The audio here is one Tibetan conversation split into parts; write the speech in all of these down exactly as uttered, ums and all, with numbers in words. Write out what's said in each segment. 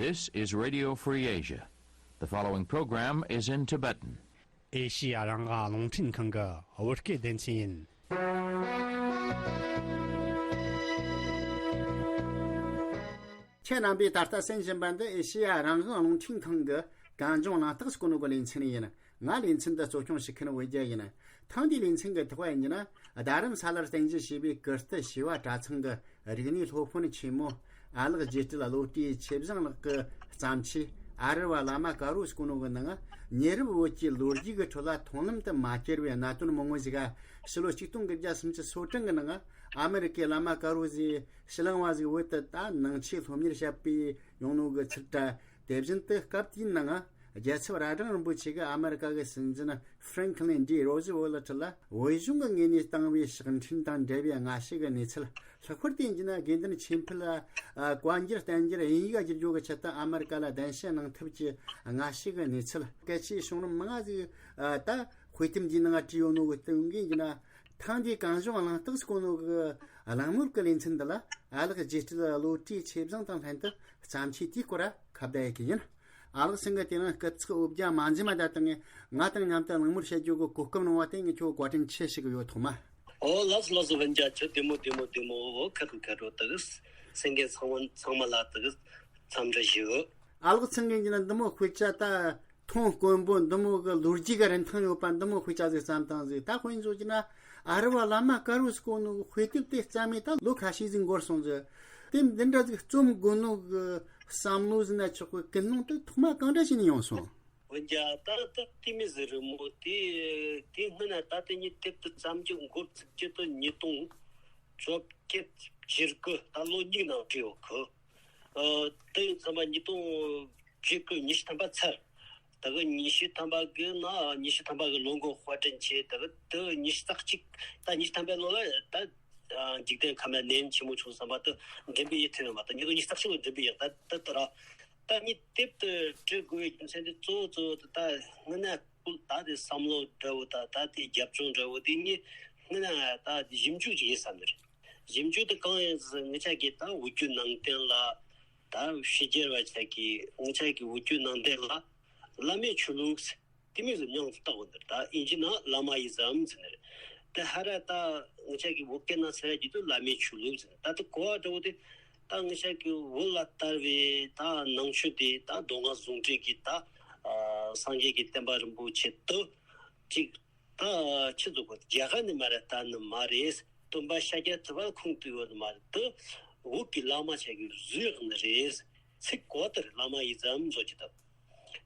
This is Radio Free Asia. The following program is in Tibetan. ཨེ་ཤི་ཡ་རང་དབང་རླུང་འཕྲིན་ཁང་གི་བོད་སྐད་སྡེ་ཚན་ཡིན། ཁྱེད་རྣམ་པས་ད་ལྟ་གསན་བཞིན་པ་འདི་ཨེ་ཤི་ཡ་རང་དབང་རླུང་འཕྲིན་ཁང་གི་གངས་ལྗོངས་གླེང་སྟེགས་སུ་གོ་ནོ་གི་ལེ་ཚན་ཡིན། ང་ལེ་ཚན་འདི་གཙོ་སྐྱོང་བྱེད་མཁན་བོད་རྒྱལ་ཡིན། ཐེངས་འདིའི་ལེ་ཚན་གྱི་ཐོག་ཡིན་ན། རྡ་རམ་ས་ལར་རྟེན་གཞི་བྱས་པའི་ཀིརྟི་བྱེས་པ་གྲྭ་ཚང་གི་རིག་གནས་སློབ་དཔོན་ཆེན་མོ་ཨ་ལགས་རྗེ་སྤྲུལ་བློ་གྲོས་ཆོས་བཟང་ལགས་ཀྱི་བརྩམས་ཆོས་ཨ་རི་བ་བླ་མ་དཀར་པོ་ཟེར་གོ་ནོ་གི་ནང་། ཉེ་རབས་བོད་ཀྱི་ལོ་རྒྱུས་ཀྱི་ཁྲོད་ལ་མཐོང་ལམ་དུ་མ་གྱུར་བའི་གནད་དོན་མང་བོ་ཞིག་ཕྱི་ལོ་ཆིག་སྟོང་དགུ་བརྒྱ་སུམ་ཅུ་སོ་གྲངས་ཀྱི་ནང་ཨ་མེ་རི་ཀའི་བླ་མ་དཀར་པོ་ཟེར་ཕྱི་གླིང་བ་ཟིག་བོད་དུ་ད་ནང་ཆོས་སློབ་གཉེར་བྱེད་པའི་ཡོང་ནོ་གི་ཚུལ་འདྲ། དེ་བཞིན་དུ་སྐབས་དེའི་ནང་རྒྱལ་ཚབ་རྭ་སྒྲེང་རིན་པོ་ཆེ་གིས་ཨ་མེ་རི་ཀ་གི་སྲིད་འཛིན་ཧྥ་རན་ཁི་ལིན་ཌི་རོ་ཟི་ཝེལ་ལ་ལ་བོད་གཞུང་གི་ངོས་ནས་བཏང་བའི་ཕྱག་འཕྲིན་དང་འབྲེལ་བའི་སྔ་ཕྱི་གི་གནས་ཚུལ། ལྷག་པར་དུ་ཡིན་ན་དགེ་འདུན་ཆོས་འཕེལ་ལ་བཀའ་འགྱུར་བསྟན་འགྱུར་དབྱིན་ཡིག་བསྒྱུར་བཅོས་ཀྱི་ཆེད་དུ་ཨ་མེ་རི་ཀ་ལ་གདན་ཞུ་གནང་ཐབས་ཀྱི་སྔ་ཕྱི་གི་གནས་ཚུལ། སྐད་ཆའི་བྱུང་རིམ་མང་ང་ཟིག་ད་དཔེ་དེབ་འདིའི་ནང་བྲིས་ཡོད་ནོ་གི་སྟེང་གི་ཡིན་ན། ཐེངས་འདིའི་གངས་ལྗོངས་གླེང་སྟེགས་སུ་གོ་ནོ་གི་གླེང་མོལ་གྱི་ལེ་ཚན་འདི་ལ་ཨ་ལགས་རྗེ་སྤྲུལ་བློ་གྲོས་ཆོས་བཟང་དང་ལྷན་དུ་བརྩམས་ཆོས་དེའི་སྐོར་ཁ་བརྡ་ཡེད་ཀྱི་ཡིན། ཨ་ལགས་ཚང་གི་དེ་རིང་སྐུ་ཚེགས་འོ་བརྒྱལ་མ་འཛེམ་མ་ད་བཏང་ངས་ང་དང་མཉམ་དུ་གླེང་མོལ་བྱེད་རྒྱུ་གི་གོ་སྐབས་གནང་བ་དེ་ངས་ཁྱོད་བཀའ་དྲིན་ཆེ་ཞུ་གི་ཡོད་ཐོག་མ། ཨོ་ལགས་སོ་ལགས་སོ། བན་རྒྱ་ཁྱོད་བདེ་མོ་བདེ་མོ་བདེ་མོ། ཨོ་ཁ་ཁུ་ཁ་རོ་དག་སེང་གེ་ཚང་མ་ཚང་མ་ལ་དག་འཚམས་འདྲི་ཞུ། ཨ་ལགས་ཚང་གི་ཡིན་ན་འདི་མོ་དཔེ་ཆ་ད་མཐོང་དཀོན་པོ་འདི་མོ་གི་ལོ་རྒྱུས་ཀྱི་རིན་ཐང་ཡོད་པ་འདི་མོ་དཔེ་ཆ་ཟིག་བརྩམས་བཏང་ཟིག་ད་དཔེ་བཟོ་རྒྱུ་ན་ཨ་རི་བ་བླ་མ་དཀར་པོ་ཟེར་གོ་ནོ་དཔེ་དེབ་དེ་བརྩམས་མེད་ད་ལོ་ཁ་ཤས་ཟིག་འགོར་སོང་ཟིག་དེ་འདི་འདྲ་ཟིག་རྩོམ་དགོས་ནོ་གི་བསམ་བློ་ཟིན་ན་ཆོག་གི་ཀུན་སློང་དེ་ཐོག་མ་གང་འདྲ་བྱས་ནས་ཡོང་སོང་། འོན་ཀྱང་ད་ལྟ་ཏི་མི་ཟི་རི་མོ་དེ་དེ་སྔོན་ན་ད་ལྟ་ཉིད་དེབ་དེ་བརྩམས་རྒྱུ་འགོ་བཙུགས་རྒྱུ་དེ་ཉིས་སྟོང་བཅོ་བརྒྱད་བཅུ་དགུ་ད་ལོ་གཉིས་ནང་བྲིས་ཡོད་གི། ཨ། དེ་ཡིན་ཙམ་པ་ཉིས་སྟོང་བཅུ་དགུ་ཉི་ཤུ་ཐམ་པ་ཚར། ད་གི་ཉི་ཤུ་ཐམ་པ་གི་ནང་ཉི་ཤུ་ཐམ་པ་གི་ལོ་འགོ་དཔར་སྐྲུན་བྱས། ད་གི་དེ་ཉི་ཤུ་རྩ་གཅིག་ད་ཉི་ཤུ་ཐམ་པའི་ལོ་ལ་ད་འཇིག་རྟེན་ཁམས་ལ་ནད་ཡམས་ཆེན་མོ་བྱུང་བསམ་པ་དེ་འགྲེམས་སྤེལ་ཡེད་ཐུབ་ཡོད་མ་ད་ཉིས་སྟོང་ཉི་ཤུ་རྩ་གཅིག་ལ་འགྲེམས་སྤེལ་ཡག་ད་ད་ད་ར། ད་ངས་དེབ་དེ་བྲི་དགོས་པའི་རྒྱུ་མཚན་དེ་གཙོ་བོ་གཙོ་བོ་དེ་ད་སྔོན་ན་ཁུལ་ད་དེ་བསམ་བློ་འདྲ་བོ་ད་ད་དེ་རྒྱབ་ལྗོངས་འདྲ་བོ་དེ་ངས་སྔོན་ན་ད་ཞིབ་འཇུག་ཅིག་ཡེད་བསམ་ནི་རེད། ཞིབ་འཇུག་དེ་གང་ཡིན་ཟེར་ངེད་ཅག་གིས་ད་འུ་ཅག་ནང་བསྟན་ལ་ད་ཕྱི་རྒྱལ་བ་ཅག་གིས་ངེད་ཅག་གི་འུ་ཅག་ནང་བསྟན་ལ་བླ་མའི་ཆོས་ལུགས་དེ་མོ་ཟིག་མྱིང་བཏགས་ཡོད་ནི་རེད། ད་དབྱིན་ཇི་ནང་བླ་མ་ཨི་ཛམ་ཟེར་ནི་རེད། དེ་ཧ་ར་ད་ངེད་ཅག་གི་བོད་སྐད་ནང་ཟེར་ཡ་གི་དུ་བླ་མའི་ཆོས་ལུགས་ཟེར། ད་དེ་གོ་བ་འདྲ་བོ་དེ་ད་ངེད་ཅག་གི་བོད་ལ་དར་བའི་ད་ནང་ཆོས་དེ་ད་མདོ་སྔགས་ཟུང་འབྲེལ་གྱི་ད་ཨ་སངས་རྒྱས་ཀྱི་བསྟན་པ་རིན་པོ་ཆེ་དུ་ཅིག་ད་ཆི་ཟེར་གོ་རྒྱ་གར་ནས་མར་དར་ནི་མ་རེད། སྟོན་པ་ཤཱཀྱ་ཐུབ་པ་ཁོང་དུ་ཡོད་ནི་མ་རེད། དུ་བོད་ཀྱི་བླ་མ་ཆ་གི་བཟོས་ཡོད་ནི་རེད། ཚིག་གོ་ལྟར་བླ་མ་ཨི་ཛམ་བཟོ་གི་འདུག་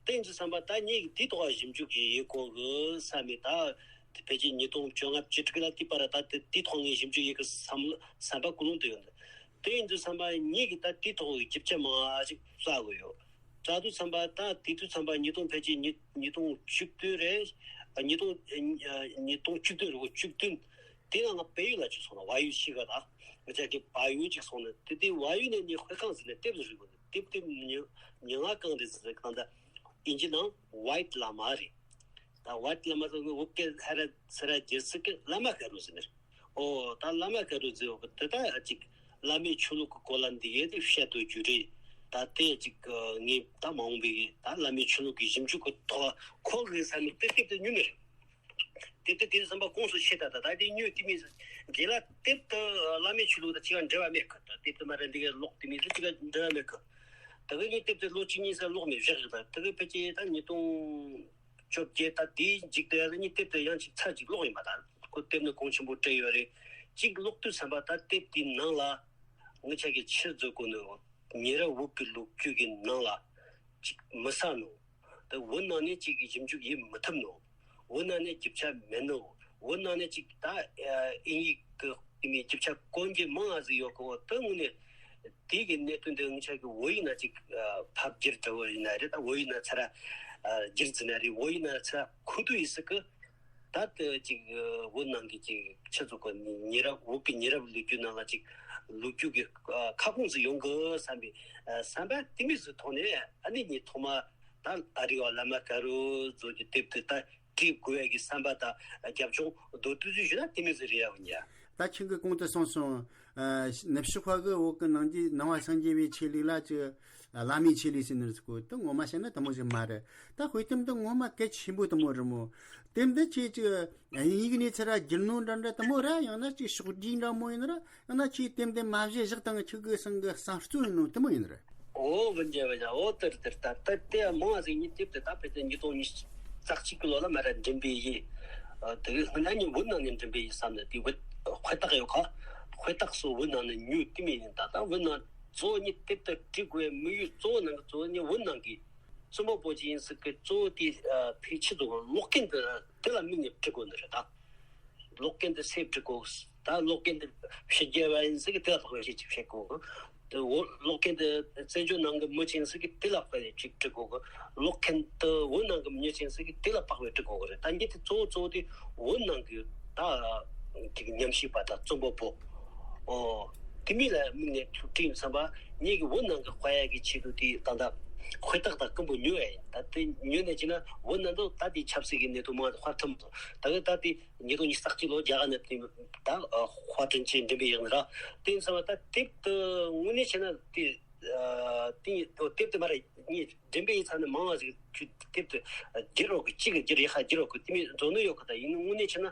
དེ་ཡིན་དུས་བསམ་པ་ད་ངས་དེའི་ཐོག་ཞིབ་འཇུག་གི་ཡེད་དགོས་གི་བསམ་མེད་ད། དེ་ཕལ་ཆེར་ཉིས་སྟོང་བཅོ་ལྔ་བཅུ་དྲུག་ལ་དེའི་བར་ད་དེ་དེའི་ཐོག་ངས་ཞིབ་འཇུག་ཡེད་གི་བསམ་བསམ་པ་ཀུན་སློང་དུ་ཡོད་འདུག་དེ་ཡིན་དུས་བསམ་པ་ངས་གི་ད་དེའི་ཐོག་གི་རྒྱུ་ཆ་མང་ཞིག་བཙལ་དགོས་ཡོད། བཙལ་དུས་བསམ་པ་ད་དེ་དུས་བསམ་པ་ཉིས་སྟོང་ཕལ་ཆེར་ཉིས་ཉིས་སྟོང་བཅུ་བདུན་རེད། ཉིས་སྟོང་ཉིས་སྟོང་བཅུ་བདུན་རེད་གོ་བཅུ་བདུན། དེ་ན་ང་བལ་ཡུལ་ལ་ཅིག་སོང་ན་བལ་ཡུལ་ཤི་ག་ད་ང་ཅག་གི་བལ་ཡུལ་ཅིག་སོང་ན་དེ་དེ་བལ་ཡུལ་ནས་ངས་དཔེ་ཁང་ཟིན་ནས་དེབ་ཟིག་རིག་གོ་དེབ་དེ་ཉི་ཉི་མ་གང་རེད་ཟེར་གང་ད་ཨིན་ཇི་ནང་ཝའིཊ་བླ་མ་རེད། ད་ཝའིཊ་བླ་མ་ཟེར་ནི་བོད་སྐད་ཧ་ར་ཚུ་ར་རྒྱལ་སྲིད་ཀྱི་བླ་མ་དཀར་རོ་ཟེར་ནི་རེད། ཨོ་ད་བླ་མ་དཀར་རོ་ཟེར་བ་དེ་ད་ཅིག་བླ་མའི་ཆོས་ལུགས་ཀྱི་སྐོར་ལ་འདི་གའི་དེ་བཤད་དུ་རྒྱུ་རེད། ད་དེ་ཅིག་ངས་ད་མ་འོངས་པའི་ད་བླ་མའི་ཆོས་ལུགས་ཀྱི་ཞིབ་འཇུག་གི་ཐོག་ཁོག་གི་ས་ནས་དེ་དེབ་དེ་ཉོས་ནི་རེད། དེབ་དེ་དེ་བསམ་པ་ཁོངས་སུ་ཆེ་ད་ད་ད་དེ་ཉོས་དེ་མིན་ཟེར། རྗེས་ལ་དེབ་དེ་བླ་མའི་ཆོས་ལུགས་དང་གཅིག་ག་འབྲེལ་བ་མེད་གི། ད་དེབ་དེ་མ་རེད་འདི་གའི་ཀློག་དེ་མིན་ཟེར་གཅིག་ག་འབྲེལ་བ་མེད་གི། ད་གི་ངས་དེབ་དེ་ལོ་གཅིག་གཉིས་ཙམ་ཀློག་མེད་བཞག་རེད། ད་ད་གི་ཕལ་ཆེར་ད་ཉིས་སྟོང་བཅོ་བརྒྱད་ད་དེའི་མཇུག་དེ་ཡ་ལ་ངས་དེབ་དེ་ཡང་གཅིག་ཚར་གཅིག་ཀློག་ཡིན་པ། ད་ཁོ་དེབ་ནི་གོང་ཆེན་པོ་སྤྲད་ཡོད་རེད། གཅིག་ཀློག་དུས་བསམ་པ་ད་དེབ་དེའི་ནང་ལ་ངེད་ཅག་གིས་ཆི་བཟོ་དགོས་ནོ། ཉེ་རབས་བོད་ཀྱི་ལོ་རྒྱུས་ཀྱི་ནང་ལ་ཅིག་མི་གསལ་ནོ། ད་བོད་ནང་ནས་ཅིག་ཞིབ་འཇུག་ཡེད་མི་ཐུབ་ནོ། བོད་ནང་ནས་རྒྱུ་ཆ་མེད་ནོ། བོད་ནང་ནས་ཅིག་ད་ཨ་དབྱིན་ཡིག་གི་དེ་མིན་རྒྱུ་ཆ་དཀོན་རྒྱུ་མང་ང་ཟིག་ཡོད་གི། འོ་ད་དངོས་གནས་དེ་གི་གནད་དོན་དེ་ངེད་ཅག་གི་བོད་ཡིག་ནང་ཅིག་ཨ་ཕབ་བསྒྱུར་འདྲ་བོ་ཡིན་ན་རེད། ད་བོད་ཡིག་ནང་ཚུར་ཨ་བསྒྱུར་ཟིན་ན་རེད། བོད་ཡིག་ནང་ཚུར་འཁོད་དུ་ཡིན་སྲིད་གི། ད་ལྟ་ཅིག་བོད་ནང་གི་ཅིག་ཆི་ཟེར་གོ་ཉེ་རབས་བོད་ཀྱི་ཉེ་རབས་ལོ་རྒྱུས་ནང་ལ་ཅིག་ལོ་རྒྱུས་ཀྱི་ཨ་ཁ་སྐོང་ཟིག་ཡོང་གི་བསམ་པའི་ཨ་བསམ་པ་དེ་མོ་ཟིག་ཐོག་ནས་ཨ་ནི་ངས་ཐོག་མ་ད་ཨ་རི་བ་བླ་མ་དཀར་རོ་ཟེར་གྱི་དེབ་དེ་ད་བྲིས་དགོས་ཡ་གི་བསམ་པ་ད་རྒྱབ་ལྗོངས་མདོར་བསྡུས་ཟིག་ཞུས་ན་དེ་མོ་ཟིག་རེད་ཡ། འོ་ཉ། ད་ཁྱེད་ཀྱིས་གོང་དུ་གསུངས་སོང་། ཨ་ནུབ་ཕྱོགས་པ་གི་བོད་ཀྱི་ནང་གི་ནང་པ་སངས་རྒྱས་པའི་ཆོས་ལུགས་ལ་ཅིག་བླ་མའི་ཆོས་ལུགས་ཟེར་ནི་རེད་ཟེར་གོ། དེ་ངོ་མ་བཤད་ན་དེ་མོ་ཞིག་མ་རེད། ད་དཔེ་དེབ་འདི་ངོ་མ་གལ་ཆེན་པོ་དེ་མོ་རེད་མོ། དེབ་འདི་ཁྱེད་ཅིག་དབྱིན་ཡིག་ནས་ཚུར་ར་བསྒྱུར་ནོ་འདྲ་འདྲ་དེ་མོ་རེད། ཡང་ན་ཅིག་ཕྱོགས་བསྒྲིགས་འདྲ་མོ་ཡིན་ན་ར། ཡང་ན་ཁྱེད་དེབ་འདི་མ་བཞེས་བཞག་དང་ཁྱེད་ཀྱི་སང་གི་གསང་སྤྱོད་ཡིན་ནོ་དེ་མོ་ཡིན་རེད། ཨོ་བུ་འཇལ་བ་ཡ། ཨོ་དེར་དེར་ད་ལྟ་དེ་མང་བ་ཟིག་ཉིད་དེབ་དེ་ད་ཕལ་ཆེར་ཉིས་སྟོང་ཉི་ཤུ་རྩ་གཅིག་གི་ལོ་ལ་མ་ར་འགྲེམས་སྤེལ་ཡིན། ཨ་དེ་གི་སྔོན་ན་ཉིད་བོད་ནང་ནས་འགྲེམས་སྤེལ་ཡིན་བསམ་ནས་དེ་བོད་དཔེ་རྟགས་ཡོད་ཁ། དཔེ་རྟགས་སུ་བོད་ནང་ནས་ཉོས་དེ་མིན་ཡིན། ད་ལྟ་བོད་ནང་གཙོ་བོ་ཉིད་དེབ་དེ་བྲི་དགོས་དམིགས་ཡུལ་གཙོ་བོ་ནང་གི་གཙོ་བོ་ཉིད་བོད་ནང་གི་བཙུན་མོ་པོ་ཅི་ཡིན་ཟིག་གི་གཙོ་བོ་དེ་ཨ་ཕལ་ཆེར་དུ་ཀློག་མཁན་དེ་དེ་ལ་དམིགས་ནས་བྲི་དགོས་ནི་རེད་ད། ཀློག་མཁན་དེ་སེམས་སྒྲིག་དགོས། ད་ཀློག་མཁན་དེ་ཕྱི་རྒྱལ་བ་ཡིན་ཟིག་གི་དེ་ལ་བག་ཆེ་ཅིག་བྱེད་དགོས། དེ་འོ་ཀློག་མཁན་དེ་བཙན་བྱོལ་ནང་གི་མི་ཅིག་ཡིན་ཟིག་གི་དེ་ལ་བག་ཆེ་ཅིག་བྲི་དགོས། ཀློག་མཁན་དེ་བོད་ནང་གི་མི་ཅིག་ཡིན་ཟིག་གི་དེ་ལ་བག་ཆེ་བྲི་དགོས་རེད། ད་ངས་དེ་གཙོ་བོ་གཙོ་བོ་དེ་བོད་ནང་གི་ད་ཅིག་ཉམས་ཞིབ་པ་དང་རྩོམ་པ་པོ། ཨོ། དེ་མི་ལ་དམིགས་ནས་ཐུགས་བྲིས་བསམ་པ་ངེད་ཀྱི་བོད་ནང་གི་དཔལ་ཡག་གི་ཆེད་དུ་དེ་ད་ལྟ་དཔེ་རྟགས་དང་རྐུན་པོ་ཉོས་ཡ་ཡིན། ད་དེ་ཉོས་ནས་ཅི་ན་བོད་ནང་དུ་ད་དེ་ཆབ་སྲིད་ཀྱི་གནད་དོན་མང་དུ་དཔར་ཐུབ་མ་སོང་། ད་གི་ད་དེ་ཉིས་སྟོང་ཉི་ཤུ་རྩ་གཅིག་ལོ་རྒྱ་གར་ནས་དེ་ད་དཔར་སྐྲུན་བྱས་འགྲེམས་སྤེལ་ཡག་ནི་ར། དེ་ཡིན་བསམ་པ་ད་དེབ་དེ་དངོས་གནས་བྱས་ན་དེ་དེ་དེབ་དེ་མ་རེད། ངས་འགྲེམས་སྤེལ་ཡིན་ཚར་ནས་མང་བ་ཞིག་དེབ་དེ་བསྒྱུར་རོགས་གི་གཅིག་གི་བསྒྱུར་ཡག་ཤ་བསྒྱུར་རོགས་གི་དེ་མི་འཛོ་ནི་ཡོད་གི། ད་ཡིན་ནི་དངོས་གནས་བྱས་ན།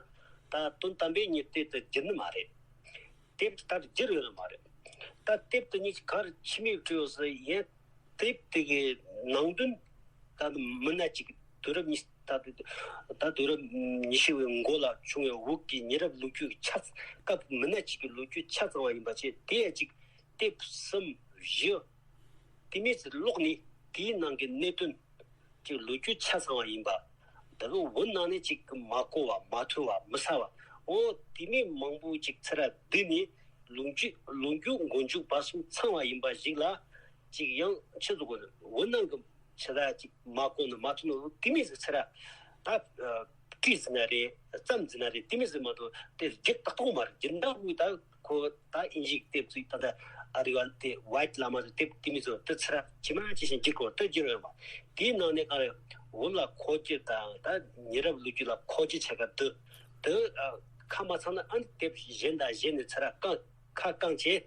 ད་དོན་དམ་པའི་ཉིད་དེ་དེ་བསྒྱུར་ནི་མ་རེད། དེབ་དེ་ད་བསྒྱུར་ཡོད་ནི་མ་རེད། ད་དེབ་དེ་ཉིད་ག་རེ་ཕྱི་མིག་བྲིས་ཡོད་ཟེར་ཡིན། དེབ་དེ་གི་ནང་དོན་ད་མི་སྣ་གཅིག་དུས་རབས་ཉི་ད་ད་དུས་རབས་ཉི་ཤུ་བའི་འགོ་ལ་བྱུང་བའི་བོད་ཀྱི་ཉེ་རབས་ལོ་རྒྱུས་ཀྱི་ཆ་སྐབས་མི་སྣ་གཅིག་གི་ལོ་རྒྱུས་ཆ་ཚང་བ་ཡིན་པ་བྱས། དེ་ཡང་གཅིག་དེབ་གསུམ་བཞི། དེ་མིན་ཚུར་ཀློག་ནས་དེའི་ནང་གི་གནད་དོན་གྱི་ལོ་རྒྱུས་ཆ་ཚང་བ་ཡིན་པ། ད་རུང་བོད་ནང་ནས་ཅིག་མ་གོ་བ་མ་ཐོས་པ་མི་གསལ་བ། འོ་དེ་མིན་མང་པོ་ཅིག་ཚུར་བསྡུས་ནས་ལོ་རྒྱུས་ལོ་རྒྱུས་མགོ་མཇུག་བར་གསུམ་ཚང་བ་ཡིན་པ་ཞིག་ལ་ཅིག་ཡང་ཆི་ཟེར་དགོས་ནི། བོད་ནང་གི་ཆི་ད་ཅིག་མ་གོ་ནི་མ་ཐོས་ནི་དེ་མིན་ཟིག་ཚུར་ད་བྲིས་ཟིན་ན་རེད། བརྩམས་ཟིན་ན་རེད། དེ་མིན་ཟིག་མ་གཏོགས་དེ་བསྒྱུར་ཏག་ཏག་མ་རེད། བསྒྱུར་འདྲ་བོ་ད་ཁོ་ད་དབྱིན་ཇིའི་དེབ་ཅིག་ད་ལྟ་ཨ་རི་བ་དེ་ཝའིཊ་བླ་མ་ཟེར་དེབ་དེ་མིན་ཟིག་དེ་ཚུར་ཇི་མ་ཇི་བཞིན་བསྒྱུར་དགོས། དེ་བསྒྱུར་ཡོད་པ། དེའི་ནང་ནས་ག་རེ་བོད་ལ་འཁོར་རྒྱུག་དང་ད་ཉེ་རབས་ལོ་རྒྱུས་ལ་འཁོར་རྒྱུག་བྱེད་ག་དེ་དེ་ཁ་མ་ཚང་ན་ཨ་ནི་དེབ་གཞན་དང་གཞན་ནས་ཚུར་བཀང་ཁ་བཀང་བྱས།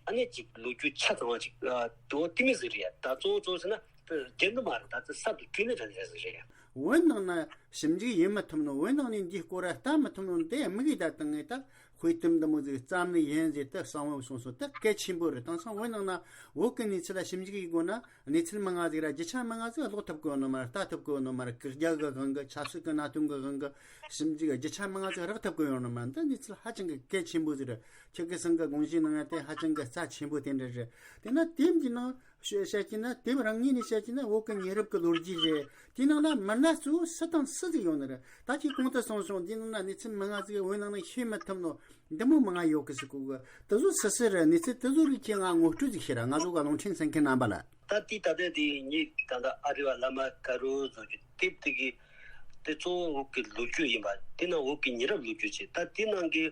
ཨ་ནི་ཅིག་ལོ་རྒྱུས་ཆ་ཚང་བ་ཅིག་ཨ་དོ་དེ་མི་ཟིག་རེད། ད་གཙོ་བོ་གཙོ་བོ་ཟེར་ན་དེ་རྒྱུན་དུ་མ་རེད། ད་དེ་གསར་དུ་བྲིས་ནི་རེད་རེད་ཟིག་རེད། བོད་ནང་ན་ཞིབ་འཇུག་ཡིན་མི་ཐུབ་ནོ། བོད་ནང་ནས་འདིའི་སྐོར་ལ་ལྟ་མི་ཐུབ་ནོ་དེ་དམིགས་ཡུལ་ད་དང་ངས་ད་དཔེ་དེབ་འདི་མོ་ཟིག་བརྩམས་ནི་ཡིན་ཟེར་དེ་གསང་བོ་གསུངས་སོང་། དེ་གལ་ཆེན་པོ་རེད། དེང་སང་བོད་ནང་ན་བོད་ཀྱི་གནས་ཚུལ་ལ་ཞིབ་འཇུག་ཡེད་དགོས་ན། གནས་ཚུལ་མང་ང་ཟིག་ར་རྒྱུ་ཆ་མང་ང་ཟིག་ཀློག་ཐུབ་གི་ཡོད་ནི་མ་རེད། ལྟ་ཐུབ་གི་ཡོད་ནི་མ་རེད། སྒེར་རྒྱ་གི་དབང་གི་ཆབ་སྲིད་ཀྱི་གནད་དོན་གི་དབང་གི་ཞིབ་འཇུག་རྒྱུ་ཆ་མང་ང་ཟིག་རག་ཐུབ་གི་ཡོད་ནི་མ་རེད། འདི་གནས་ཚུལ་ཧ་ཅང་གི་གལ་ཆེན་པོ་ཟིག་རེད། ཁྱེད་ཀྱི་སང་གི་དགོངས་གཞི་གནང་ཡ་དེ་ཧ་ཅང་གི་རྩ་ཆེན་པོ་དེ་འདྲ་རེད། དེ་ན་དེབ་འདི་ནང་བཤད་བཤད་ཀྱི་ན། དེབ་རང་ངོས་ནས་བཤད་ཀྱི་ན་བོད་ཀྱི་ཉེ་རབས་ཀྱི་ལོ་རྒྱུས་རེད། དེ་ནང་ན་མི་སྣ་གཙོ་བོ་སུ་དང་སུ་ཟིག་ཡོད་ནི་རེད། ད་ཁྱེད་གོང་དུ་གསུངས་སོང་། འདི་ནང་ན་གནས་ཚུལ་མང་ང་ཟིག་བོད་ནང་ན་ཤེས་མི་ཐུབ་ནོ། འདི་མོ་མང་ང་ཡོད་གི་ཟེར་གོ་གི། དེ་ཚོ་སུ་སུ་རེད། གནས་ཚུལ་དེ་ཚོ་རིགས་ཁྱེད་ང་ངོ་སྤྲོད་ཅིག་བྱེད་ར། ང་ཚོ་ག་རླུང་འཕྲིན་གསན་མཁན་རྣམ་པ་ལ། ད་ལྟའི་ད་ལྟའི་དེ་ངས་ད་ལྟ་ཨ་རི་བ་བླ་མ་དཀར་པོ་བཟོ་རྒྱུ་དེབ་དེ་གི་དེ་གཙོ་བོ་བོད་ཀྱི་ལོ་རྒྱུས་ཡིན་པ། དེ་ནང་བོད་ཀྱི་ཉེ་རབས་ལོ་རྒྱུས་བྱས། ད་དེ་ནང་གི་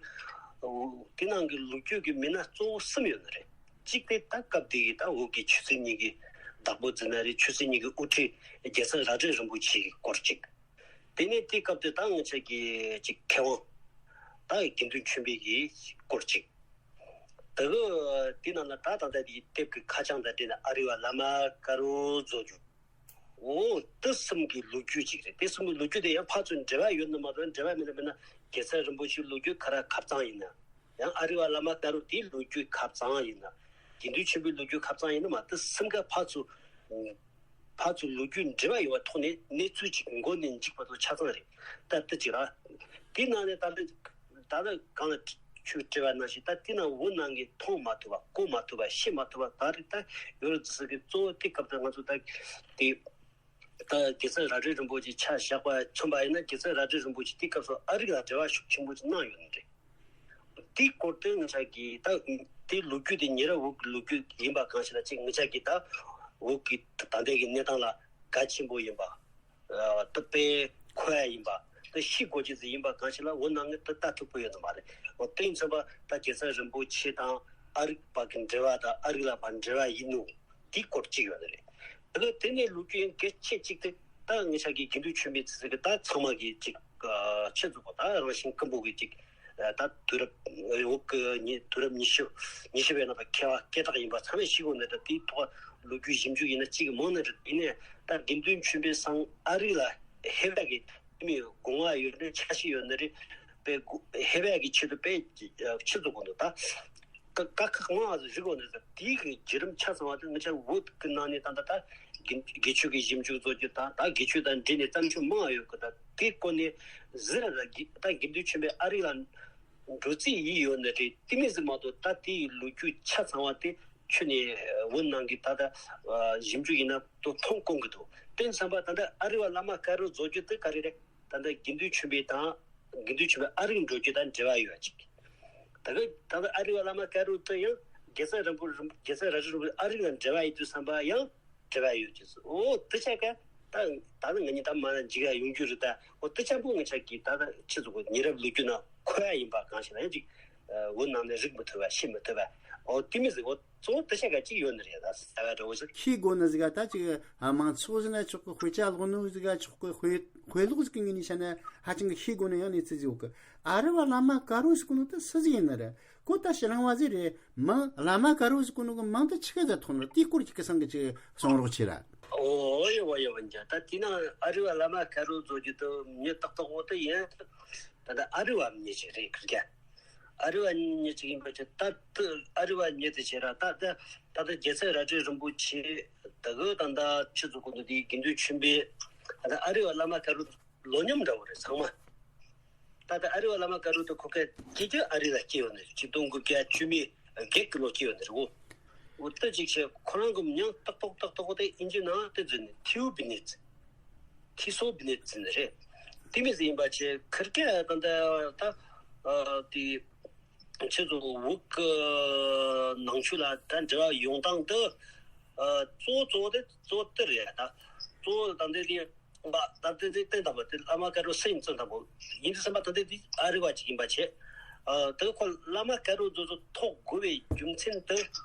དེ་ནང་གི་ལོ་རྒྱུས་ཀྱི་མི་སྣ་གཙོ་བོ་གསུམ་ཡོད་ནི་རེད། གཅིག་དེ་ད་སྐབས་དེ་གི་ད་བོད་ཀྱི་ཆོས་སྲིད་གཉིས་ཀྱི་བདག་པོ་ཟེར་ན་རེད། ཆོས་སྲིད་གཉིས་ཀྱི་དབུ་ཁྲིད་རྒྱལ་སྲས་རབ་བརྟན་རིན་པོ་ཆེ་གི་སྐོར་གཅིག། དེ་ནས་དེའི་སྐབས་དེ་ད་ང་ཆ་གི་ཅིག་མཁས་དབང་ད་དགེ་འདུན་ཆོས་འཕེལ་གྱི་སྐོར་ཅིག། དེ་གི་དེ་ནང་ལ་ད་ད་ལྟ་དེའི་དེབ་ཀྱི་ཁ་བྱང་དང་འབྲེལ་ནས་ཨ་རི་བ་བླ་མ་དཀར་པོ་བཟོ་རྒྱུ། འོ་དེ་གསུམ་གྱི་ལོ་རྒྱུས་ཅིག་རེད། དེ་གསུམ་གྱི་ལོ་རྒྱུས་དེ་ཡང་ཕར་ཚུར་འབྲེལ་བ་ཡོད་ནི་མ་གཏོགས། འབྲེལ་བ་མེད་ན་མེད་ན་རྒྱལ་སྲས་རིན་པོ་ཆེའི་ལོ་རྒྱུས་ག་ར་ཁ་བྱང་ཡིན་ན། ཡང་ཨ་རི་བ་བླ་མ་དཀར་པོ་དེའི་ལོ་རྒྱུས་ཁ་བྱང་ཡིན་ན། དགེ་འདུན་ཆོས་འཕེལ་ལོ་རྒྱུས་ཁ་བྱང་ཡིན་ན་མ། དེ་གསུམ་ཀ་ཕར་ཚུར་ཕར་ཚུར་ལོ་རྒྱུས་འབྲེལ་བ་ཡོད་པའི་ཐོག་ནས་གནས་ཚུལ་ཅིག་མགོ་ནས་མཇུག་བར་དུ་ཆ་ཚང་རེད། ད་དེ་ཅིག་ར། དེའི་ནང་ནས་ད་ལྟ་ད་ལྟ་གང་ལ་ཆུ་སྤྲད་པ་ནང་བཞིན། ད་དེ་ནང་བོད་ནང་གི་མཐོང་མ་ཐུབ་པ། གོ་མ་ཐུབ་པ། ཤེས་མ་ཐུབ་པ་ག་རེ་ད་ཡོད་རེད་ཟེར་གི། གཙོ་བོ་དེ་སྐབས་དེ་ང་ཚོ་ད་དེ་ད་རྒྱལ་སྲས་རབ་བརྟན་རིན་པོ་ཆེ་ཆ་བཞག་པ་མཚོན་པ་ཡིན་ན། རྒྱལ་སྲས་རབ་བརྟན་རིན་པོ་ཆེ་དེ་སྐབས་སུ་ཨ་རི་ལ་འབྲེལ་བ་ཤུགས་ཆེན་པོ་ཅིག་གནང་ཡོད་ནི་རེད། དེའི་སྐོར་དེ་ང་ཅག་གིས་ད་དེ་ལོ་རྒྱུས་དེ་ཉེ་རབས་བོད་ཀྱི་ལོ་རྒྱུས་ཡིན་པ་གང་ཞིག་ལ་ཅིག་ང་ཅག་གིས་ད་བོད་ཀྱི་ད་ལྟའི་གི་གནས་སྟངས་ལ་གལ་ཆེན་པོ་ཡིན་པ། ཨ་ད་དཔེ་མཁོ་ཡ་ཡིན་པ། ད་ཤེས་དགོས་ཀྱི་ཟིག་ཡིན་པ་གང་ཞིག་ལ་འོ་ན་ངས་ད་ལྟ་ཐུབ་ཀྱི་ཡོད་ནི་མ་རེད། འོ་དེ་མཚོན་པ་ད་རྒྱལ་སྲས་རིན་པོ་ཆེ་དང་ཨ་རི་བར་གྱི་འབྲེལ་བ་དང་ཨ་རི་ལ་བར་འབྲེལ་བ་ཡིན་ནོ། དེའི་སྐོར་གཅིག་ཡོད་ནི་རེད། ད་དེ་ནས་ལོ་རྒྱུས་ཡང་གལ་ཆེ་གཅིག་དེ་ད་ང་ཅག་གི་དགེ་འདུན་ཆོས་འཕེལ་ཟེར་གི་ད་ཚང་མ་གི་ཅིག་ཨ་ཆེད་དུ་ད་རང་བཞིན་ཀུན་པོ་གི་ཅིག་ ད་དུས་རབས་འོག་གི་ཉི་དུས་རབས་ཉི་ཤུ་ཉི་ཤུ་བའི་ནང་ལ་མཁས་པ་སྐད་གྲགས་ཡིན་པ་ཚང་མས་ཤེས་དགོས་ནི་རེད། དེའི་ཐོག་ལོ་རྒྱུས་ཞིབ་འཇུག་ཡིན་ན་གཅིག་མང་ནི་རེད། ཡིན་ནའི་ད་དགེ་འདུན་ཆོས་འཕེལ་སང་ཨ་རི་ལ་ཧེ་བག་གི་མི་དགོངས་པ་ཡོད་ནི་འཆར་གཞི་ཡོད་ནི་རེད། པའི་དགོ་ཧེ་བག་གི་ཆེད་དུ་པའི་ཆེད་དུ་དགོངས་འདུག་ད་ཀ་ཁག་མང་བ་རིག་གོ་ནི་ད་དེའི་གི་བརྒྱུད་རིམ་ཆ་ཚང་བ་དེ་ང་ཚོ་བོད་ཀྱི་ནང་ནས་ད་ད་ད་དགེ་ཆོས་ཀྱི་ཞིབ་འཇུག་བཟོ་རྒྱུ་དང་ད་དགེ་ཆོས་དང་འབྲེལ་ནས་བརྩམས་ཆོས་མང་བ་ཡོད་གི། ད་དེ་སྐོར་ནས་ཟེར་ད་དགེ་ད་དགེ་འདུན་ཆོས་འཕེལ་ཨ་རི་ལ་འགྲོ་རྩིས་ཡིན་ཡོད་ནི་རེད། དེ་མིན་ཟེར་མ་གཏོགས་ད་དེའི་ལོ་རྒྱུས་ཆ་ཚང་བ་དེ་ཁྱོད་ནས་བོད་ནང་གི་ད་ལྟ་ཞིབ་འཇུག་ཡིན་ན་ཏོ་མཐོང་དཀོན་གི་འདུག་དེ་བསམ་པ་ད་ལྟ་ཨ་རི་བ་བླ་མ་དཀར་རོ་བཟོ་རྒྱུ་དེ་ག་རེ་རེད། ད་ལྟ་དགེ་འདུན་ཆོས་འཕེལ་དང་དགེ་འདུན་ཆོས་འཕེལ་ཨ་རིར་འགྲོ་རྒྱུ་དང་འབྲེལ་བ་ཡོད་ཅིག་ད་ལྟ་ད་ལྟ་ཨ་རི་བ་བླ་མ་དཀར་རོ་དེ་ཡང་རྒྱལ་ཚབ་རིན་པོ་རིན་རྒྱལ་ཚབ་ར་རིན་པོ་ཨ་རི་ལ་འབྲེལ་བ་ཡོད་དུས་བསམ་པ་ཡང་འབྲེལ་བ་ཡོད་ཅེས་སོ། འོ་དེ་ཆ་ག་ད་ད་ནི་ང་གཉིས་ད་མ་ན་འཇིག་ཡ་ཡོང་རྒྱུ་རེད། ད་འོ་དེ་ཆ་པོ་ང་ཆ་གི་ད་ད་ཆི་ཟིག་གོ་ཉེ་རབས་ལོ་རྒྱུས་ན་འཁོད་ཡ་ཡིན་པ་གང་ཞིག་ལ་ཡང་ཅིག་བོད་ནང་ནས་རིག་མི་ཐུབ་པ་ཤེས་མི་ཐུབ་པ་འོ་དེ་མི་ཟིག་འོ་གཙོ་བོ་དེ་ཆ་ག་ཅིག་ཡོད་ནི་རེད། ད་ཟ་བ་འདྲ་བོ་ཟིག་ཤེས་དགོས་ནི་ཟིག་ག་ད་ཅིག་མང་ཚོགས་ཟིག་ན་ཆོག་གི་དཔེ་ཆ་ཀློག་ནི་ཟིག་ག་ཆོག་གི་དཔེ་དཔེ་ཀློག་ཟིག་གི་ངོས་ནས་བཤད་ན་ཧ་ཅང་གི་ཤེས་དགོས་ནི་ཡང་གནས་ཚུལ་ཟིག་ཡོད་གི། ཨ་རི་བ་བླ་མ་དཀར་རོ་ཟིག་གོ་ནོ་ད་སུ་ཟིག་ཡིན་ནི་རེད། ཁོ་ད་ཕྱི་གླིང་བ་ཟིག་རེད། མིང་བླ་མ་དཀར་རོ་ཟེར་གོ་ནོ་གི་མིང་དེ་ཆི་ག་ཟེར་ཐོག་ནོ་དེའི་སྐོར་གྱི་སྐད་གསང་གི་ཅིག་གསུང་རོགས་བྱེད་ར། ཨོ་ཡ་བ་ཡ་བ་འཇ་ད་དེ་ན་ཨ་རི་བ་བླ་མ་དཀར་རོ་བཟོ་རྒྱུ་དུ་མྱི་ཏག་ཏག་འོ་དེ་ཡིན། ད་ད་ཨ་རི་བ་མྱི་ཅིག་རེད་ཁིར་ཀ་ཨ་རི་བ་མྱི་ཅིག་ཡིན་པ་ཅི་ད་དུ་ཨ་རི་བ་མྱི་དེ་བྱེད་ར། ད་ད་ད་ད་རྒྱལ་ཚབ་ར་སྤྲོད་རིན་པོ་ཆེ་ད་གི་ད་ད་ཆི་ཟེར་གོ་ནོ་དེ་དགེ་འདུན་ཆོས་འཕེལ་ད་ད་ཨ་རི་བ་བླ་མ་དཀར་རོ་ལོ་མཉམ་འདྲ་བོ་རེད་ཚང་མ། ད་ལྟ་ཨ་རི་བ་བླ་མ་དཀར་རོ་དེ་ཁོ་ཁ་སྐྱེས་རྒྱུ་ཨ་རི་ལ་སྐྱེས་ཡོད་ནི་རེད། ཆིག་སྟོང་དགུ་བརྒྱ་བཅུ་མེད་བརྒྱད་ཀྱི་ལོ་སྐྱེས་ཡོད་ནི་རེད་འོ། འོ་ད་ཅིག་བྱས་ཁོ་རང་གི་མྱིང་ཏག་ཏོག་ཏག་ཏོག་དེ་དབྱིན་ཇི་ནང་དེ་བརྫིས་ནས་ཐིའུ་བི་ནེ་ཙི། ཐི་སོ་བི་ནེ་ཙི་ནི་རེད། དེ་མི་ཟིག་ཡིན་པ་བྱས་ཁིར་ཀ་ད་ལྟ་ད་ཨ་དེ་ཁྱེད་ཚོ་བོད་ཀྱི་ནང་ཆོས་ལ་ད་འབྲེལ་བ་ཡོང་སྟངས་དེ་ཨ་གཙོ་བོ་གཙོ་བོ་དེ་གཙོ་བོ་དེ་རེད། ད་གཙོ་བོ་ད་འདི་དེ་ད་ལྟ་དེ་བསྟན་དང་པོ་དེ་བླ་མ་དཀར་རོ་སེམས་བཙུན་དང་པོ་ཡིན་དུས་ཙམ་པ་ད་ལྟ་དེ་ཨ་རི་བ་ཅིག་ཡིན་པ་བྱས། ཨ་དེ་ཁོ་བླ་མ་དཀར་རོ་ཚོ་ཚོ་ཐོག་དགོས་པའི་རྒྱུ་མཚན་དེ་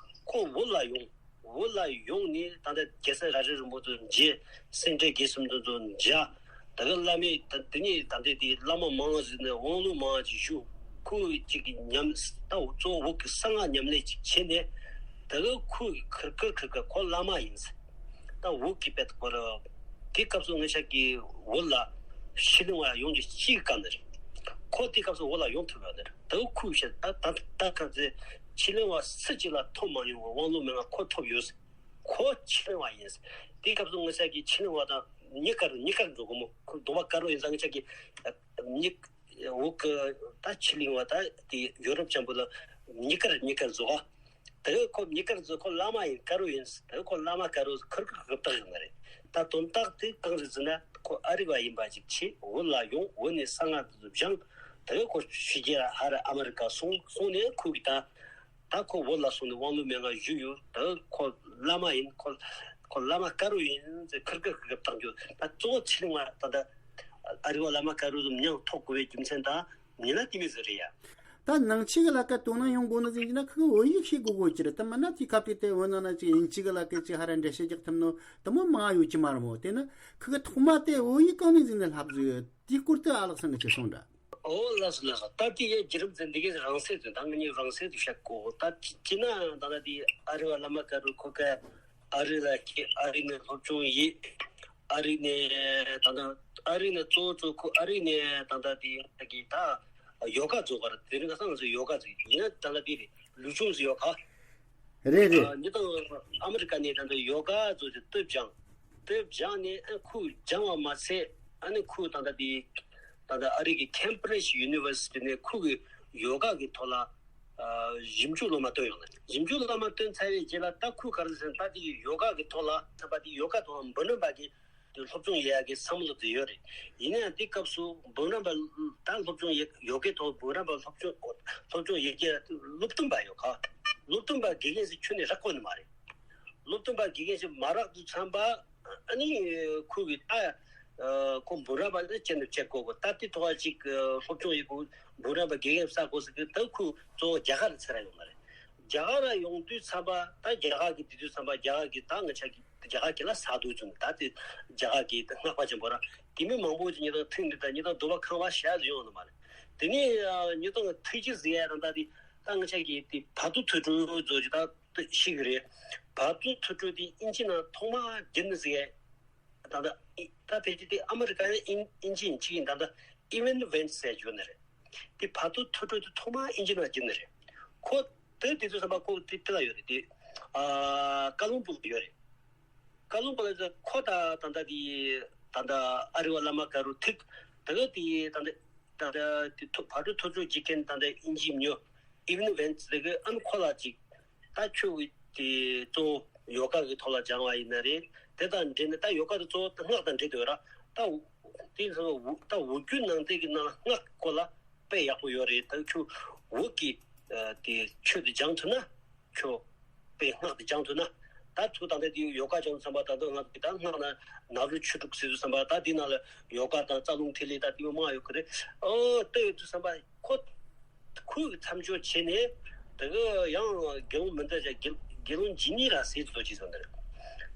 ཁོ་བོད་ལ་ཡོང་། བོད་ལ་ཡོང་ནས་ད་ལྟ་རྒྱལ་སྲས་ར་རི་རིན་པོ་ཚོ་མཇལ། སེ་འབྲས་དགེ་གསུམ་དེ་ཚོ་མཇལ། ད་གི་བླ་མའི་ད་དེ་ནས་ད་ལྟ་དེ་བླ་མ་མང་ཟིག་ནས་དབང་ལུང་མང་ཅིག་ཞུ། ཁོ་གཅིག་གི་ཉམས་ད་གཙོ་བོ་བོད་ཀྱི་གསང་སྔགས་ཉམས་ལེན་ཅིག་བྱས་ནས་ད་གི་ཁོ་གི་ཁིར་ཁིར་ཁིར་ཁིར་ཁོ་བླ་མ་ཡིན་ཟེར། ད་འུ་གི་པད་ཁོ་ར། དེ་སྐབས་སུ་ང་ཅག་གི་བོད་ལ་ཕྱི་གླིང་བ་ཡོང་རྒྱུ་གཅིག་གི་སྐབས་ནས་རེད། ཁོ་དེ་སྐབས་སུ་བོད་ལ་ཡོང་ཐུབ་ཡོད་ནི་རེད། ད་ཁུག་བཤད་ད་ད་ད་སྐབས་སུ་ཕྱི་གླིང་བ་སུ་གཅིག་ལ་ཐོབ་མ་མྱོང་བའི་དབང་ལུང་མན་ངག་ཁོ་ཐོབ་ཡོད། ཁོ་ཕྱི་གླིང་བ་ཡིན། དེ་སྐབས་སུ་ང་ཅག་གི་ཕྱི་གླིང་བ་དང་གཉིས་ཀར་གཉིས་ཀར་འགྲོ་གི་མོ། ཁོ་གདོང་པ་དཀར་རོ་ཡིན་ཙང་ང་ཅག་གི་གཉིས། འུ་གི་ད་ཕྱི་གླིང་བ་ད་དེ་ཡོ་རོབ་ཅན་པོ་ལ་གཉིས་ཀར་གཉིས་ཀར་བཟོ་ག་དེ་ཁོ་གཉིས་ཀར་བཟོ་ཁོ་བླ་མ་ཡིན་དཀར་རོ་ཡིན། དེ་ཁོ་བླ་མ་དཀར་རོ་ཁུར་ཁུར་གི་བཏགས་ཡོད་མ་རེད། ད་དོན་དག་དེ་གང་རེད་ཟེར་ན་ཁོ་ཨ་རི་བ་ཡིན་པ་ཅིག་བྱས་བོད་ལ་ཡོང་བོད་ནས་གསང་སྔགས་དེ་ཚོ་སྦྱངས། དེ་ཁོ་ཕྱི་རྒྱལ་ཧ་ར་ཨ་མི་རི་ཀ་སོང་སོང་ནས་ཁོ་གི་ད་ད་ཁོ་བོད་ལ་སོང་ནས་དབང་ལུང་མན་ངག་ཞུས་ཡོད། ད་ཁོ་བླ་མ་ཡིན། ཁོ་ཁོ་བླ་མ་དཀར་རོ་ཡིན་ཟེར་ཁུར་ཁུར་ཁུར་བཏགས་རྒྱུ་ད་གཙོ་བོ་ཕྱི་གླིང་བ་ད་ད་ཨ་རི་བ་བླ་མ་དཀར་རོ་ཚོ་མྱིང་ཐོགས་དགོས་པའི་རྒྱུ་མཚན་ད་མྱི་ལ་དེ་མི་ཟེར་རེད་ཡ། ད་ནང་ཆོས་ཀྱི་ལ་ཀ་དོ་སྣང་ཡོང་དགོས་ནི་ཟིན་གྱི་ན་ཁོ་གི་བོད་ཡིག་ཤེས་དགོས་དགོས་ཀྱི་རེད། ད་མིན་ན་དེའི་སྐབས་དེ་དེ་བོད་ནང་ན་ཅིག་དབྱིན་ཇི་གི་ལ་ཀ་ཅིག་ཧ་ར་འགྲེལ་བཤད་རྒྱག་ཐུབ་ནོ་དེ་མོ་མང་ཡོད་ཀྱི་མ་རེད་མོ། དེ་ན་ཁོ་གི་ཐོག་མ་དེ་བོད་ཡིག་གང་ནས་ཟིན་ནས་ལྷབ་ཟིག་ཡོད། དེའི་སྐོར་དེ་ཨ་ལགས་ཚང་གིས་ཅིག་གསུངས་དྲ། ཨོ་ལགས་སོ་ལགས་སོ། ད་དེ་ཡའི་བརྒྱུད་རིམ་ཟིན་འདི་གའི་རང་སྲེག་ཟིན་ད་ང་གཉིས་རང་སྲེག་ཏུ་བཤད་གོ། ད་དེ་ཅི་ན་ད་ལྟ་དེ་ཨ་རི་བ་བླ་མ་དཀར་རོ་ཁོ་ག་ཨ་རི་ལ་སྐྱེས། ཨ་རི་ནས་སློབ་སྦྱོང་ཡིན། ཨ་རི་ནས་ད་ལྟ་ཨ་རི་ནས་གཙོ་བོ་གཙོ་ཁོ་ཨ་རི་ནས་ད་ལྟ་དེ་གི་ད་ཡོ་ག་ཚོ་ག་རེད། དེ་རིང་ཁ་སང་ང་ཚོ་ཡོ་ག་ཚོ་ཡིན་ན་ད་ལྟ་དེ་རེད། ལུས་སྦྱོང་ཟེར་ཡོ་ག་རེད་རེད། ཨ་ཉི་དང་ཨ་མི་རི་ཀ་ནས་ད་ལྟ་ཡོ་ག་ཚོ་ཅིག་ཏུ་སྦྱངས། ཏུ་སྦྱངས་ནས་ཨ་ཁོ་སྦྱངས་པ་མ་ཚད་ཨ་ནི་ཁོ་ད་ལྟ་དེ་ད་ལྟ་ཨ་རི་གི་Cambridge University ནས་ཁོ་གི་ཡོ་ག་གི་ཐོག་ལ། ཨ་ཞིབ་འཇུག་སློབ་མ་བཏོན་ཡོང་ནས་ཞིབ་འཇུག་སློབ་མ་བཏོན་ཚར་བའི་རྗེས་ལ་ད་ཁོས་ག་རེ་ཟེར་ན་ད་དེ་ཡོ་ག་གི་ཐོག་ལ་ཚན་པ་དེ་ཡོ་ག་ཐོག་འབུམ་རམས་པ་གི་དེ་སློབ་སྦྱོང་ཡོད་ཡ་གི་བསམ་བློ་དེ་ཡོད་རེད། ཡིན་ན་ཡང་དེ་སྐབས་སུ་འབུམ་རམས་པ་ད་སློབ་སྦྱོང་ཡོ་ཡོ་གའི་ཐོག་འབུམ་རམས་པ་སློབ་སྦྱོང་སློབ་སྦྱོང་ཡོད་ཀྱི་སློབ་སྟོན་པ་ཡོད་ག་སློབ་སྟོན་པ་དགེ་རྒན་ཟེར་ཁྱོན་ནས་རག་གོ་ནི་མ་རེད། སློབ་སྟོན་པ་དགེ་རྒན་ཞིག་མ་རག་དུས་ཙམ་པ་ཨ་ནི་ཁོ་གི་ད་ཁོ་འབུམ་རམས་པ་ནི་སྤྱན་དུ་བཅད་དགོས་གོ། ད་དེ་ཐོག་ཅིག་སློབ་སྦྱོང་ཡི་གོ་འབུམ་རམས་པ་དགེ་རྒན་བསགས་དགོས་ཟེར་གི་ད་ཁོ་གཙོ་བོ་རྒྱ་གར་ལ་ཚུར་ར་ཡོང་ནི་རེད། རྒྱ་གར་ལ་ཡོང་དུས་ཙམ་པ་ད་རྒྱ་གར་གི་དེ་དུས་ཙམ་པ་རྒྱ་གར་གི་ད་ང་ཆ་གི་རྒྱ་གར་གི་ལ་ས་དུས་ཙམ་ད་དེ་རྒྱ་གར་གི་ད་སྔགས་པ་ཆེན་པོ་ར་དེ་མི་མང་པོ་ཅིག་ཉི་ད་ཐེངས་འདི་ད་ཉི་ད་འདུལ་བ་ཁང་བ་ཞག་ཡོང་ནི་མ་རེད། དེ་ནས་ཉིས་སྟོང་གི་ཐིག་གཅིག་ཟེར་ཡ་རང་ད་དེ་ད་ང་ཅག་གི་དེ་བར་དོ་ཐོས་གྲོལ་བཟོ་རྒྱུ་ད་ཤེས་གི་རེད། བར་དོ་ཐོས་གྲོལ་དེ་ཨིན་ཇི་ནང་ཐོག་མ་བསྒྱུར་ནི་ཟེར་ཡ། ད་ལྟ་ད་ཕལ་ཆེར་དེ་ཨ་མི་རི་ཀ་ཡང་ཨིན་ཨིན་ཇི་ཡིན་གཅིག་ཡིན། ད་ལྟ་ཨི་ཝན་ཝེན་ཟེར་ཡོད་ནི་རེད། དེ་བར་དོ་ཐོས་གྲོལ་དེ་ཐོག་མ་ཨིན་ཇི་ནང་བསྒྱུར་ནི་རེད། ཁོ་དེ་དེ་དུས་ཙམ་པ་ཁོ་དེ་དེ་ལ་ཡོད་རེད། དེ་ཨ་ཀ་ལོན་སྦུག་ལ་ཡོད་རེད། ཀ་ལོན་སྦུག་ལ་ཁོ་ད་ད་ལྟ་དེ་ད་ལྟ་ཨ་རི་བ་བླ་མ་དཀར་པོ་ཐིག་ད་ལྟ་དེ་ད་ལྟ་ད་ལྟ་དེ་ཐོ་བར་དོ་ཐོས་གྲོལ་བགྱིད་མཁན་ད་ལྟ་ཨིན་ཇིའི་མྱི་ཨི་ཝན་ཝེན་ཟེར་གི་ཨ་ནི་ཁོ་ལ་ཅིག་ད་ཁྱོད་ཀྱི་དེ་གཙོ་བོ་ཡོ་ག་གི་ཐོག་ལ་སྦྱང་བ་ཡིན་ན་རེད། དེ་དང་འབྲེལ་ནས་ད་ཡོ་ག་དེ་གཙོ་བོ་ད་སྔགས་དང་འབྲེལ་འདུག་ར། ད་དེ་ཚོ་ད་འུར་རྒྱུ་ནང་བསྡད་ཀྱི་ནང་ལ་སྔགས་སྐོར་ལ་དཔེ་ཡག་པོ་ཡོད་རེད། ད་ཁྱོད་འུར་གྱི་དེ་ཆོས་དེ་སྦྱང་ཐུབ་ན་ཁྱོད་དཔེ་སྔགས་དེ་སྦྱང་ཐུབ་ན། ད་ཚུར་ད་ལྟ་དེ་ཡོ་ག་སྦྱང་བསམ་པ་ད་ལྟ་ང་ཚོ་ད་སྔགས་ན་ནཱ་རོ་ཆོས་དྲུག་ཟེར་དུས་བསམ་པ་ད་དེ་ནང་ལ་ཡོ་ག་དང་རྩ་རླུང་ཐིག་ལེ་ད་དེ་མང་ཡོད་ཀྱི་རེད། ཨོ་ལྟ་ཡོད་དུས་བསམ་པ་ཁོ་ཁོའི་མཚམས་སྦྱོར་བྱས་ནས་དེ་གི་ཡང་དགེ་སློང་མི་འདི་ཅག་དགེ་དགེ་སློང་ཇི་ནི་ར་སི་བཟོ་ཅིག་བཟོ་འདི་རེད།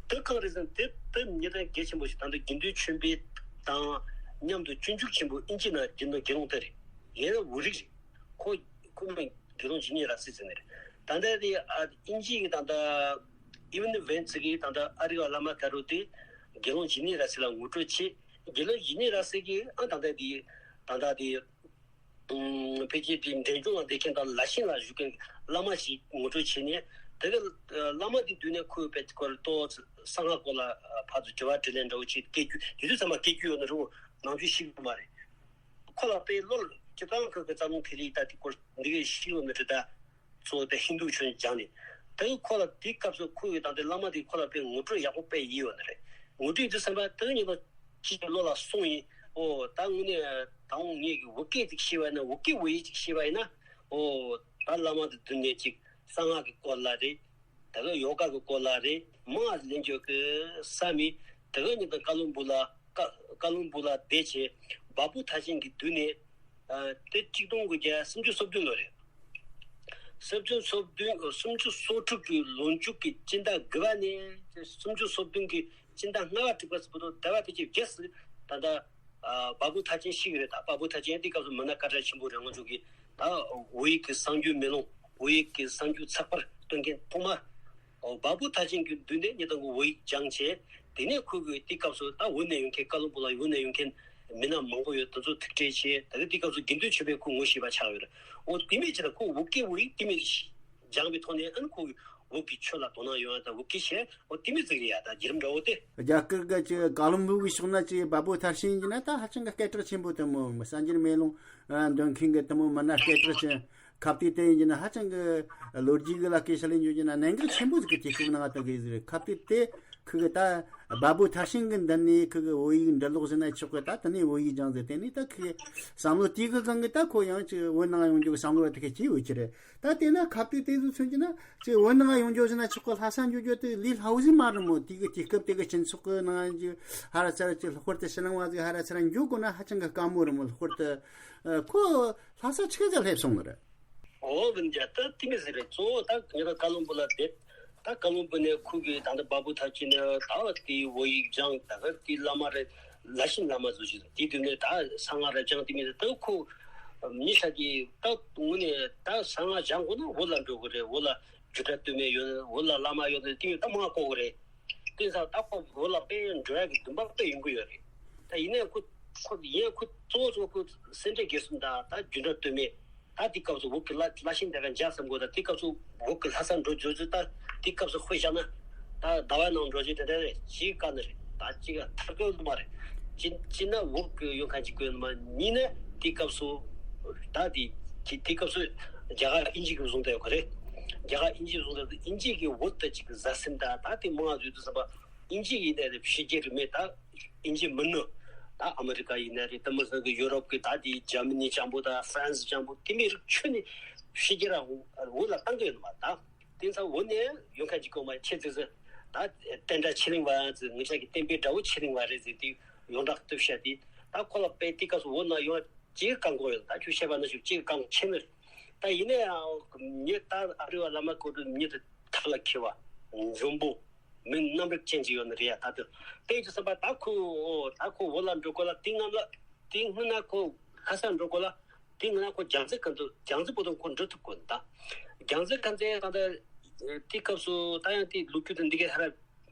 དེ་གང་རེད་ཟེར་ན་དེ་དེ་མྱི་དང་གལ་ཆེན་པོ་ཞིག་ད་ལྟ་དགེ་འདུན་ཆོས་འཕེལ་དང་མཉམ་དུ་སྤྱོད་འཇུག་ཆེན་པོ་ཨིན་ཇི་ནང་བསྒྱུར་ནོ་དགེ་སློང་དེ་རེད། ཡིན་ན་འུར་རིགས་རེད། ཁོ་ཁོ་མི་དགེ་སློང་ཇི་ནི་ར་སི་ཟེར་ནི་རེད། ད་ལྟ་དེ་ཨ་ཨིན་ཇི་གི་ད་ལྟ་ཨི་ཝན་ཝེན་ཚི་གི་ད་ལྟ་ཨ་རི་བ་བླ་མ་དཀར་པོ་དེ་དགེ་སློང་ཇི་ནི་ར་སི་ལ་ངོ་སྤྲོད་བྱས། དགེ་སློང་ཇི་ནི་ར་སི་གི་ཨ་ད་ལྟ་དེ་ད་ལྟ་དེ། ཕལ་ཆེར་དེ་འབྲས་ལྗོངས་ལ་བསྡད་མཁན་དང་ལ་ཤིང་ལ་བཞུགས་མཁན་བླ་མ་ཞིག་ངོ་སྤྲོད་བྱས་ནས་དེ་ག་བླ་མ་དེ་མདུན་ནས་ཁོས་དཔེ་སྐོར་ཏོག་ཙམ་གསང་སྔགས་སྐོར་ལ་ཕར་ཚུར་དྲི་བ་དྲིས་ལན་འདྲ་བོ་ཅིག་སྐད་རྒྱུ་དེ་དུས་ཙམ་པ་སྐད་རྒྱུ་ཡོད་ན་རུང་ནང་ཆོས་ཤེས་ཀྱི་མ་རེད། ཁོ་ལ་དཔེ་བློ་ལ་སྤྱིར་བཏང་ཁོས་ཀྱི་རྩ་རླུང་ཐིག་ལེ་ད་དེ་སྐོར་འདི་གས་ཤེས་ཡོད་ན་དྲི་ད། གཙོ་བོ་དེ་ཧིན་དུ་ཆོས་སྦྱངས་ནས་དེ་ཁོ་ལ་དེའི་སྐབས་སུ་ཁོ་ཡི་དང་དེ་བླ་མ་དེ་ཁོ་ལ་དཔེ་ངོ་སྤྲོད་ཡག་པོ་དཔེ་ཡིན་ཡོད་ནི་རེད། ངོ་སྤྲོད་དུས་ཙམ་པ་དེ་ཉིད་ལ་ཅི་བློ་ལ་སོང་ཡིན། ཨོ་ད་དངོས་གནས་ད་འོང་ངས་ཀྱི་འུར་སྐད་ཅིག་ཤེས་པ་ཡིན་ན་འུར་སྐད་འུར་ཡིག་ཅིག་ཤེས་པ་ཡིན་ན། ཨོ་ད་བླ་མ་དེ་མདུན་ནས་ཅིག་གསང་སྔགས་ཀྱི་སྐོར་ལ་རེད། དེ་ག་ཡོ་ག་གི་སྐོར་ལ་རེད། མང་ལེན་རྒྱུ་གི་བསམ་མི་དེ་ག་ཉིད་དུ་བཀའ་བློན་སྦུག་ལ་བཀའ་བཀའ་བློན་སྦུག་ལ་བསྡད་བྱས་བ་སྤུ་ཐར་ཆེན་གྱི་མདུན་ནས་ཨ་དེ་གཅིག་སྟོང་དགུ་བརྒྱ་སུམ་ཅུ་སོ་བདུན་ལོ་རེད། སུམ་ཅུ་སོ་བདུན་སུམ་ཅུ་སོ་དྲུག་གི་ལོ་མཇུག་གི་སྤྱི་ཟླ་དགུ་པ་ནས་སུམ་ཅུ་སོ་བདུན་གི་སྤྱི་ཟླ་ལྔ་པ་དྲུག་པ་ཚོ་བར་དུ་ཟླ་བ་དེ་གཅིག་རྗེས་སུ་ད་ལྟ་ཨ་བ་སྤུ་ཐར་ཆེན་ཤི་གི་རེད། ད་བ་སྤུ་ཐར་ཆེན་དེ་སྐབས་སུ་མི་སྣ་དཀར་གྲལ་ཆེན་པོ་རེད། ང་ཚོ་གི་ད་བོད་ཡིག་གི་གསར་འགྱུར་མེ་ལོང་བོད་ཡིག་གི་གསར་འགྱུར་ཚགས་པར་སྟོན་མཁན་ཐོག་མ། ཨོ་བ་སྤུ་ཐར་ཆེན་གྱི་མདུན་ནས་ཉིན་དང་གི་བོད་ཡིག་སྦྱངས་བྱས། དེ་ནས་ཁོ་གིས་དེ་སྐབས་སུ་ད་བོད་ནས་ཡོང་མཁན་བཀའ་བློན་སྦུག་ལ་བོད་ནས་ཡོང་མཁན་མི་སྣ་མང་པོ་ཡོད། དེ་ཚོ་ཐུག་འཕྲད་བྱས། ད་གི་དེ་སྐབས་སུ་དགེ་འདུན་ཆོས་འཕེལ་ཁོ་ངོ་ཤེས་པ་ཆགས་ཡོད་རེད། ཨོ་དེ་མིན་ཅི་ལ་ཁོ་བོད་སྐད་བོད་ཡིག་དེ་མིན་སྦྱངས་པའི་ཐོག་ནས་ཨ་ནི་ཁོ་གིས་བོད་ཀྱི་ཆོས་ལ་དོ་སྣང་ཡོང་ཡ་དང་བོད་སྐད་བཤད་ཨོ་དེ་མིན་ཟིག་རེད་ཡ། ད་བརྒྱུད་རིམ་འདྲ་བོ་དེ། རྒྱ་གར་གི་ཅིག་ཀ་ལོན་སྦུག་གི་ཕྱོགས་ན་ཅིག་བ་སྤུ་ཐར་ཆེན་གྱི་ན་ད་ཧ་ཅང་གི་སྐད་གྲགས་ཆེན་པོ་དེ་མོ་གསར་འགྱུར་མེ་ལོང་འདོན་མཁན་གྱི་དེ་མོ་མི་སྣ་སྐད་གྲགས་ཆེན། ཁ་གཏད་དེ་ཡིན་གྱི་ན་ཧ་ཅང་གི་ལོ་རྒྱུས་གི་ལ་སྐད་ཆ་ལེན་རྒྱུ་ཡིན་ན་གནད་འགག་ཆེན་པོ་ཟིག་གི་དུས་སྐབས་ནང་ང་ད་གི་ཟིག་རེད། ཁ་གཏད་དེ་ཁུ་གི་ད་བ་སྤུ་ཐར་ཆེན་གི་མདུན་ནས་ཁུ་གི་བོད་ཡིག་འབྲི་ཀློག་ཟེར་ན་ཆོག་གི། ད་དེ་ནས་བོད་ཡིག་སྦྱངས་ཟེར། དེ་ནས་ད་ཁུ་གི་བསམ་བློ་དེ་གི་སྒང་གི་ད་ཁོ་ཡང་ཅིག་བོད་ནང་ཡོང་རྒྱུ་གི་བསམ་བློ་དེ་གི་སྐྱེས་ཡོད་ཀྱི་རེད། ད་དེ་ན་ཁ་གཏད་དེ་ཚོ་མཚོན་གྱི་ན་ཅིག་བོད་ནང་ཡོང་རྒྱུ་ཟེར་ན་ཆོག་གི། ལྷ་ས་འགྱོ་རྒྱུ་དེ་ལས་སླ་བོ་ཟིག་མ་རེད་མོ། དེ་གི་དུས་སྐབས་དེ་གི་སྤྱི་ཚོགས་གི་ནང་ཅིག་ཧ་ར་ཚ་ར་ཅིག་ལྷག་པར་དུ་ཕྱི་ནང་བ་ཟིག་ཧ་ར་ཚ་ར་འགྱོ་དགོས་ན་ཧ་ཅང་གི་དཀའ་མོ་རེད་མོ། ལྷག་པར་དུ་ཁོ་ལྷ་ས་ཆི་ག་ཟིག་སླེབས་སོང་ནི་རེད། ཨོ་བུན་རྒྱ་ད་དེ་མི་ཟེར་རེད། གཙོ་བོ་ད་ངེད་ཀ་ཀ་ལོན་སྦུག་ལ་བསྡད། ད་ཀ་ལོན་སྦུག་ནས་ཁོ་གིས་ད་ལྟ་བ་སྤུ་ཐར་ཆེན་ནས་ད་བ་དེའི་བོད་ཡིག་སྦྱངས། ད་ག་དེའི་བླ་མ་རེད། ལ་ཤིང་བླ་མ་བཟོ་ཞིག་དེའི་དུས་ནས་ད་གསང་སྔགས་རེ་སྦྱངས། དེ་མི་ཟེར་ད་ཁོ་མི་ས་གི་ད་དངོས་གནས་ད་གསང་སྔགས་སྦྱངས་དགོས་ན་བོད་ལ་འགྲོ་དགོས་རེད། བོད་ལ་རྒྱུད་གྲྭ་སྟོད་སྨད་ཡོད། བོད་ལ་བླ་མ་ཡོད། དེ་མི་ད་མང་གོ་གི་རེད། དེ་ས་ད་ཁོ་བོད་ལ་དཔེ་འགྲོ་ཡ་གི་འདུན་པ་དཔེ་ཡོང་གི་ཡོད་རེད། ད་ཡིན་ནའི་ཁོ་ཁོ་ཡིན་ཁོ་གཙོ་བོ་གཙོ་བོ་ཁོ་སེ་འབྲས་དགེ་གསུམ་དང་ད་རྒྱུད་གྲྭ་སྟོད་སྨད། ད་དེ་སྐབས་སུ་བོད་ཀྱི་བླ་བླ་ཤིང་དེ་ག་འཇག་བསམ་གོ། ད་དེ་སྐབས་སུ་བོད་ཀྱི་ལྷ་ས་འགྲོ་འགྲོ་རྒྱུ་ད་དེ་སྐབས་སུ་དཔེ་བཞག་ན་ད་ཟླ་བ་ནང་འགྲོ་རྒྱུ་དེ་འདྲ་རེད། ཅིག་དཀའ་ནི་རེད། ད་ཅིག་ཐར་གི་མ་རེད། ཅི་ཅི་ན་བོད་ཀྱི་ཡོད་མཁན་ཅིག་གི་མ་ཉིན་ནས་དེ་སྐབས་སུ་ད་དེ་དེ་དེ་སྐབས་སུ་རྒྱ་གར་དབྱིན་ཇི་གི་བཟུང་བསྡད་ཡོད་གི་རེད། རྒྱ་གར་དབྱིན་ཇི་བཟུང་བསྡད་དབྱིན་ཇི་གི་བོད་དུ་ཅིག་ཟ་སེམས་ད་ད་དེ་མང་བཟོས་དུས་ཙམ་པ། དབྱིན་ཇི་ཡིན་ནའི་རེད། ཕྱི་རྒྱལ་རིག་གནས་ད་དབྱིན་ཇི་མིན་ནོ། ད་ཨ་མི་རི་ཀ་ཡིན་ནའི་རེད། དེ་མི་ཚང་གི་ཡུ་རོབ་ཀྱི་ད་དེ་འཇར་མ་ནི་སྤྱང་པོ་དང་ཧྥ་རན་སི་སྤྱང་པོ་དེ་མི་རིགས་ཁྱོན་ནས་ཕྱི་རྒྱལ་ར་འུ་འུ་ལ་བཏང་གི་ཡོད་མ་ད། དེ་ཚང་འུ་ནས་ཡོང་མཁན་གྱི་གོ་མ་ཁྱེད་ཚོས་ད་བསྟན་དགྲ་ཆོས་གླིང་བ་ཚོས་ངེད་ཅག་གི་བསྟན་པའི་དགྲ་བོ་ཆོས་གླིང་བ་རེད་ཟེར་དེ་ཡོངས་གྲགས་བཏུབ་བཤད་དེ། ད་ཁོ་ལ་དཔེ་དེ་སྐབས་སུ་འུ་ན་ཡོང་ཅིག་བཀག་འགོག་ཡོད། ད་ཁྱོད་བཤད་པ་ན་ཞུ་ཅིག་བཀག་འགོག་ཆེ་ནི་རེད། ད་ཡིན་ནའི་ཡང་ངས་ད་ཨ་རི་བ་བླ་མ་སྐོར་དུ་མྱི་དེ་ཐབས་ལ་མཁས་པ་འཇོན་པོ། མི་རྣམ་རིག་ཅན་ཅིག་ཡོད་ནི་རེད་ཡ། ད་དུ་དེ་ཅི་བསམ་པ་ད་ཁོ་ད་ཁོ་བོད་ལ་འགྲོ་དགོས་ལ་དེ་སྔོན་ལ་དེ་སྔོན་ན་ཁོ་ལྷ་ས་འགྲོ་དགོས་ལ་ དེ་ང་ཁོ་རྒྱལ་རྩེ་ཁ་འདུག་རྒྱལ་རྩེ་བོ་དང་ཁོ་འགྲོ་ཐུབ་དགོས་ད། རྒྱལ་རྩེ་ཁ་འདུག་ད་ལྟ་དེ་སྐབས་སུ་ད་ཡང་དེ་ལོ་རྒྱུས་དེ་འདི་གའི་ཧ་ར་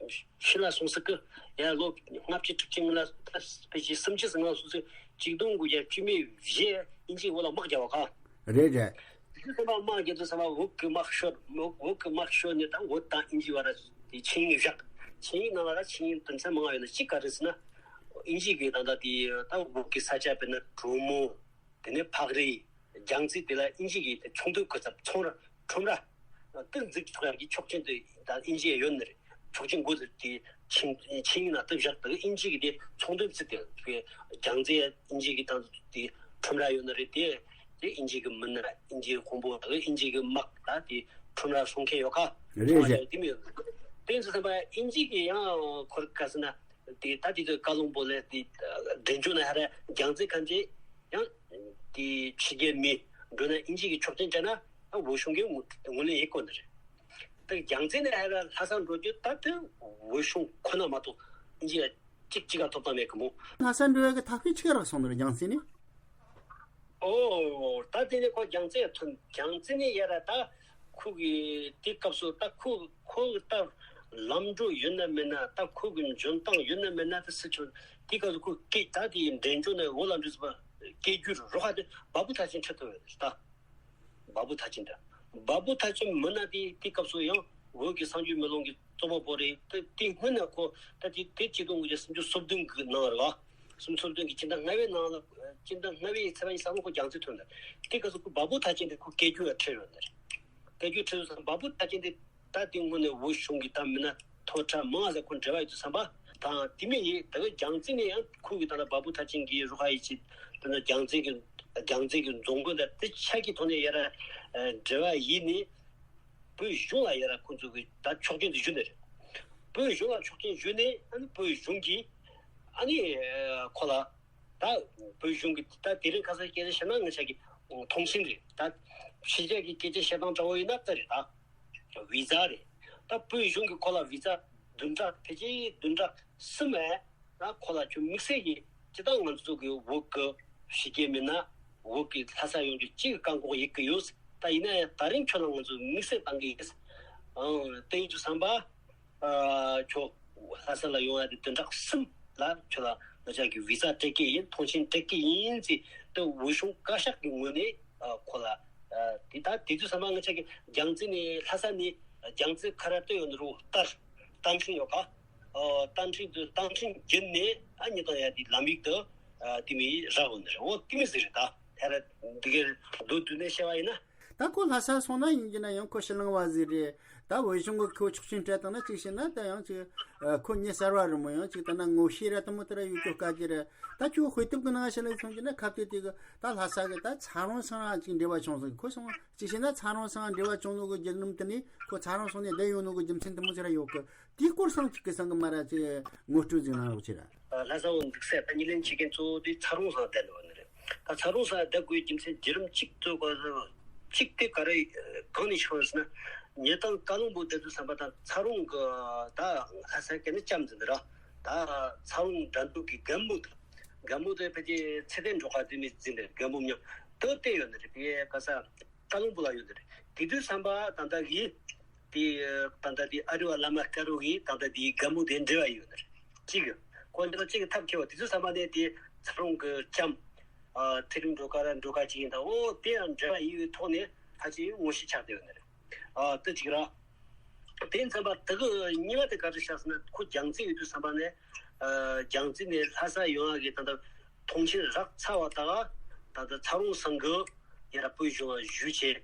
ཤི་ལ་སོང་ས་ཀི་ཡ་ལོ་ལྔ་བཅུ་དྲུག་ཅུ་ང་ལ་ཕལ་ཆེར་སུམ་ཅུ་ང་ལ་སོང་ཚེ་ཆིག་སྟོང་དགུ་བརྒྱ་བཅུ་མེད་བཞི་ཨིན་ཇིའི་འོག་ལ་དམག་རྒྱག་པ་ག་རེད་རེད། དེ་ཚོ་ཚང་མ་དམག་རྒྱག་དུས་ཚང་མ་བོད་ཀྱི་དམག་ཤོར་བོད་ཀྱི་དམག་ཤོར་ནས་ད་བོད་དང་ཨིན་ཇི་བར་དེ་ཆིངས་ཡིག་བཞག་ཆིངས་ཡིག་ནང་ལ་ད་ཆིངས་ཡིག་དོན་ཚན་མང་བ་ཡོད་ན་གཅིག་ག་རེ་ཟེར་ན། ཨིན་ཇི་གི་ད་ལྟ་དེ་ད་བོད་ཀྱི་ས་ཆ་དཔེར་ན་གྲོ་མོ། དེ་ནས་ཕག་རི། རྒྱལ་རྩེ་དེ་ལ་ཨིན་ཇི་གི་དེ་ཚོང་དོན་གོ་ཚབ་ཚོང་ར་ཁྲོམ་ར་དེ་འཛུགས་ཆོག་ཡག་གི་ཆོག་མཆན་དེ་ད་ཨིན་ཇི་ཡ་ཡོད་ནི་རེད། ཆོག་མཆན་འགོ་དེ་ཆིངས་ཆིངས་ཡིག་ནང་དེ་བཞག་དེ་ཨིན་ཇི་གི་དེ་ཚོང་དོན་ཚིག་དེ་རྒྱལ་རྩེ་ཨིན་ཇི་གི་ད་དེ་ཁྲོམ་ར་ཡོད་ནི་རེད། དེ་དེ་ཨིན་ཇི་གི་མི་སྣ་ཨིན་ཇིའི་དཔོན་པོ་དེ་ཨིན་ཇི་གི་དམག་ད་དེ་ཁྲོམ་ར་སྲུང་མཁན་ཡོད་ཁ་རེད་ཚོང་ར་རེད། ཡོད་དེ་མི་ཡོད། དེ་ཚོ་ཚན་པ་ཨིན་ཇི་གི་ཡང་ཁོར་ག་ཟེར་ན། དེ་ད་དེ་ཚོའི་བཀའ་བློན་པོ་ལས་དེ་འབྲས་ལྗོངས་ན་ཧ་ར་རྒྱལ་རྩེ་ཁ་འབྲས་ཡང་དེ་ཕྱི་རྒྱལ་མི་འགྲོ་ན་ཨིན་ཇི་གི་ཆོག་མཆན་བྱས་ན་ད་བོད་གཞུང་གིས་ངོ་ངོས་ལེན་ཡེད་དགོས་ནི་རེད། ད་རྒྱལ་རྩེ་ནས་ཧ་ར་ལྷ་ས་འགྲོ་རྒྱུ་ད་དེ་བོད་གཞུང་ཁོ་ན་མ་གཏོགས་ཨིན་ཇི་ལ་གཅིག་གཅིག་ག་ཐོབ་ཐང་མེད་གི་མོ། ལྷ་ས་འགྲོ་ཡག་གི་ཐག་གཅོད་ཆི་ག་རག་སོང་ནི་རེད་རྒྱལ་རྩེ་ནས། ཨོ། ད་དེ་ནས་ཁོ་རྒྱལ་རྩེ་ཐོན་རྒྱལ་རྩེ་ནས་ཡར་ད་ཁོ་གི་དེ་སྐབས་སུ་ད་ཁོ་ཁོ་གི་ད་ལམ་འགྲོ་ཡོད་ན་མེད་ན་ད་ཁོ་གི་འཇོན་ཐང་ཡོད་ན་མེད་ན་ད་སྲིད་ཆོད་དེ་སྐབས་སུ་ཁོ་སྐད་ད་དེ་འབྲས་ལྗོངས་ནས་འོ་ལ་འགྲོ་ཟེར་བ་སྐད་རྒྱུ་རོགས་ཧ་དེ་བ་སྤུ་ཐག་ཆེན་ཁྲིད་ཐུབ་ཡོད་ད། བ་སྤུ་ཐག་ཆེན་ད། བ་སྤུ་ཐག་ཆེན་མི་སྣ་དེ་དེ་སྐབས་སུ་ཡང་བོད་ཀྱི་གསར་འགྱུར་མེ་ལོང་གི་རྩོམ་པ་པོ་རེད། དེ་དེ་སྔོན་ན་ཁོ་ད་དེ་དེ་ཆིག་སྟོང་དགུ་བརྒྱ་སུམ་ཅུ་སོ་བདུན་གི་ནང་རེད་བ། སུམ་ཅུ་སོ་བདུན་གི་སྤྱི་ཟླ་ལྔ་པའི་ནང་ལ་སྤྱི་ཟླ་ལྔ་པའི་ཚེས་པ་ཉི་ཤུ་རྩ་དགུ་ཁོ་རྒྱལ་རྩེ་ཐོན་ནས་དེ་སྐབས་སུ་ཁོ་བ་སྤུ་ཐག་ཆེན་དེ་ཁོ་སྐད་སྒྱུར་ལ་ཁྲིད་ཡོད་ནི་རེད། སྐད་སྒྱུར་ཁྲིད་སོང་བ་སྤུ་ཐག་ཆེན་དེ་ད་དེ་སྔོན་ནས་བོད་གཞུང་གི་ད་མི་སྣ་མཐོ་དྲགས་མང་ཟེར་ཁོ་འབྲེལ་བ་ཡོད་དུས་བསམ་པ་དང་དེ་མིན་ཡིན་ད་གི་རྒྱལ་རྩེ་ནས་ཡང་ཁོ་གི་ད་ལྟ་བ་སྤུ་ཐག་ཆེན་གྱི་རུ་ཁག་ཡིན་ཅིག་ད་ལྟ་རྒྱལ་རྩེ་གི་རྒྱལ་རྩེ་གི་རྫོང་དཔོན་དང་དེ་ཆ་གི་ཐོག་ནས་ཡར་འབྲེལ་བ་ཡིན་ནི་བོད་གཞུང་ལ་ཡར་ཁོ་ཚོ་གི་ད་ཆོག་མཆན་དེ་ཞུ་ནི་རེད། བོད་གཞུང་ལ་ཆོག་མཆན་ཞུས་ནས་ཨ་ནི་བོད་གཞུང་གིས་ཨ་ནི་ཁོ་ལ་ད་བོད་གཞུང་གི་ད་དེ་རིང་ཁ་སང་སྐད་ཆ་བཤད་ན་ང་ཅག་གི་ཐོངས་མཆན་རེད་ད། ཕྱི་རྒྱལ་གྱི་སྐད་ཆ་བཤད་སྟངས་འདྲ་བོ་ཡིན་ན་ད་རེད་ད། བི་ཛ་རེད། ད་བོད་གཞུང་གིས་ཁོ་ལ་བི་ཛ་བདུན་ཕྲག་ཕལ་ཆེར་བདུན་ཕྲག་གསུམ་མེད་ད་ཁོ་ལ་ཁྱོད་དམིགས་བསལ་གྱི་ཇི་ལྟར་ང་ཚོ་གི་བོད་ཀྱི་ཕྱི་རྒྱལ་མི་སྣ་བོད་ཀྱི་ལྷ་ས་ཡོང་རྒྱུ་གཅིག་གི་བཀག་འགོག་ཡེད་ཀྱི་ཡོད། ད་ཡིན་ན་ཡང་ད་རིང་ཁྱོད་ལ་ང་ཚོ་དམིགས་བསལ་བཏང་གི་ཡིན། ཨང་དེ་ཡིན་དུས་བསམ་པ། ཨ་ཁྱོད་ལྷ་ས་ལ་ཡོང་ཡ་དེ་བདུན་ཕྲག་གསུམ་ལ་ཁྱོད་ལ་ང་ཅག་གི་བི་ཛ་སྤྲད་ཀྱི་ཡིན། ཐོངས་མཆན་སྤྲད་ཀྱི་ཡིན་ཟེར་ཏེ་འོས་ཤོང་བཀའ་ཤག་གི་ངོས་ནས་ཨ་ཁོ་ལ་ཨ་དེ་ད་དེ་དུས་བསམ་པ་ང་ཅག་གི་རྒྱལ་རྩེ་ནས་ལྷ་ས་ནས་རྒྱལ་རྩེ་ཁ་ར་ལྟོས་ཡོང་ནི་རུ་རྟར་རྟ་འཕྲིན་ཡོད་ཀ་ཨ་རྟ་འཕྲིན་དུ་རྟ་འཕྲིན་བརྒྱུད་ནས་ཨ་ཉིད་དང་ཡ་དེ་ལམ་ཡིག་ཏུ་ཨ་དེ་མི་རག་ཡོང་ནི་རེད། འོ་དེ་མི་ཟེར་རེད། ད་ཐ་ར་འདི་གའི་མདོར་བསྡུས་ནས་བཤད་པ་ཡིན་ན། ད་ཁོ་ལྷ་ས་སོང་ན་ཡིན་གྱི་ན་ཡང་ཁོ་ཕྱི་གླིང་བ་ཟིག་རེད། ད་བོད་གཞུང་གི་ཁོ་ཆོག་མཆན་སྤྲད་བཏང་ན་གཅིག་བྱས་ན་ད་ཡང་ཅིག་ཁོ་མྱི་གསར་བ་རེད་མོ། ཡང་ཅིག་ད་ན་ངོ་ཤེས་ར་དེ་མོ་དེ་ར་ཡོད་རྒྱུ་དཀའ་གི་རེད། ད་ཁྱོད་དཔེ་དེབ་གི་ནང་བཤད་ལ་སོང་གྱི་ན་ཁ་གཏད་དེ་གི་ད་ལྷ་ས་གི་ད་ཚ་རོང་ཚང་ར་ཅིག་འབྲེལ་བ་བྱུང་སོང་། ཁོ་སོང་གཅིག་བྱས་ན་ཚ་རོང་ཚང་འབྲེལ་བ་བྱུང་ནོ་གི་བརྒྱུད་རིམ་དེ་ནི་ཁོ་ཚ་རོང་སོང་ནས་བསྡད་ཡོང་ནོ་གི་རྒྱུ་མཚན་དེ་མོ་ཅིག་ར་ཡོད་གི། དེའི་སྐོར་སང་ཅིག་གི་སང་གི་མ་ར་ཅིག་ངོ་སྤྲོད་ཅིག་གནང་རོགས་བྱེད་ར། ལྷ་ས་འོ་འདུག་སེ་ད་ཉེ་ལན་ཆེ་མཁན་གཙོ་བོ་དེ་ཚ་རོང་སང་བསྡད་ནོ་ནི་རེད། ད་ཚ་རོང་སང་བསྡད་དགོས་རྒྱུ་མཚན་བརྒྱུད་རིམ་གཅིག་གཙོ་བོ་གཅིག་དེ་ག་རེ་གང་ནས་བྱུང་ཟེར་ན། ཉེ་དང་བཀའ་བློན་པོ་བསྡད་དུས་བསམ་པ་དང་ཚ་རོང་གི་ད་ལྷ་ས་སྐད་ནི་ལྕམ་ཟེར་འདི་ར། ད་ཚ་རོང་འགྲན་བསྡུར་གི་རྒན་མོ་དང་རྒན་མོ་དེ་ཕལ་ཆེར་ཚེ་བརྟན་སྒྲོལ་དཀར་དེ་མི་འཛིན་པའི་རྒན་མོ་མཉམ་དུ་བལྟས་ཡོད་ནི་རེད། དེ་ག་ས། བཀའ་བློན་པོ་ལ་ཡོད་དེ་རེད། དེ་དུས་བསམ་པ་ད་ལྟ་གི་དེ་ད་ལྟ་དེ་ཨ་རི་བ་བླ་མ་དཀར་པོ་གི་ད་ལྟ་དེ་རྒན་མོ་དེ་འབྲེལ་བ་ཡོད་དེ་རེད། གཅིག་གི་ཁོ་འདི་ལ་གཅིག་གི་ཐབས་མཁས་པ་དེ་ཚོ་བསམ་པ་ནས་དེ་ཚ་རོང་གི་ལྕམ་ཨ་ཚེ་རིང་སྒྲོལ་དཀར་སྒྲོལ་དཀར་གཅིག་ཡིན་ད། འོ་དེ་ཡང་འབྲེལ་བ་ཡོད་པའི་ཐོག་ནས་ཕལ་ཆེར་ངོ་ཤེས་ཆགས་བསྡད་ཡོད་དེ་རེད། ཨ་དེ་གཅིག་ར། དེ་ཡིན་ཙམ་པ་དེ་གི་གཉིས་པ་དེ་ག་རེ་ཤག་ཟེར་ན་ཁོ་རྒྱལ་རྩེ་ཡོད་དུས་བསམ་པ་ནས་ཨ་རྒྱལ་རྩེ་ནས་ལྷ་ས་ཡོང་ཡ་གི་ད་ལྟ་ཐོངས་མཆན་རག་ཚར་བ་དང་ད་ལྟ་ཚ་རོང་སང་གི་ཡ་ར་བོད་གཞུང་ལ་ཞུས་བྱས།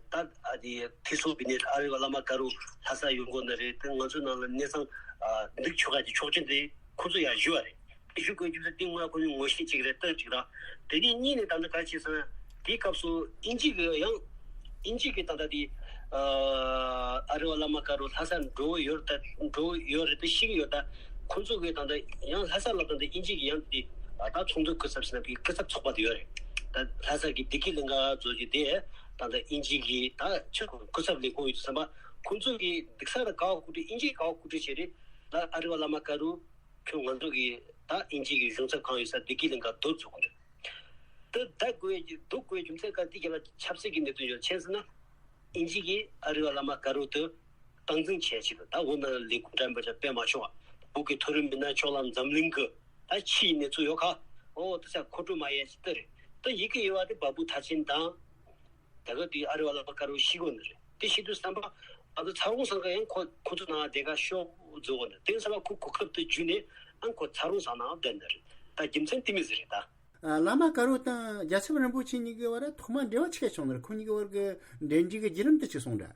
ད་ཨ་དེ་ཐེ་སོ་བི་ནེ་ཨ་རི་བ་བླ་མ་དཀར་པོ་ལྷ་ས་ཡོང་དགོས་ནི་རེད། དེ་ང་ཚོའི་ནང་ལ་གནས་ཚང་འདུག་ཆོག་ག་གི་ཆོག་མཆན་དེ་ཁོ་ཚོ་ཡར་ཞུ་བ་རེད། ཞུ་དགོས་རྒྱུ་དེ་ངོ་ཁོ་ཚོའི་ངོ་ཤེས་གཅིག་རེད། ལྟ་གཅིག་ར། དེ་ནས་གཉིས་ནས་ད་ནི་ག་རེ་བྱས་ཟེར་ན་དེའི་སྐབས་སུ་ཨིན་ཇི་གི་ཡང་ཨིན་ཇི་གི་ད་ལྟ་དེ་ཨ་རི་བ་བླ་མ་དཀར་པོ་ལྷ་ས་འགྲོ་ཡོད་ད་འགྲོ་ཡོད་རེད་དེ་ཤེས་ཀྱི་ཡོད་ད། ཁོ་ཚོ་གི་ད་ལྟ་ཡང་ལྷ་ས་ལ་ད་ལྟ་ཨིན་ཇི་གི་ཡང་དེ་ད་ཚོང་དོན་སྐུ་ཚབ་ཟེར་ན་གི་སྐུ་ཚབ་ཚོགས་པ་དེ་ཡོད་རེད། ད་ལྷ་ས་གི་བདེ་སྐྱིད་གླིང་ག་ཚོ་གི་དེ་ད་ལྟ་ཨིན་ཇི་གི་ད་ཆ་སྐུ་ཚབ་ལས་ཁུངས་ཡོད་དུས་ཙམ་པ་ཁོང་ཚོ་གི་འདུག་ས་ད་ག་བ་སྐུ་དྲིན་ཨིན་ཇི་ག་བ་སྐུ་དྲིན་བྱས་རེད། ད་ཨ་རི་བ་བླ་མ་དཀར་པོ་ཁྱོད་ང་ཚོ་གི་ད་ཨིན་ཇི་གི་གཞུང་ཚབ་ཁང་ཡོད་ས་བདེ་སྐྱིད་གླིང་ག་རྡོ་རྫོང་རེད། དེ་བསྡད་དགོས་ཀྱི་འདུག་དགོས་རྒྱུ་མཚན་ག་དེ་ག་ལ་ཆབ་སྲིད་ཀྱི་གནད་དོན་ཡོད་ཆེན་ཟེར་ན། ཨིན་ཇི་གིས་ཨ་རི་བ་བླ་མ་དཀར་པོ་དེ་སྟངས་འཛིན་བྱས་ཆེད་དུ་ད་འོ་ན་ལས་ཁུངས་འདྲ་མི་འདྲ་སྤེལ་མ་བྱུང་བ། བོད་ཀྱི་མཐོ་རིམ་མི་སྣ་ཕྱོགས་ལ་འཛམ་གླིང་གི་ད་ཕྱིའི་གནས་ཚུལ་ཡོད་ཁ། ཨོ་དེ་ཚ་མཁོ་སྤྲོད་མ་ཡས་ཅི་ལྟར་རེད། ད་ཡི་གེ་ཡོད་བ་དེ་བ་སྤུ་མཐར་ཕྱིན་དང་། ད་ག་དེ་ཨ་རི་བ་བླ་མ་དཀར་པོ་ཤི་དགོས་ནི་རེད། དེ་ཤི་དུས་བསམ་པ་ཨ་ད་ཚ་རུང་སང་ག་ཡང་ཁོ་ཁོ་ཚོ་ནང་དེ་ག་ཤོག་རྫོགས་དགོས་ནི་དེ་བསམ་པ་ཁོ་གོ་སྐབས་དེ་བརྒྱུད་ནས་ཨང་ཁོ་ཚ་རུང་སང་ནང་བསྡད་ནི་རེད། ད་རྒྱུ་མཚན་དེ་མི་ཟེར་རེད་ད། ཨ། བླ་མ་དཀར་པོ་དང་རྒྱལ་ཚབ་རིན་པོ་ཆེ་གཉིས་ཀྱི་བར་ཐོག་མ་འབྲེལ་བ་ཆི་ག་བྱུང་ནར་ཁོ་གཉིས་ཀྱི་བར་གྱི་འབྲེལ་འདྲིས་ཀྱི་བརྒྱུད་རིམ་དེ་ཆི་སོང་འདྲ།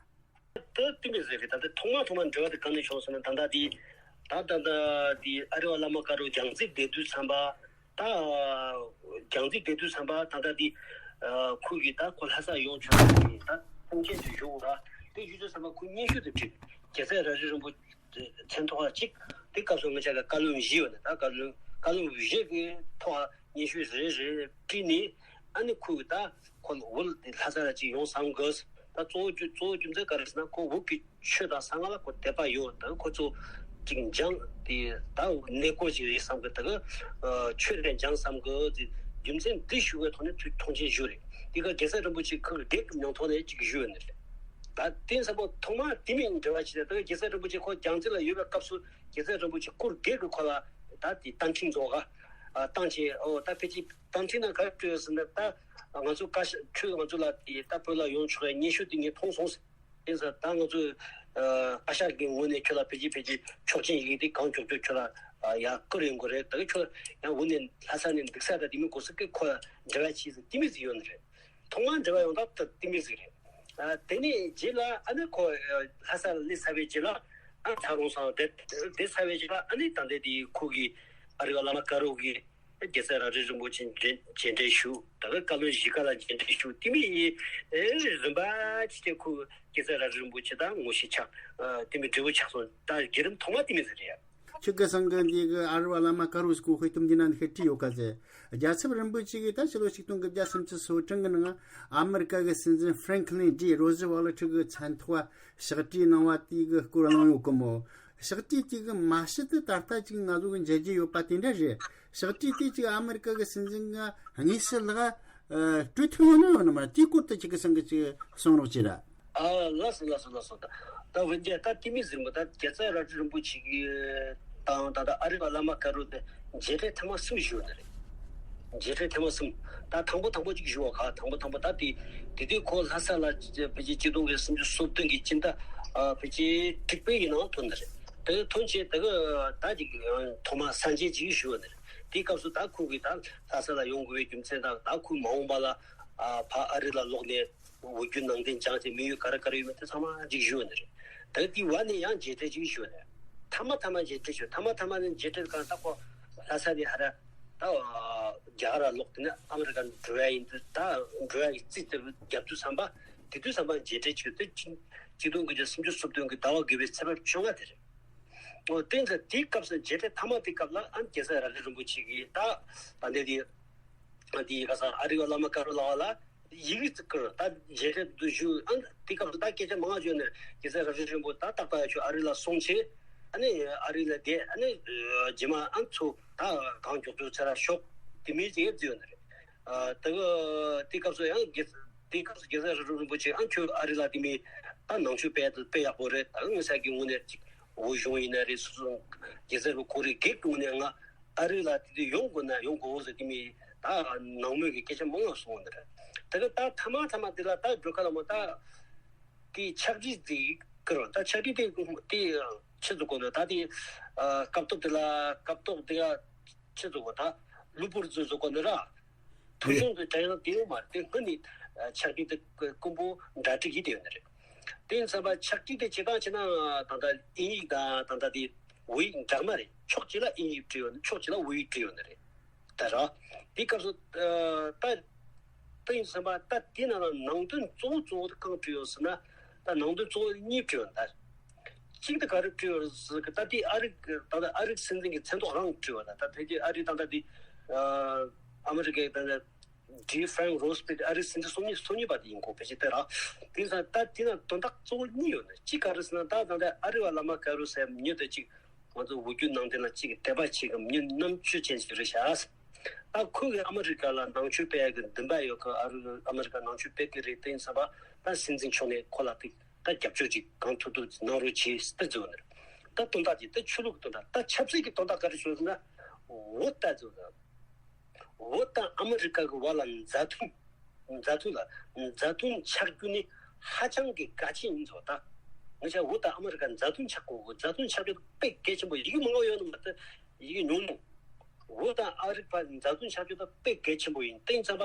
ད་དེ་མི་ཟེར་གི་ད་ལྟ་ཐོག་མ་ཐོག་མ་འབྲེལ་བ་དེ་གང་ནས་བྱུང་ཟེར་ན། ད་ལྟ་དེ་ད་ད་ལྟ་དེ་ཨ་རི་བ་བླ་མ་དཀར་པོ་རྒྱང་རྩིས་བསྡད་དུས་ཙམ་པ། ད་རྒྱང་རྩིས་བསྡད་དུས་ཙམ་པ་ད་ལྟ་དེ་ཁོ་གིས་ད་ཁོ་ལྷ་ས་ཡོང་ཆོག་ད་ཐོངས་མཆན་དུ་བཞུགས་ར། དེ་བཞུགས་དུས་ཙམ་པ་ཁོ་སྙན་ཞུ་དེ་བྲིས། རྒྱལ་སྲས་རབ་རིབ་རིན་པོ་མཚན་ཐོག་གཅིག་དེ་སྐབས་སུ་ང་ཅག་གི་བཀའ་བློན་བཞི་ཡོད་ནས། ད་བཀའ་བློན་བཀའ་བློན་བཞི་གི་ཐོག་སྙན་ཞུ་རེ་རེ་བྲིས་ནས། ཨ་ནི་ཁོས་ད་ཁོ་བོད་དེ་ལྷ་ས་ལ་ཅིག་ཡོང་བསམ་དགོས། ད་གཙོ་བོ་རྒྱུ་གཙོ་བོ་རྒྱུ་མཚན་ག་རེ་ཟེར་ན། ཁོ་བོད་ཀྱི་ཆོས་དང་གསང་སྔགས་ལ་ཁོ་དད་པ་ཡོད། ད་ཁོ་ཚོ་ཅིག་འཇང་དེ་ད་གནས་སྐོར་ཅིག་རེད་བསམ་གི། ད་གི་ཆོས་དེ་འཇང་བསམ་གི་དེ་རྒྱུ་མཚན་འདི་ཞུ་བའི་ཐོག་ནས་ཐུགས་ཐོངས་མཆན་ཞུ་རེད། དེ་ག་རྒྱལ་སྲས་རིན་པོ་ཆེ་ཁོ་གི་སྒེར་གྱི་མྱོང་ཐོག་ནས་ཅིག་ཞུ་ཡོད་ནི་རེད། ད་དེ་ཙམ་པོ་ཐོག་མ་དེ་མིན་འབྲེལ་བ་བྱས་ཏེ། ད་རྒྱལ་སྲས་རིན་པོ་ཆེ་ཁོ་རྒྱང་རྩེ་ལ་ཡོད་པའི་སྐབས་སུ་རྒྱལ་སྲས་རིན་པོ་ཆེ་སྐུ་སྒེར་གྱི་ཁོ་ལ་ད་དེ་བསྟན་འཕྲིན་རྫོགས་ག་བཏང་བྱས། ཨོ་ད་ཕལ་ཆེར་བསྟན་འཕྲིན་ནང་ག་རེ་སྤྲོད་ཡོད་ཟེར་ན། ད་ང་ཚོ་བཀའ་ཤག་ཁྱོད་ང་ཚོ་ལ་དེ་ད་བོད་ལ་ཡོང་ཆོག་པའི་སྙན་ཞུ་དེ་ངས་མཐོང་སོང་ཟེར། དེ་ཙང་ད་ང་ཚོས་བཀའ་ཤག་གི་ངོས་ནས་ཁྱོད་ལ་ཕལ་ཆེར་ཕལ་ཆེར་ཆོག་མཆན་ཡི་གེ་དེ་གང་མགྱོགས་མགྱོགས་ཁྱོད་ལ་ཡར་བསྐུར་ཡོང་གི་རེད། ད་གི་ཁྱོད་ཡང་འོ་ནས་ལྷ་ས་ནས་འདུག་ས་ད་དེ་མིན་གོ་ས་གི་ཁོ་འབྲེལ་བ་བྱས་ཟེར་དེ་མི་ཟིག་ཡོད་ནི་རེད། ཐོག་མར་འབྲེལ་བ་ཡོང་སྟངས་དེ་མི་ཟིག་རེད། ཨ། དེ་ནས་རྗེས་ལ་ཨ་ནི་ཁོ་ལྷ་སར་སླེབས་ཚར་བའི་རྗེས་ལ། ཨ། ཚ་རོང་སང་བསྡད་བསྡད་ཚར་བའི་རྗེས་ལ། ཨ་ནི་ད་ལྟའི་དེ་ཁོ་གིས་ཨ་རི་བ་བླ་མ་དཀར་པོ་གི་རྒྱལ་སྲས་རབ་རིབ་རིན་པོ་ཆེ་མཇལ་མཇལ་འཕྲད་ཞུ། ད་ག་བཀའ་བློན་བཞི་ཀ་ལ་མཇལ་འཕྲད་ཞུ། དེ་མི་ཡིན། ཨེ། རིམ་པ་ཆེ་ཆེ་ཁོ་རྒྱལ་སྲས་རབ་རིབ་རིན་པོ་ཆེ་དང་ངོ་ཤེས་ཆགས། ཨ། དེ་མི་འབྲས་བུ་ཆགས་སོང་། ད་བརྒྱུད་རིམ་ཐོག་མ་དེ་མི་ཟིག་རེད། ཁྱེད་ཀྱི་སང་གི་འདི་གི་ཨ་རི་བ་བླ་མ་དཀར་པོ་ཟིག་གོ་དཔེ་དེབ་འདི་ནང་ནས་ཁེ་བྲིས་ཡོད་ག་ཟེར། རྒྱལ་ཚབ་རིན་པོ་ཆེ་གིས་ད་ཕྱི་ལོ་ཆིག་སྟོང་དགུ་བརྒྱ་སུམ་ཅུ་སོ་གྲངས་གི་ནང་ཨ་མི་རི་ཀ་གི་སྲིད་འཛིན་ཧྥ་རན་ཁི་ལིན་ཌི་རོ་ཟི་ཝེལ་ཊི་གི་མཚན་ཐོག་ཕྱག་བྲིས་གནང་བ་དེ་གི་སྐོར་གླེང་ཡོད་གི་མོ། ཕྱག་བྲིས་དེ་གི་མ་ཕྱི་དེ་ད་ལྟ་ཅིག་ང་ཚོ་གི་མཇལ་རྒྱུ་ཡོད་པ་དེ་འདྲ་རེད། ཕྱག་བྲིས་དེ་ཅིག་ཨ་མི་རི་ཀ་གི་སྲིད་འཛིན་གི་དངོས་སུ་ལག་སྤྲོད་ཐུབ་ཡོད་ན་ཡོད་ན་མ། དེའི་སྐོར་དུ་ཁྱེད་ཀྱི་སང་གི་ཅིག་གསུང་རོགས་བྱེད་ར། ཨ། ལགས་སོ་ལགས་སོ་ལགས་སོ། ད་ད་འོན་ཀྱང་ད་དེ་མི་ཟེར་མོ། ད་རྒྱལ་སྲས་རབ་རིབ་རིན་པོ་ཆེ་གི་དང་ད་ལྟ་ཨ་རི་བ་བླ་མ་དཀར་པོ་དེ་མཇལ་འཕྲད་ཐེངས་མ་གསུམ་ཞུས་པ་རེད། མཇལ་འཕྲད་ཐེངས་མ་གསུམ། ད་དང་པོ་དང་པོ་གཅིག་ཞུ་བ་ག་དང་པོ་དང་པོ་ད་དེ་དེ་དུས་ཁོ་ལྷ་ས་ལ་ཕལ་ཆེར་ཆིག་སྟོང་དགུ་བརྒྱ་སུམ་ཅུ་སོ་བདུན་གི་སྤྱི་ཟླ། ཨ། ཕལ་ཆེར་དྲུག་པའི་ནང་ཐོན་ནི་རེད། དེ་ཐོན་བྱས་དེ་གི་ད་ཅིག་ཐོག་མ་གསར་མཇལ་ཅིག་ཞུས་པ་རེད། དེའི་སྐབས་སུ་ད་ཁོ་གིས་ད་ལྷ་ས་ལ་ཡོང་དགོས་པའི་རྒྱུ་མཚན་དང་། ད་ཁོས་མ་འོངས་པ་ལ། ཨ། ཕར་ཨ་རི་ལ་ལོག་ནས་འོས་བསྡུ་ནང་འདྲེན་བྱས་ཏེ་དམིགས་ཡུལ་ག་རེ་ག་རེ་ཡོད་མེད་དེ་ཚང་མ་ཅིག་ཞུས་པ་རེད། ད་དེའི་བར་ནས་ཡང་མཇལ་འཕྲད་ཅིག་ཞུས་པ་རེད། མཐའ་མ་མཐའ་མ་མཇལ་འཕྲད་ཞུས། མཐའ་མ་མཐའ་མ་ནས་མཇལ་འཕྲད་གང་ད་ཁོ་ལྷ་ས་ནས་ཧ་ར་ད་རྒྱ་གར་ལ་ལོག་དེ་ནས་ཨ་མི་རི་ཀ་འགྲོ་ཡ་ཡིན་དུས། ད་འགྲོ་ཡ་གི་རྩིས་དེ་རྒྱབ་དུས་ཙམ་པ། དེ་དུས་ཙམ་པ་མཇལ་འཕྲད་བྱས་ཏེ་ཆིག་ཆིག་སྟོང་དགུ་བརྒྱ་སུམ་ཅུ་སོ་བདུན་གི་ཟླ་བ་དགུ་པའི་ཚེས་པ་བཅོ་ལྔ་དེ་རེད། འོ། དེ་ཚོ་དེའི་སྐབས་སུ་མཇལ་འཕྲད་མཐའ་མ་དེའི་སྐབས་ལ། ཨ། རྒྱལ་སྲས་རབ་རིབ་རིན་པོ་ཆེ་གིས་ད་ད་ལྟའི་དེ་དེའི་ག་ས་ཨ་རི་བ་བླ་མ་དཀར་པོ་ལགས་ལ་ཡི་གེ་ཅིག་བསྐུར། ད་མཇལ་འཕྲད་དུ་ཞུ། ཨ། དེའི་སྐབས་སུ་ད་སྐད་ཆ་མང་བ་བརྗོད་ནས། རྒྱལ་སྲས་རབ་རིབ་རིན་པོ་ད་ཏག་ཏག་ཡ་ཁྱོད་ཨ་རི་ལ་སོང་བྱས། ཨ་ནི་ཨ་རི་ལ་བསྡད། ཨ་ནི་རྗེས་མ་ཨ་ཚོ་ད་གང་མགྱོགས་མགྱོགས་ཚར་ཤོག་དེ་མིན་ཅིག་ཡོད་ནི་རེད། ཨ། དེ་གི་དེའི་སྐབས་སུ་ཡང་རྒྱལ་དེའི་སྐབས་སུ་རྒྱལ་སྲས་རབ་རིབ་རིན་པོ་ཆེ། ཨ། ཁྱོད་ཨ་རི་ལ་དེ་མིན་ད་ནང་ཆོས་སྤེལ་དཔེ་ཡག་པོ་རེད། ད་ངོ་ཤེས་ཀྱི་ངོས་ནས་ཅིག་འོས་གཞུང་ཡིན་ན་རེད། སོ་སོ་རྒྱལ་སྲས་རུ་ཁོ་རའི་སྒེར་གྱི་ངོས་ནས་ང་ཨ་རི་ལ་དེ་དུས་ཡོང་དགོས་ན་ཡོང་དགོས་འོ་ཟེར། དེ་མིན་ད་ནང་མོལ་གྱི་སྐད་ཆ་མང་བ་གསུངས་པ་འདི་རེད། དེ་གི་ད་མཐའ་མ་མཐའ་མ་དེ་ལ་ད་སྒྲོལ་དཀར་ལྷ་མོ་ད་དེའི་ཕྱག་བྲིས་དེ་བསྐུར་བ། ད་ཕྱག་བྲིས་དེ་དེ་ཆི་ཟིག་གོ་ནོ། ད་དེ་ཨ་སྐབས་ཐོག་དེ་ལ་སྐབས་ཐོག་དེ་ལ་ཆི་ཟིག་གོ། ད་གློ་བུར་ཟིག་གོ་ནི་ར། ཐུགས་གཞུང་དུ་དྲན་ཡང་དེ་ཡོད་མ་རེད། དེ་སྔོན་ནས་ཕྱག་བྲིས་དེ་དཀོན་པོ་འདྲ་བྲིས་ཡིན་དེ་ཡོད་ནི་རེད། དེ་ཡིན་ཙམ་པ་ཕྱག་བྲིས་དེ་བྱེད་སྟངས་བྱས་ན་ད་ལྟ་དབྱིན་ཡིག་དང་ད་ལྟ་དེ་བོད་ཡིག་འདྲ་མ་རེད། ཕྱོགས་གཅིག་ལ་དབྱིན་ཡིག་བྲིས་ཡོད་ནི། ཕྱོགས་གཅིག་ལ་བོད་ཡིག་བྲིས་ཡོད་ནི་རེད། ད་ར། དེ་སྐབས་སུ་ད་ད་ཡིན་ཙམ་པ་ད་དེ་ནང་ལ་ནང་དོན་གཙོ་བོ་གཙོ་བོ་དེ་གང་བྲིས་ཡོད་ཟེར་ན། ད་ནང་དོན་གཙོ་བོ་གཉིས་བྲིས་ཡོད་ད། གཅིག་དེ་ག་རེ་བྲིས་ཡོད་ཟེར་གི། ད་དེ་ཨ་རི་ད་ལྟ་ཨ་རི་སྲིད་འཛིན་གྱི་མཚན་ཐོག་རང་བྲིས་ཡོད་ད། ད་ཕལ་ཆེར་ཨ་རི་ད་ལྟ་དེ་ཨ་མི་རི་ཀའི་ད་ལྟ་ཌི་ཧྥ་རེང་རོ་སི་ཕེལ་ཌི་ཨ་རིའི་སྲིད་འཛིན་སོ་གཉིས་སོ་གཉིས་པ་དེ་ཡིན་གོ། ཕལ་ཆེར་དེ་ར། དེ་ཡིན་ཙང་ད་དེ་ན་དོན་དག་གཙོ་བོ་གཉིས་ཡོད་ནི། གཅིག་ག་རེ་ཟེར་ན། ད་ད་ལྟ་ཨ་རི་བ་བླ་མ་དཀར་པོ་ཟེར་མི་དེ་གཅིག་ང་ཚོ་འོས་བསྡུ་ནང་དེ་ལ་གཅིག་དད་པ་བྱེད་གི་མི་རྣམ་དཔྱོད་ཅན་ཞིག་རེད་ཤག་ད་ཁོས་གི་ཨ་མི་རི་ཀ་ལ་ནང་ཆོས་སྤེལ་ཡག་གི་འདུན་པ་ཡོད་གི། ཨ་རི་ཨ་མི་རི་ཀ་ནང་ཆོས་སྤེལ་གི་རེད། དེ་ཡིན་ཙང་པ་ད་སྲིད་འཛིན་མཆོག་ནས་ཁོ་ལ་ཏིག་ད་རྒྱབ་སྐྱོར་ཅིག་གང་ཐུབ་ཐུབ་གནང་རོགས་གྱིས་ཟེར་བརྗོད་ནས། ད་དོན་དག་ཅིག་ད་ཆོས་ལུགས་ཀྱི་དོན་དག། ད་ཆབ་སྲིད་ཀྱི་དོན་དག་ག་རེ་བྱུང་ཟེར་ན། འོ་ད་བརྗོད་ན། བོད་དང་ཨ་མི་རི་ཀ་གི་བར་ལ་མཛའ་མཐུན། མཛའ་མཐུན་ལ་མཛའ་མཐུན་ཆགས་རྒྱུ་ནི་ཧ་ཅང་གི་གལ་ཆེན་ཡིན་ཚོ། ད་ང་ཆ་བོད་དང་ཨ་མི་རི་ཀ་མཛའ་མཐུན་ཆགས་དགོས། མཛའ་མཐུན་ཆགས་རྒྱུ་དཔེ་གལ་ཆེན་པོ། ཡི་གེ་མང་པོ་ཡོད་ནི་མ་གཏོགས་ཡི་གེ་ཉུང་ཉུང་། བོད་དང་ཨ་རི་བར་མཛའ་མཐུན་ཆགས་རྒྱུ་ད་དཔེ་གལ་ཆེན་པོ་ཡིན། དེ་ཡིན་ཙང་པ་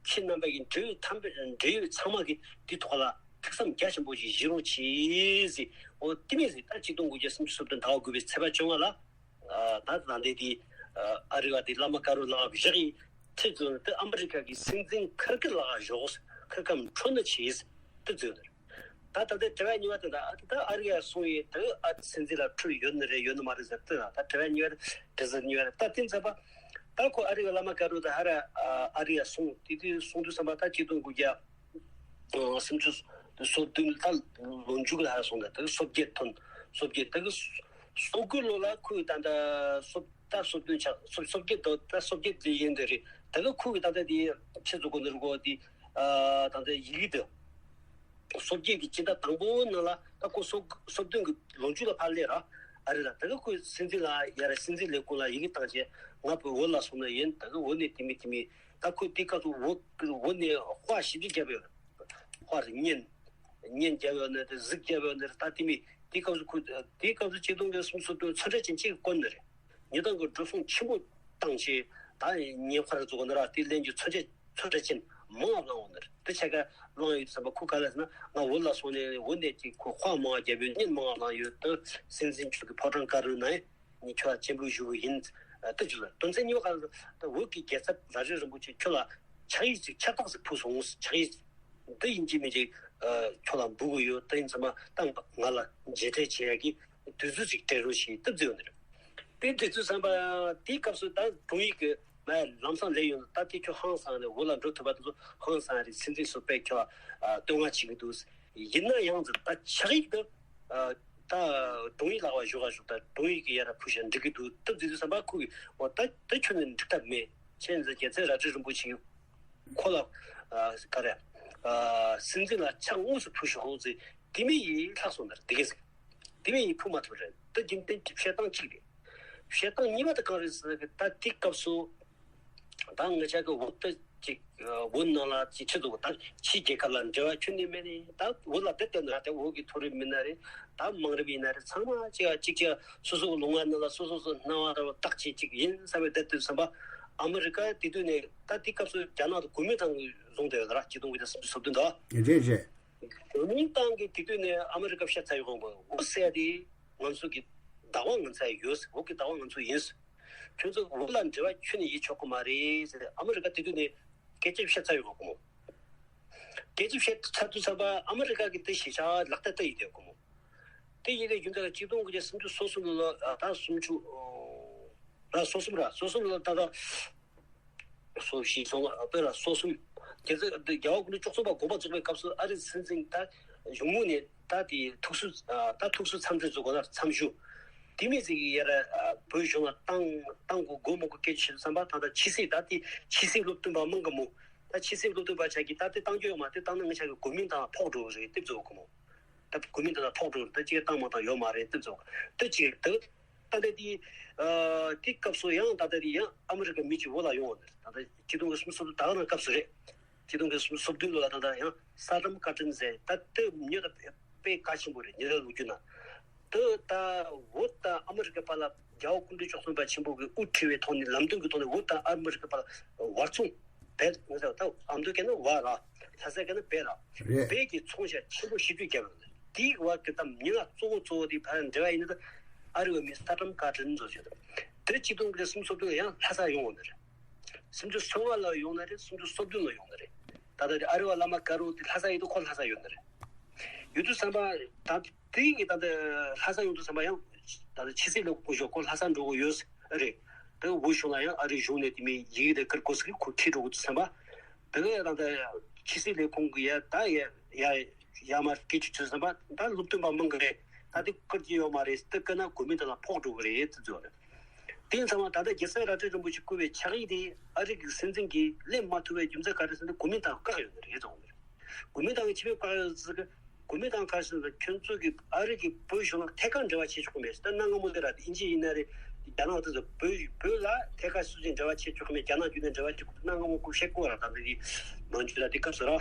ཁྱེད་རྣམ་པ་གི་འབྲེལ་ཡོད་ཐམ་པ་འབྲེལ་ཡོད་ཚང་མ་གི་དེ་ཐོག་ལ་ཐུགས་བསམ་རྒྱ་ཆེན་པོ་ཞིག་བཞེས་རོགས་གྱིས་ཟེར། འོ་དེ་མིན་ཟེར། ད་ཆིག་སྟོང་དགུ་བརྒྱ་སུམ་ཅུ་སོ་བདུན་ཟླ་བ་དགུ་པའི་ཚེས་པ་བཅོ་ལྔ་ལ། ཨ་ད་ད་འདི་དེ་ཨ་རི་བ་དེ་བླ་མ་དཀར་པོ་ལག་བཞག་གི་ཁྲིད་ཚུལ་དེ་ཨ་མི་རི་ཀ་གི་སྲིད་འཛིན་ཁིར་ཀི་ལག་བཞག་ཁིར་ཀམ་འཕྲོ་ན་ཆེས་དེ་ཚུལ་དེ། ད་ད་ལྟའི་དྲི་བ་གཉིས་པ་དེ་ད་ད་ཨ་རི་ཡ་སོང་ཡི་དེ་ཨ་སྲིད་འཛིན་ལ་འཕྲོད་ཡོད་ནི་རེད་ཡོད་ནི་མ་རེད་ཟེར་དེ། ད་དྲི་བ་གཉིས་པ་དྲི་ཟེར་གཉིས་པ་རེད། ད་དེ་ཚ་པ་ད་ཁོ་ཨ་རི་བ་བླ་མ་དཀར་པོ་དེ་ཧ་ར་ཨ་རི་ཡ་སོང་དེ་དུས་སོང་དུས་ཙམ་པ་ད་ཆིག་སྟོང་དགུ་བརྒྱ་སུམ་ཅུ་སོ་བདུན་ད་ལོ་མཇུག་ལ་ཧ་སོང་། ད་དེ་སོ་བརྒྱད་ཐོན་སོ་བརྒྱད་ད་གི་སོ་དགུ་ལོ་ལ་ཁོས་ད་ད་སོ་ད་སོ་བདུན་ཆགས་སོ་སོ་བརྒྱད་དོ་ད་སོ་བརྒྱད་དེ་ཡིན་དེ་རེད། ད་གི་ཁོས་གི་ད་ད་དེ་ཆེ་ཚོ་གོ་ནི་རུ་གོ་དེ་ད་ད་ཡི་གེ་དེ་སོ་བརྒྱད་ཀྱི་སྤྱི་ཟླ་དང་པོ་ནང་ལ་ད་ཁོ་སོ་སོ་བདུན་གི་ལོ་མཇུག་ལ་ཕར་སླེབས་ར་ཨ་རི་ལ། ད་གི་ཁོས་སྲིད་འཛིན་ལ་ཡ་ར་སྲིད་འཛིན་ལས་ཁུངས་ལ་ཡི་གེ་བཏང་བྱས་ང་བོད་བོད་ལ་སོང་ན་ཡིན། ད་གི་འོ་ནས་དེ་མི་དེ་མི་ད་ཁོས་དེ་སྐབས་སུ་འོ་འོ་ནས་དཔའ་ཞི་བདེ་རྒྱབ་ཡོད། དཔའ་རེ་གཉེན། གཉེན་རྒྱབ་ཡོད་ནས་དེ་གཟིགས་རྒྱབ་ཡོད་ནས་ད་དེ་མི་དེ་སྐབས་སུ་ཁོས་དེ་སྐབས་སུ་ཆིག་སྟོང་དགུ་བརྒྱ་སུམ་ཅུ་སོ་བདུན་ཚོན་ཁྲ་ཅན་གཅིག་བསྐོར་ནི་རེད། ཉེ་དང་གི་འགྲོ་སོང་ཆེན་པོ་བཏང་ཆེད་ད་ཉེ་ཁར་འཛུགས་ནི་ར་དེ་ལན་གྱི་ཚོན་ཆ་ཚོན་ཁྲ་ཅན་མང་བ་བླངས་འོང་ནི་རེད། དེ་ཆ་ག་བླངས་ཡོད་ཙམ་པ་ཁོ་ག་ལ་ཟེར་ན་ང་བོད་ལ་སོང་ནས་འོ་ནས་ཀྱི་ཁོ་དཔའ་མང་བ་རྒྱབ་ཡོད་གཉེན་མང་བ་བླངས་ཡོད། དེ་སྲིད་འཛིན་མཆོག་གི་ཕོ་བྲང་དཀར་རུ་ན་ཡིན་ཁྱོད་ལ་སྤྱན་འབུལ་ཞུ་གི་ཡིན། དེ་ཅིག་ལ་དོན་ཚན་གཉིས་པ་ག་ལ་ད་བོད་ཀྱི་རྒྱལ་ཚབ་ར་རི་རིན་པོ་ཆེ་ཁྱོད་ལ་ཕྱག་ཡིག་ཅིག་ཕྱག་རྟགས་ཤིག་ཕུལ་སོང་། ཕྱག་ཡིག་འདི་ཡིན་གཅིག་མིན་གཅིག་ཁྱོད་ལ་འབུལ་གི་ཡོད། དེ་ཡིན་ཙམ་པ་ད་ང་ལ་མཇལ་འཕྲད་བྱེད་ཡ་གི་དུས་ཚོད་ཅིག་སྤྲད་རོགས་ཞེས་སྟབས་བརྗོད་ནས། དེ་དུས་ཚོད་བསམ་པ་དེའི་སྐབས་སུ་ད་དྲུང་ཡིག་གི་མ་ལམ་སང་ལས་ཡོང་ད་དེ་ཁྱོད་ཧང་སང་ནས་འོ་ལ་འགྲོ་ཐུབ་པ་དེ་ཚོ་ཧང་སང་རེད། སྲིད་འཛིན་སུ་པས་ཁྱོད་ལ་བསྟོད་བསྔགས་བྱེད་ཀྱི་འདུག་ཡིན་ན་ཡང་ད་ཕྱག་ཡིག་ཏུ་ད་དྲུང་ཡིག་ལག་པ་ཞོག་ག་ཞོག་ད་དྲུང་ཡིག་གི་ཡ་ར་ཕུལ་ཤ་འགྲིག་གི་འདུག་སྟབས་བརྗོད་དུས་བསམ་པ་ཁོ་གི་འོ་ད་ད་ཁྱོད་ནས་འགྲིག་ཐབས་མེད། ཁྱེད་ཚོ་རྒྱལ་སྲས་ར་རི་རིན་པོ་ཆེ་ཁོ་ལ་ག་རེ་སྲིད་འཛིན་ལ་ཕྱག་དངོས་སུ་ཕུལ་ཤོག་ཟེར། དེ་མི་ཡིས་ལྷག་སོང་ནར་དེ་གས་ཟེར། དེ་མི་ཡིས་ཕུལ་མ་ཐུབ་རེད། ད་རྒྱུན་གཏན་གྱི་བཤད་སྟངས་གཅིག་རེད། བཤད་སྟངས་གཉིས་པ་དེ་གང་རེད་ཟེར་གི་ད་དེ་སྐབས་སུ་ད་ང་ཅག་གི་འོག་ཏུ་ཅིག་བོད་ནང་ལ་ཅིག་ཆི་འདུག་ད་ཕྱི་རྒྱལ་ཁབ་ལ་འབྲེལ་བ་ཁྱོན་ནས་མེད་ནས་ད་བོད་ལ་བསྡད་བསྡད་ན་ད་བོད་ཀྱི་མཐོ་རིམ་མི་སྣ་རེད། ད་མང་རབས་ཡིན་ན་རེད། ཚང་མ་ཅིག་ཅིག་ཅིག་སོ་སོ་གི་ལུང་པ་ནང་ལ་སོ་སོ་སོ་སྣང་བ་ལྟ་བུ་བརྟག་དཔྱད་ཅིག་ཡིན་བསམ་པའི་བསྡད་དུས་བསམ་པ་ཨ་མི་རི་ཀ་དེ་དུས་ནས་ད་དེ་སྐབས་སུ་རྒྱ་ནག་དང་གོ་མིན་ཏང་གིས་བཟུང་བསྡད་ཡོད་ལ་ཆིག་སྟོང་དགུ་བརྒྱ་སུམ་ཅུ་སོ་བདུན་དུ། རེད་རེད། གོ་མིན་ཏང་གིས་དེ་དུས་ནས་ཨ་མི་རི་ཀ་བཤད་ཚར་ཡོད་གོ་འོ་ཟེར་ཡ་དེ་ང་ཚོ་གི་བདག་དབང་ང་ཚོ་ཡོད། འོ་གི་བདག་དབང་ང་ཚོ་ཡིན། ཁྱོད་ཚོ་འོ་ལ་འབྲེལ་བ་ཁྱོན་ནས་ཡེད་ཆོག་གི་མ་རེད་ཟེར་ཨ་མི་རི་ཀ་དེ་དུས་ནས་སྐད་ཆ་བཤད་ཚར་ཡོད་གོ་མོ། སྐད་ཆ་བཤད་ཚར་དུས་ཙམ་པ་ཨ་མི་རི་ཀ་གི་དེ་ཞིབ་ཆ་ལག་བསྟར་ལྟ་ཡི་དེ་གོ་མོ། དེ་ཡི་གེ་རྒྱུན་དུ་གཅིག་སྟོང་དགུ་བརྒྱ་སུམ་ཅུ་སོ་གསུམ་ལོ་ལ་ད་སུམ་ཅུ་ར་སོ་གསུམ་ར་སོ་གསུམ་ལོ་ད་ད་སོ་བཞི་སོ་ལྔ་དཔེ་ར་སོ་གསུམ་དེ་ཚོ་རྒྱལ་བ་སྐུ་ཕྲེང་བཅུ་གསུམ་པ་དགོངས་པ་རྫོགས་པའི་སྐབས་སུ་ཨ་རིའི་སྲིད་འཛིན་ད་གཞུང་མང་ནས་ད་དེ་ཐུགས་གསོ་ད་ཐུགས་གསོ་འཚམས་འདྲི་བཟོ་དགོས་ན་འཚམས་ཞུ། དེ་མི་ཚེ་གི་ཡ་ར་བོད་གཞུང་ལ་བཏང་བཏང་དགོས་དགོས་མ་དགོས་སྐད་ཆ་བཤད་བསམ་པ་ད་ད་ཕྱི་སྲིད་ད་དེ་ཕྱི་སྲིད་སློབ་སྟོན་པ་མང་གི་མོ། ད་ཕྱི་སྲིད་སློབ་སྟོན་པ་ཆ་གི་ད་དེ་བཏང་རྒྱུ་ཡོད་མ་དེ་བཏང་ན་ང་ཆ་གི་གོ་མིན་ཏང་ཕོག་འགྲོ་གི་རེད་དེ་བཟོ་གི་མོ། ད་གོ་མིན་ཏང་ཕོག་འགྲོ་གི་རེད། ད་ཅིག་བཏང་མ་བཏང་ཡོད་མ་རེད་དེ་བཟོ་གི་ད་ཅིག་ད་ད་ད་དེ་དེ་སྐབས་སུ་ཡང་ད་ད་དེ་ཡང་ཨ་མི་རི་ཀ་མི་གཅིག་བོད་ལ་ཡོང་བ་རེད། ད་ད་ཆིག་སྟོང་དགུ་བརྒྱ་སུམ་ཅུ་སོ་བདུན་ད་ག་རང་སྐབས་སུ་རེད། ཆིག་སྟོང་དགུ་བརྒྱ་སུམ་ཅུ་སོ་བདུན་ལོ་ལ་ད་ད་ཡང་ས་ཏམ་ཀ་ཏྲིན་ཟེར་ད་དེ་མྱི་ད་དཔེ་གལ་ཆེན་པོ་རེད། ཉེ་རབས་ལོ་རྒྱུས་ན། དེ་ད་བོད་དང་ཨ་མི་རི་ཀའི་བར་ལ་རྒྱལ་བ་སྐུ་ཕྲེང་བཅུ་གསུམ་པ་ཆེན་པོ་གི་དབུ་ཁྲིད་པའི་ཐོག་ནས་ལམ་སྟོན་གྱི་ཐོག་ནས་བོད་དང་ཨ་མི་རི་ཀའི་བར་ལ་བར་མཚུངས་བལ་ང་ཚོ་ད་ཨ་མདོ་སྐད་ན་བ་ར་ལྷ་ས་སྐད་ན་བལ་ར་རེད། བལ་གྱི་ཚོང་བྱ་ཆེན་པོ་ཞེ་དྲུག་བརྒྱབ་ཡོད། དེའི་བར་གྱི་ད་མི་ལ་གཙོ་བོ་གཙོ་བོ་དེ་ཕ་ར་འབྲེལ་བ་ཡིན་ན་ད་ཨ་རི་བ་མི་ས་ཏམ་ཀ་ཏྲིན་བཟོ་བྱས་ད་དེ་ཆིག་སྟོང་དགུ་བརྒྱ་སུམ་ཅུ་སོ་བདུན་ལ་ཡང་ལྷ་ས་ཡོང་བ་ནི་རེད། སུམ་ཅུ་སོ་ལྔ་ལ་ཡོང་ན་རེད། སུམ་ཅུ་སོ་བདུན་ལ་ཡོང་ན་རེད། ད་ལྟ་ཨ་རི་བ་བླ་མ་དཀར་པོ་དེ་ལྷ་ས་ཡོད་དུས་ཁོ་ལྷ་ས་ཡོད་ན་རེད། ཡོད་དུས་བསམ་པ་ད་དེ་གི་ད་ལྟ་ལྷ་ས་ཡོང་དུས་བསམ་པ་ཡང་ད་ལྟ་ཕྱི་སྲིད་ལས་ཁུངས་ཞོག་ཁོ་ལྷ་ས་འགྲོ་གི་ཡོད་རེད། ད་བོད་གཞུང་ལ་ཡང་ཨ་རི་གཞུང་ནས་དེ་མི་ཡིག་དེ་ཀིར་ཀོ་སི་ཁོ་ཁྲིད་འགྲོ་གི་འདུག་བསམ་པ་ད་གི་ད་ལྟ་ཕྱི་སྲིད་ལས་ཁུངས་གི་ཡ་ད་ཡ་ཡ་ཡ་མ་སྐད་ཆ་བྱུང་བསམ་པ་ད་སློབ་སྟོན་པ་མང་གི་རེད། ད་དེ་ཀིར་གྱི་ཡོད་མ་རེད། ད་ཀིར་ན་གོ་མིན་ཏང་ལ་ཕོག་འགྲོ་གི་རེད་ཟེར་བརྗོད་རེད། དེ་ཡིན་ཙང་མ་ད་ལྟ་རྒྱལ་སྲས་རལ་གྲི་རིན་པོ་ཆེས་བསྐུར་བའི་ཕྱག་ཡིག་དེ་ཨ་རི་གི་སྲིད་འཛིན་གྱིས་ལེན་མ་ཐུབ་པའི་རྒྱུ་མཚན་ག་རེ་ཟེར་ན། གོ་མིན་ཏང་བཀག་ཡོད་ནི་རེད་ཙང་། གོ་མིན་ཏང་གིས་ཆི་མོ་བཀག་ཡོད་ཟེར་གི། གོ་མིན་ཏང་ག་རེ་ཟེར་ན། ཁྱོད་ཚོ་གིས་ཨ་རི་གི་བོད་གཞུང་ལ་ཐད་ཀར་འབྲེལ་བ་བྱེད་ཆོག་གི་མེད་ཟེར། ད་གནའ་སྔ་མོ་དེ་ར། དེ་དབྱིན་ཇི་ཡིན་ན་རེད། རྒྱ་ནག་དེ་ཚོ་བོད་བོད་ལ་ཐད་ཀར་སུ་གཅིག་འབྲེལ་བ་བྱེད་ཆོག་གི་མེད། རྒྱ་ནག་བརྒྱུད་ནས་འབྲེལ་བ་བྱེད་དགོས། གནའ་སྔ་མོ་ཁོས་བཤད་ཀྱི་ཡོད་ར། ད་ལྟ་དེ་མང་ཆུ་ལ་དེ་སྐབས་སུ་ར།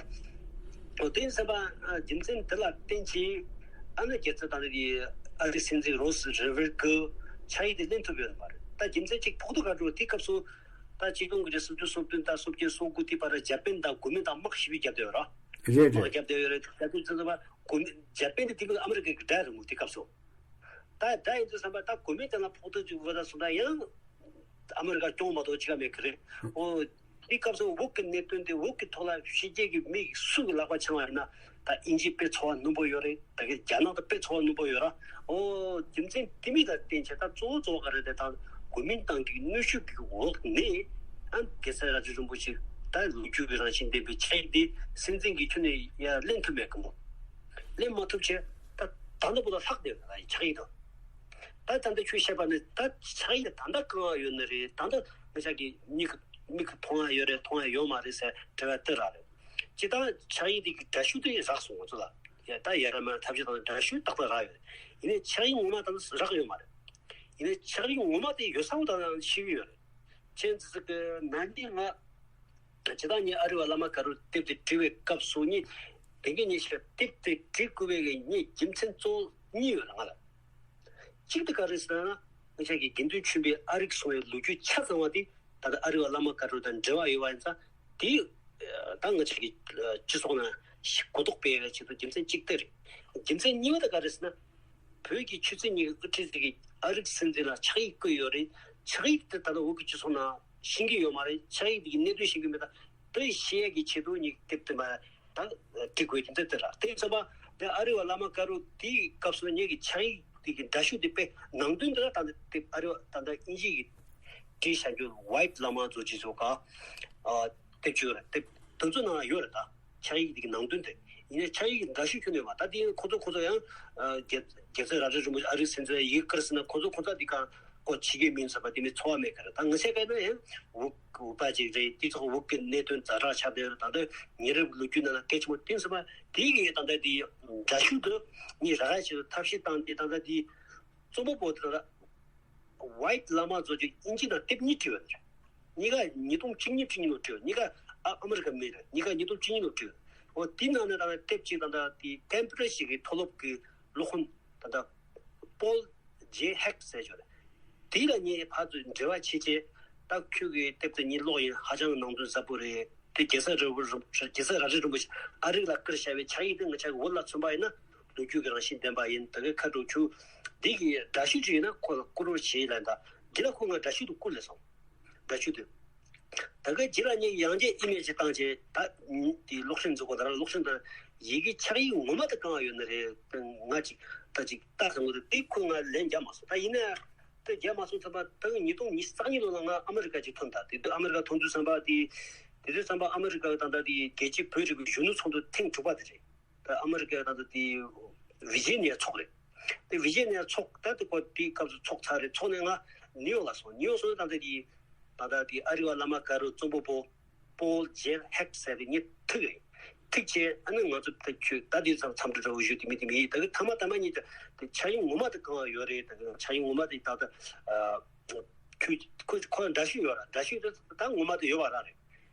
འོ་དེ་ཡིན་ཙང་མ་རྒྱུ་མཚན་དེ་ལ་བརྟེན་བྱས་ཨ་ནི་རྒྱལ་སྲས་ད་ལྟ་དེ་ཨ་རི་སྲིད་འཛིན་རོས་རི་ཝེར་གྱིས་ཕྱག་ཡིག་དེ་ལེན་ཐུབ་ཡོད་མ་རེད། ད་རྒྱུ་མཚན་གཅིག་ཕོག་ཐུག་ག་འགྲོ། དེ་སྐབས་སུ་ད་ཆིག་སྟོང་དགུ་བརྒྱ་སུམ་ཅུ་སོ་བདུན་དང་སོ་བརྒྱད་སོ་དགུ་དེ་བར་རྒྱ་དཔོན་དང་གོ་མིན་ཏང་དམག་ཞེ་པོ་བརྒྱབ་བསྡད་ཡོད་ར། རེད། དམག་རེད། བརྒྱབ་བསྡད་ཡོད་རེད། ད་དུས་ཙམ་པ་གོ་མིན་རྒྱ་དཔོན་དེ་དེ་སྐབས་ཨ་མི་རི་ཀའི་དགྲ་རེད་མོ། དེ་སྐབས་སུ། ད་དགྲ་ཡིན་དུས་ཙམ་པ་ད་གོ་མིན་ཏང་ལ་ཕོག་ཐུག་ཅིག་འོ་ད་སོང་ད་ཡང་ཨ་མི་རི་ཀ་སྐྱོང་མ་གཏོགས་ཅི་ག་མེད་གི་རེད། འོ་དེ་སྐབས་སུ་འོག་གི་གནད་དོན་དེ། འོག་གི་ཐོག་ལ་ཕྱི་རྒྱལ་གྱི་མི་སུ་གི་ལག་པ་འཆང་བ་ཡིན་ན། ད་དབྱིན་ཇི་དཔེ་ཚོར་བ་རྣོན་པོ་ཡོད་རེད། ད་གི་རྒྱ་ནག་ད་དཔེ་ཚོར་བ་རྣོན་པོ་ཡོད་ར། འོ་རྒྱུ་མཚན་དེ་མིག་ལ་བརྟེན་བྱས་ད་གཙོ་བོ་གཙོ་བོ་ག་རེ་རེད། ད་གོ་མིན་ཏང་གི་གནོན་ཤུགས་ཀྱི་འོག་ནས་ཨ་རྒྱལ་སྲས་རལ་གྲི་རིན་པོ་ཆེ་ད་ལོ་རྒྱུས་ཀྱི་རང་བཞིན་ལྡན་པའི་ཕྱག་ཡིག་དེ་སྲིད་འཛིན་གྱིས་ཁྱོན་ནས་ཡར་ལེན་ཐུབ་མེད་གི་མོ། ལེན་མ་ཐུབ་བྱས་ད་ད་ལྟ་བར་དུ་ལྷག་བསྡད་ཡོད་རེད། ད་ཕྱག་ཡིག་དང་། ད་ད་ལྟ་ཁྱོད་བཤད་པ་ནི་ད་ཕྱག་ཡིག་ད་ལྟ་གང་ཡོད་ནི་རེད། ད་ལྟ་ང་ཅག་གི་མིག་མིག་གིས་མཐོང་ཡ་ཡོད་རེད། མཐོང་ཡ་ཡོད་མ་རེད་ཟེར་དྲི་བ་དེ་རག་རེད། སྤྱིར་བཏང་ཕྱག་ཡིག་དེ་གི་འདྲ་བཤུས་དེ་རག་སོང་། ང་ཚོ་ལ་ཡ་ད་ཡ་ར་མ་ཐབས་ཤེས་དང་འདྲ་བཤུས་ཏག་ཏག་རག་ཡོད་རེད། ཡིན་ནའི་ཕྱག་ཡིག་ངོ་མ་ད་ལྟ་རག་ཡོད་མ་རེད། ཡིན་ནའི་ཕྱག་ཡིག་ངོ་མ་དེ་ཡོད་ས་བོ་ད་ཤེས་ཀྱི་ཡོད་རེད། ཁྱེད་ཚོ་གི་ན་ནིང་ང་ཇི་ལྟར་ངས་ཨ་རི་བ་བླ་མ་དཀར་པོར་དེབ་དེ་བྲིས་པའི་སྐབས་སུ་ནི། དེ་གི་ངས་ཞིག་དེབ་དེ་བྲིས་དགོས་པའི་གི་ངས་རྒྱུ་མཚན་གཙོ་བོ་གཉིས་ཡོད་རེད་ང་ལ། གཅིག་དེ་ག་རེ་ཟེར་ན། ང་ཅག་གི་དགེ་འདུན་ཆོས་འཕེལ་ཨ་རིར་སོང་བའི་ལོ་རྒྱུས་ཆ་ཚང་བ་དེ་ད་ལྟ་ཨ་རི་བ་བླ་མ་དཀར་པོ་དང་འབྲེལ་བ་ཡོད་པ་ཡིན་ཙང་། དེ་ད་ང་ཅག་གི་སྤྱི་ཚོགས་ནང་གོ་རྟོགས་སྤེལ་བའི་ཆེད་དུ་རྒྱུ་མཚན་གཅིག་དེ་རེད། རྒྱུ་མཚན་གཉིས་པ་དེ་ག་རེ་ཟེར་ན། བོད་ཀྱི་ཆོས་སྲིད་གཉིས་ཀྱི་དབུ་ཁྲིད་ཟེར་གི་ཨ་རིའི་སྲིད་འཛིན་ལ་ཕྱག་ཡིག་བསྐུར་ཡོད་རེད། ཕྱག་ཡིག་དེ་ད་ལྟ་བོད་ཀྱི་སྤྱི་ཚོགས་ནང་ཤེས་ཀྱི་ཡོད་མ་རེད། ཕྱག་ཡིག་དེ་གི་གནད་དོན་ཤེས་ཀྱི་མེད། ད་དེ་ཤེས་ཡ་གི་ཆེད་དུ་ངས་དེབ་དེ་མར་ད་བྲི་དགོས་ཀྱི་འདུག་དེ་ར། དེ་ཚོ་པ་དེ་ཨ་རི་བ་བླ་མ་དཀར་པོ་དེའི་སྐབས་སུ་ངེད་ཀྱི་ཕྱག་ཡིག་དེ་གི་འདྲ་བཤུས་དེ་དཔེ་ནང་དོན་དེ་ལ་ད་ལྟ་དེབ་ཨ་རི་བ་ད་ལྟ་དབྱིན་ཇི་གི་བྲིས་བཞག་རྒྱུ་ཝའིཊ་བླ་མ་ཚོ་ཅི་ཚོ་ག་དེབ་བཅུ་ར་དེབ་དེ་ཚོ་ནང་ཡོད་རེད་ད། ཕྱག་ཡིག་དེ་གི་ནང་དོན་དེ། ཡིན་ནའི་ཕྱག་ཡིག་གི་འདྲ་བཤུས་ཁྱོན་ནས་མ། ད་དེ་ཁོ་ཚོ་ཁོ་ཚོ་ཡང་རྒྱལ་རྒྱལ་སྲས་རལ་གྲི་རིན་པོ་ཆེ་ཨ་རིའི་སྲིད་འཛིན་ཡི་གེ་བསྐུར་ཟེར་ན་ཁོ་ཚོ་ཁོ་ཚོ་དེ་གང་ཀོ་ཕྱི་རྒྱལ་མིན་ཟེར་བ་དེ་མི་ཚོར་བ་མེད་ཀ་རེད། ད་ང་ཚོའི་སྐད་ན་ཡང་འུ་འུ་པ་ཅིག་རེད། དེ་ཚོ་འུ་གི་གནད་དོན་ཛ་དྲག་ཆགས་བསྡད་ཡོད་རེད། ད་ལྟ་ཉེ་རབས་ལོ་རྒྱུས་ནང་ལ་གལ་ཆེན་པོ་བསྟན་ཟེར་བ་དེ་གི་ད་ལྟ་དེ་འདྲ་བཤུས་དེ་ངས་རག་ཡ་ཆེད་དུ་ཐབས་ཤེས་བཏང་སྟེ་ད་ལྟ་དེ་རྩོམ་པ་པོ་དེ་ད་ལྟ། ཝའིཊ་བླ་མ་ཚོ་ཅིག་དབྱིན་ཇི་ནང་དེབ་གཉིས་བྲིས་ཡོད་རེད། གཉིས་ཀ་ཉིས་སྟོང་བཅུ་གཉིས་བཅུ་གཉིས་ལོ་བྲིས་ཡོད། གཉིས་ཀ་ཨ་ཨ་མི་རི་ཀ་མི་རེད། གཉིས་ཀ་ཉིས་སྟོང་བཅུ་གཉིས་ལོ་བྲིས་ཡོད། འོ་དེ་ནང་ནས་ད་ལྟ་དེབ་ཅིག་ད་ལྟ་དེ་ཀན་བྷི་ར་ཞིག་གི་མཐོ་སློབ་ཀྱི་སློབ་དཔོན་ད་ལྟ་པོལ་ཇེ་ཧེག་ཟེར་ཡོད་རེད། དེ་ལ་ངས་ཕར་ཚུར་འབྲེལ་བ་བྱས་བྱས། ད་ཁྱོད་ཀྱི་དེབ་དེ་ངས་ཀློག་ཡིན། ཧ་ཅང་ནང་དོན་ཟབ་པོ་རེད། དེ་རྒྱལ་སྲས་རལ་གྲི་རིན་རྒྱལ་སྲས་རལ་གྲི་རིན་པོ་ཆེ་ཨ་རི་ལ་བསྐུར་བཞག་པའི་ཕྱག་ཡིག་དེ་ང་ཅག་གི་བོད་ལ་མཚོན་པ་ཡིན་ན་ལོ་རྒྱུས་ཀྱི་རང་བཞིན་ལྡན་པ་ཡིན། ད་གི་ཁ་དྲོ་ཆུ་འདི་གི་འདྲ་བཤུས་ཅིག་ཡིན་ན་ཁོ་ལ་བསྐུར་རོགས་བྱེད་ལབ། ད་འདི་ལ་ཁོ་ང་འདྲ་བཤུས་དེ་བསྐུར་ལབ་སོང་། འདྲ་བཤུས་དེ། ད་གི་རྗེས་ལ་ངས་ཡང་བསྐྱར་ཨི་མེལ་ཅིག་བཏང་བྱས། ད་དེ་གློག་འཕྲིན་འཛུགས་གོ། ད་ར་གློག་འཕྲིན་དང་ཡི་གེ་ཕྱག་ཡིག་ངོ་མ་དེ་གང་ཡོད་ནི་རེད། ང་ཅིག་ད་ཅིག་ལྟ་བསམ་གོ། དེ་ཁོ་ང་ལན་རྒྱག་མ་སོང་། ད་ཡིན་ན། དེ་རྒྱག་མ་སོང་ཙམ་པ་ད་ཉིས་སྟོང་ཉི་ཤུ་རྩ་གཉིས་ལོ་ལ་ང་ཨ་མི་རི་ཀ་ཅིག་ཐོན། ད་དེ་དུས་ཨ་མི་རི་ཀ་ཐོན་དུས་ཙམ་པ་དེ་དེ་དུས་ཙམ་པ་ཨ་མི་རི་ཀ་ད་ལྟ་དེ་རྒྱལ་སྤྱིའི་བོད་རིག་པའི་གཞོན་ནུ་ཚོགས་འདུ་ཐེངས་དྲུག་པ་དེ་རེད། ད་ཨ་མི་རི་ཀ་ད་ལྟ་དེ་ཝི་ཇི་ནི་ཡ་ཚོགས་རེད། དེ་ཝི་ཇི་ནི་ཡ་ཚོགས་ད་དེ་ཁོ་དེའི་སྐབས་སུ་ཚོགས་ཚར་རེད། ཚོགས་ནས་ང་ནིའུ་ཡོག་ལ་སོང་། ནིའུ་ཡོག་སོང་ནས་ད་ལྟ་དེ་ད་ལྟ་དེ་ཨ་རི་བ་བླ་མ་དཀར་པོ་རྩོམ་པ་པོ་པོལ་ཇེ་ཧེག་ཟེར་བའི་ངས་ཐུག་རེད། ཐུག་བྱས་ཨ་ནི་ང་ཚོ་ད་ཁྱོད་ད་དེ་ཙམ་འཚམས་འདྲི་འདྲ་བོ་ཞུ། དེ་མི་དེ་མི་ཡིན། ད་གི་ཐ་མ་ཐ་མ་ཉིད་དེ་ཕྱག་ཡིག་ངོ་མ་དེ་གང་ཡོད་རེད། ད་གི་ཕྱག་ཡིག་ངོ་མ་དེ་ད་ལྟ་ཁྱོད་ཁོ་ཁོ་འདྲ་བཤུས་ཡོད་ར། འདྲ་བཤུས་དེ་ད་ངོ་མ་དེ་ཡོད་པ་ར་རེད།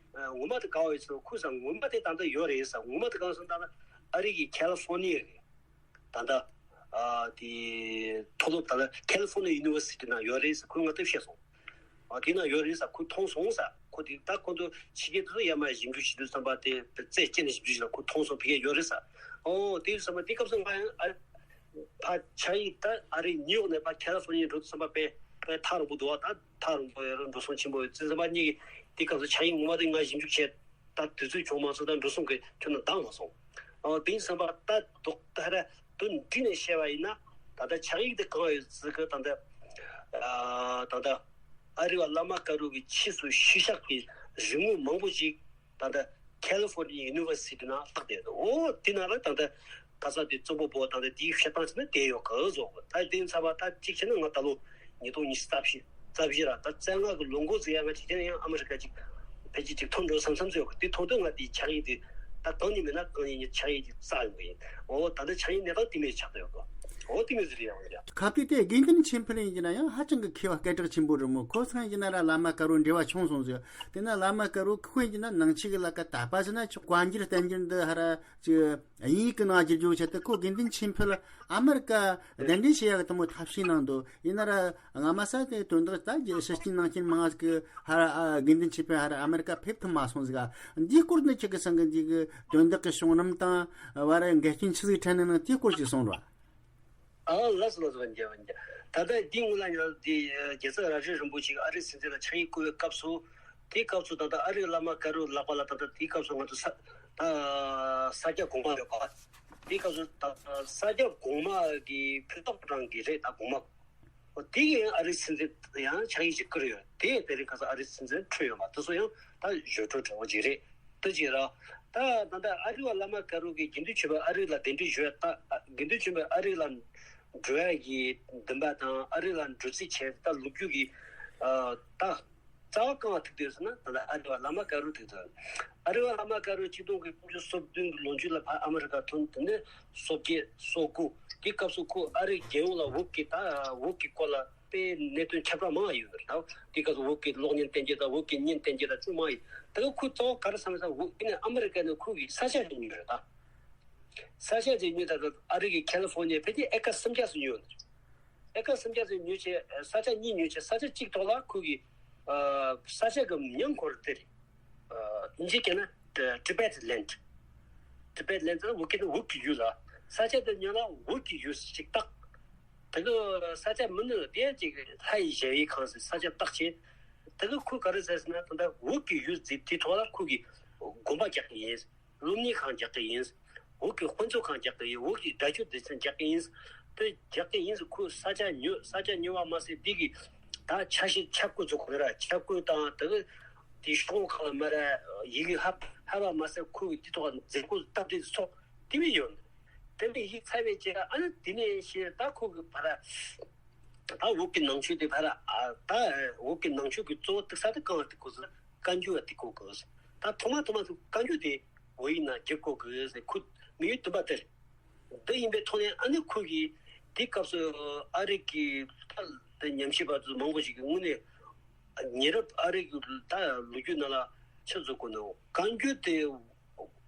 ངོ་མ་དེ་གང་ཡོད་ཟེར་ཁོས་ས་ངོ་མ་དེ་ད་ལྟ་ཡོད་རེད་ས། ངོ་མ་དེ་གང་སོང་ད་ལྟ་ཨ་རི་གི་ཁ་ལི་ཧྥོ་ནི་ཡ་གི་ད་ལྟ་ཨ་དེ་མཐོ་སློབ་ད་ལྟ་ཁ་ལི་ཧྥོ་ནི་ཡུ་ནི་ཝར་སི་ཊི་ནང་ཡོད་རེད་ཟེར་ཁོས་ང་ལྟ་བཤད་སོང་། ཨ་དེ་ནང་ཡོད་རེད་ཟེར་ཁོས་མཐོང་སོང་ཟེར། ཁོ་དེ་ད་ཁོ་ཚོ་ཕྱི་རྒྱལ་དེ་ཚོ་ཡར་མར་ཞིབ་འཇུག་བྱེད་དུས་ཙམ་པ་དེ་རྩད་བཅད་ནས་ཞིབ་འཇུག་བྱས་ལ་ཁོས་མཐོང་སོང་། ཕ་གིར་ཡོད་རེད་ཟེར། ཨོ་དེ་ཙམ་པ་དེ་སྐབས་སུ་ང་ཡང་ཨ་ཕ་ཕྱག་ཡིག་ད་ཨ་རི་ནིའུ་ཡོག་ནས་ཕ་ཁ་ལི་ཧྥོ་ནི་ཡ་འགྲོ་དུས་ཙམ་པ་དཔེ་དཔེ་ཐག་རིང་པོ་འདུག་བ། ད་ཐག་རིང་པོ་ཡོད་རེད། འགྲོ་སོང་ཆེན་པོ་ཡོད་ཙང་ཙམ་པ་གཉིས་ཀྱི་དེ་སྐབས་སུ་ཕྱག་ཡིག་ངོ་མ་དེ་ང་ཞིབ་འཇུག་བྱས། ད་དུས་ཚོད་བྱུང་མ་སོང་། ད་འགྲོ་སོང་གི་ཁྱོན་ནས་འདང་མ་སོང་། ཨོ་དེ་ཡིན་ཙམ་པ་ད་དོག་ད་ར་དོན་འདི་ནས་བཤད་པ་ཡིན་ན། ད་ལྟ་ཕྱག་ཡིག་དེ་གང་ཡོད་ཟེར་གི། ད་ལྟ་ཨ་ད་ལྟ་ཨ་རི་བ་བླ་མ་དཀར་པོ་གི་ཕྱིས་སུ་ཤུལ་བཞག་གི་རིན་དངུལ་མང་པོ་ཞིག་ད་ལྟ་ཁ་ལི་ཧྥོ་ནི་ཡ་ཡུ་ནི་ཝར་སི་ཊི་ནང་བཏགས་བསྡད་འདུག། ཨོ་དེ་ནང་ལ་ད་ལྟ་ག་ས་དེ་རྩོམ་པ་པོ་ད་ལྟ་དེའི་བཤད་སྟངས་བྱས་ན་དེ་ཡོད་གི་བཟོ་གི། ད་དེ་ཡིན་ཙམ་པ་ད་གཅིག་བྱས་ན་ང་ད་ལོ་ཉིས་སྟོང་ཉི་ཤུ་རྩ་བཞི། རྩ་བཞི་ར་ད་རྩ་ལྔ་གི་ལོ་འགོ་ཟིག་ཡ་ང་ཅིག་ཀྱང་ཡང་ཨ་མི་རི་ཀ་ཅིག་ཕལ་ཆེར་ཅིག་ཐོན་འགྲོ་བསམ་བསམ་ཟིག་ཡོད་གི། དེ་ཐོན་དུས་ང་དེའི་ཕྱག་ཡིག་དེ་ད་གང་ཉིད་མིན་ན་གང་ཉིད་ཉིད་ཕྱག་ཡིག་དེ་བཙལ་ཡོང་གི་ཡིན། འོ་ད་ལྟ་ཕྱག་ཡིག་གནས་སྟངས་དེ་མོ་ཟིག་ཆགས་བསྡད་ཡོད་གི། འོ་དེ་མོ་ཟིག་རེད་ཡ། འོ་ཡ། ཁ་ཏི་དེ་དགེ་འདུན་ཆོས་འཕེལ་ཡིན་གྱི་ན་ཡང་ཧ་ཅང་གི་མཁས་པ་སྐད་གྲགས་ཆེན་པོ་རེད་མོ། ཁོ་ཚང་ཡིན་གྱི་ན་ར་བླ་མ་དཀར་པོ་འབྲེལ་བ་བྱུང་སོང་ཟིག། དེ་ན་བླ་མ་དཀར་པོ་ཁོ་ཡིན་གྱི་ན་ནང་ཆོས་ཀྱི་ལ་ཀ་དད་པ་ཟེར་ན་ཆོག། བཀའ་འགྱུར་བསྟན་འགྱུར་འདི་ཧ་ར་ཅིག་དབྱིན་ཡིག་གི་ནང་བསྒྱུར་རྒྱུ་བྱས་ཏེ། ཁོ་དགེ་འདུན་ཆོས་འཕེལ་ཨ་མི་རི་ཀ་གདན་འདྲེན་བྱེད་ཡག་གི་དེ་མོ་ཐབས་ཤེས་གནང་འདུག། ཡིན་ན་ར་ངོ་མ་ས་དེ་དོན་དག་ད་རྒྱལ་སྲིད་སྤྱི་ནང་ཆེན་མང་ཟིག་གི་ཧ་ར་ཨ་དགེ་འདུན་ཆོས་འཕེལ་ཧ་ར་ཨ་མི་རི་ཀ་ཕེབས་ཐུབ་མ་སོང་ཟིག་ག། འདིའི་སྐོར་ནི་ཁྱེད་ཀྱི་སང་གི་འདི་གི་དོན་དག་གི་བྱུང་རིམ་དང་བར་འགལ་རྐྱེན་ཆི་ཟིག་འཕྲད་ནི་ནང་དེའི་སྐོར་ཅིག་གསུང་རོགས། ཨ་ལགས་སོ་ལགས་སོ། ལན་རྒྱག་ལན་རྒྱག། ད་ལྟ་འདི་སྔོན་ལ་ཡང་འདི་རྒྱལ་ཚབ་རབ་བྱུང་རིན་པོ་ཆེ་གིས་ཨ་རིའི་སྲིད་འཛིན་ལ་ཕྱག་ཡིག་བསྐུར་བའི་སྐབས་སུ། དེའི་སྐབས་སུ་ད་ལྟ་ཨ་རིའི་བླ་མ་དཀར་པོའི་ལག་པ་ལ་ད་ལྟ་དེའི་སྐབས་སུ་ང་ཚོ་ས་ད་ས་སྐྱ་གོང་མ་ཡོད་པ། དེའི་སྐབས་སུ་ད་ས་སྐྱ་གོང་མ་གི་ཕུན་ཚོགས་རང་གི་རེད། ད་གོང་མ། འོ་དེ་ཡང་ཨ་རིའི་སྲིད་འཛིན་ཡང་ཕྱག་ཡིག་ཅིག་བསྐུར་ཡོད། དེ་དེ་རིང་ཁ་སང་ཨ་རིའི་སྲིད་འཛིན་འཁྲུལ་ཡོད་མ། དེ་ཚོ་ཡང་ད་བརྗོད་འཕྲོ་འདྲ་བོ་ཅིག་རེད། དེ་ཅིག་ར། ད་ད་ལྟ་ཨ་རི་བ་བླ་མ་དཀར་པོ་གིས་དགེ་འདུན་ཆོས་འཕེལ་ཨ་རི་ལ་གདན་འདྲེན་ཞུ་ཡ། ད་དགེ་འདུན་ཆོས་འཕེལ་ཨ་རི་ལ་འགྲོ་ཡ་གི་འདུན་པ་དང་ཨ་རི་ལ་འགྲོ་རྩིས་བྱས། ད་ལོ་རྒྱུས་ཀྱི་ཨ་ད་རྩ་བ་གང་ལ་ཐུག་བསྡད་ཟེར་ན་ད་ལྟ་ཨ་རི་བ་བླ་མ་དཀར་པོ་ཐུག་བསྡད། ཨ་རི་བ་བླ་མ་དཀར་པོ་ཆིག་སྟོང་དགུ་བརྒྱ་སུམ་ཅུ་སོ་བདུན་གི་ལོ་མཇུག་ལ་ཕར་ཨ་མི་རི་ཀ་ཐོན། དེ་ནས་སོ་བརྒྱད་སོ་དགུ་དེ་སྐབས་སུ་ཁོ་ཨ་རིའི་རྒྱལ་ཡོངས་ལ་འོག་གི་ད་འོག་གི་སྐོར་ལ་དཔེ་གནད་དོན་ཁྱབ་བསྒྲགས་མང་བ་ཡོད་རེད། ད་དེ་སྐབས་སུ་འོག་གི་གློག་བརྙན་བསྟན་རྒྱུ་དང་འོག་གི་བརྙན་བསྟན་རྒྱུ་དང་ཅུང་མང་ཡོད། ད་གི་ཁོ་གཙོ་བོ་ག་རེ་བསམ་ས། འོག་གི་ནས་ཨ་མི་རི་ཀ་ནས་ཁོ་གི་ས་ཆ་ཞིག་ཉོས་རེད། ད་ས་ཆ་ཞིག་ཉོས། ད་ད་ཨ་རི་གི་ཁ་ལི་ཧྥོ་ནི་ཡ་ཕལ་ཆེར་ཨེ་ཀར་སུམ་བརྒྱ་ཙམ་ཉོས་ཡོད་རེད། ཨེ་ཀར་སུམ་བརྒྱ་ཙམ་ཉོས་བྱས་ས་ཆ་གཉིས་ཉོས་བྱས་ས་ཆ་གཅིག་ཐོག་ལ་ཁོ་གི་ས་ཆ་གི་མྱིང་ཁོ་རང་དེ་རེད། ཨིན་ཇི་སྐད་ན་Tibet land། Tibet land ཟེར་ན་འོག་གི་ནི་འོག་གི་ཡུལ་ལ། ས་ཆ་དེ་ཉོས་ན་འོག་གི་ཡུལ་ཞིག་བཏགས། དེ་གི་ས་ཆ་མིང་ནི་དེ་ཅིག་ལྷ་ཡི་ཞབས་ཡིག་ཁང་ཟེར་ས་ཆ་བཏགས་བྱས། དེ་གི་ཁོས་ག་རེ་ཟེར་ཟེར་ན་ད་ལྟ་འོག་གི་ཡུལ་ཟེར་དེ་ཐོག་ལ་ཁོ་གི་དགོན་པ་རྒྱག་གི་ཡིན། སློབ་གཉེར་ཁང་རྒྱག་གི་ཡིན། འོག་གི་དཔེ་མཛོད་ཁང་རྒྱག་གི་ཡིན། འོག་གི་སྒྲ་སྒྱུར་སྡེ་ཚན་རྒྱག་གི་ཡིན། དེ་རྒྱག་གི་ཡིན་ཟེར་ཁོས་ས་ཆ་ཉོས། ས་ཆ་ཉོས་པ་མ་ཟད་དེ་གི་ད་ཆ་ཤས་ཆ་བགོས་བཟོ་དགོས་ར། ཆ་བགོས་དང་དེ་གི་དེ་ཤོག་ཁག་ལ་མ་ར་ཡི་གེ་ཕབ་ཕབ་པ་མ་ཟད་ཁོ་གི་དེ་ཐོག་མཛད་སྒོ་སྟབས་བདེ་སོགས་དེ་མི་ཡོང་། དེ་མི་ཡིག་ཚར་བའི་རྗེས་ཨ་ནི་དེ་ནས་ཤེས་ད་ཁོ་གི་ཕ་ར་ད་འོག་གི་ནང་ཆོས་དེ་ཕ་ར་ཨ་ད་འོག་གི་ནང་ཆོས་ཀྱི་གཙོ་བོ་ཏིག་ས་དེ་གང་ལ་ཏིག་གོ་ཟེར་བཀའ་འགྱུར་བ་ཏིག་གོ་གི་ཟེར། ད་ཐོག་མ་ཐོག་མ་ཚུ་བཀའ་འགྱུར་དེ་བོད་ཡིག་ནང་བསྒྱུར་དགོས་གི་ཟེར་ཁོ་དམིགས་ཡུལ་བསྟན་པ་དེ་རེད། འདི་ཡིན་པའི་ཐོག་ནས་ཨ་ནི་ཁོ་གིས་དེའི་སྐབས་སུ་ཨ་རི་གི་ད་ཉམས་ཞིབ་པ་ཚོ་མང་པོ་ཞིག་གིས་དངོས་གནས་ཉེ་རབས་ཨ་རི་གི་ད་ལོ་རྒྱུས་ནང་ལ་ཆི་བཟོ་དགོས་ནོ། བཀའ་འགྱུར་དེ་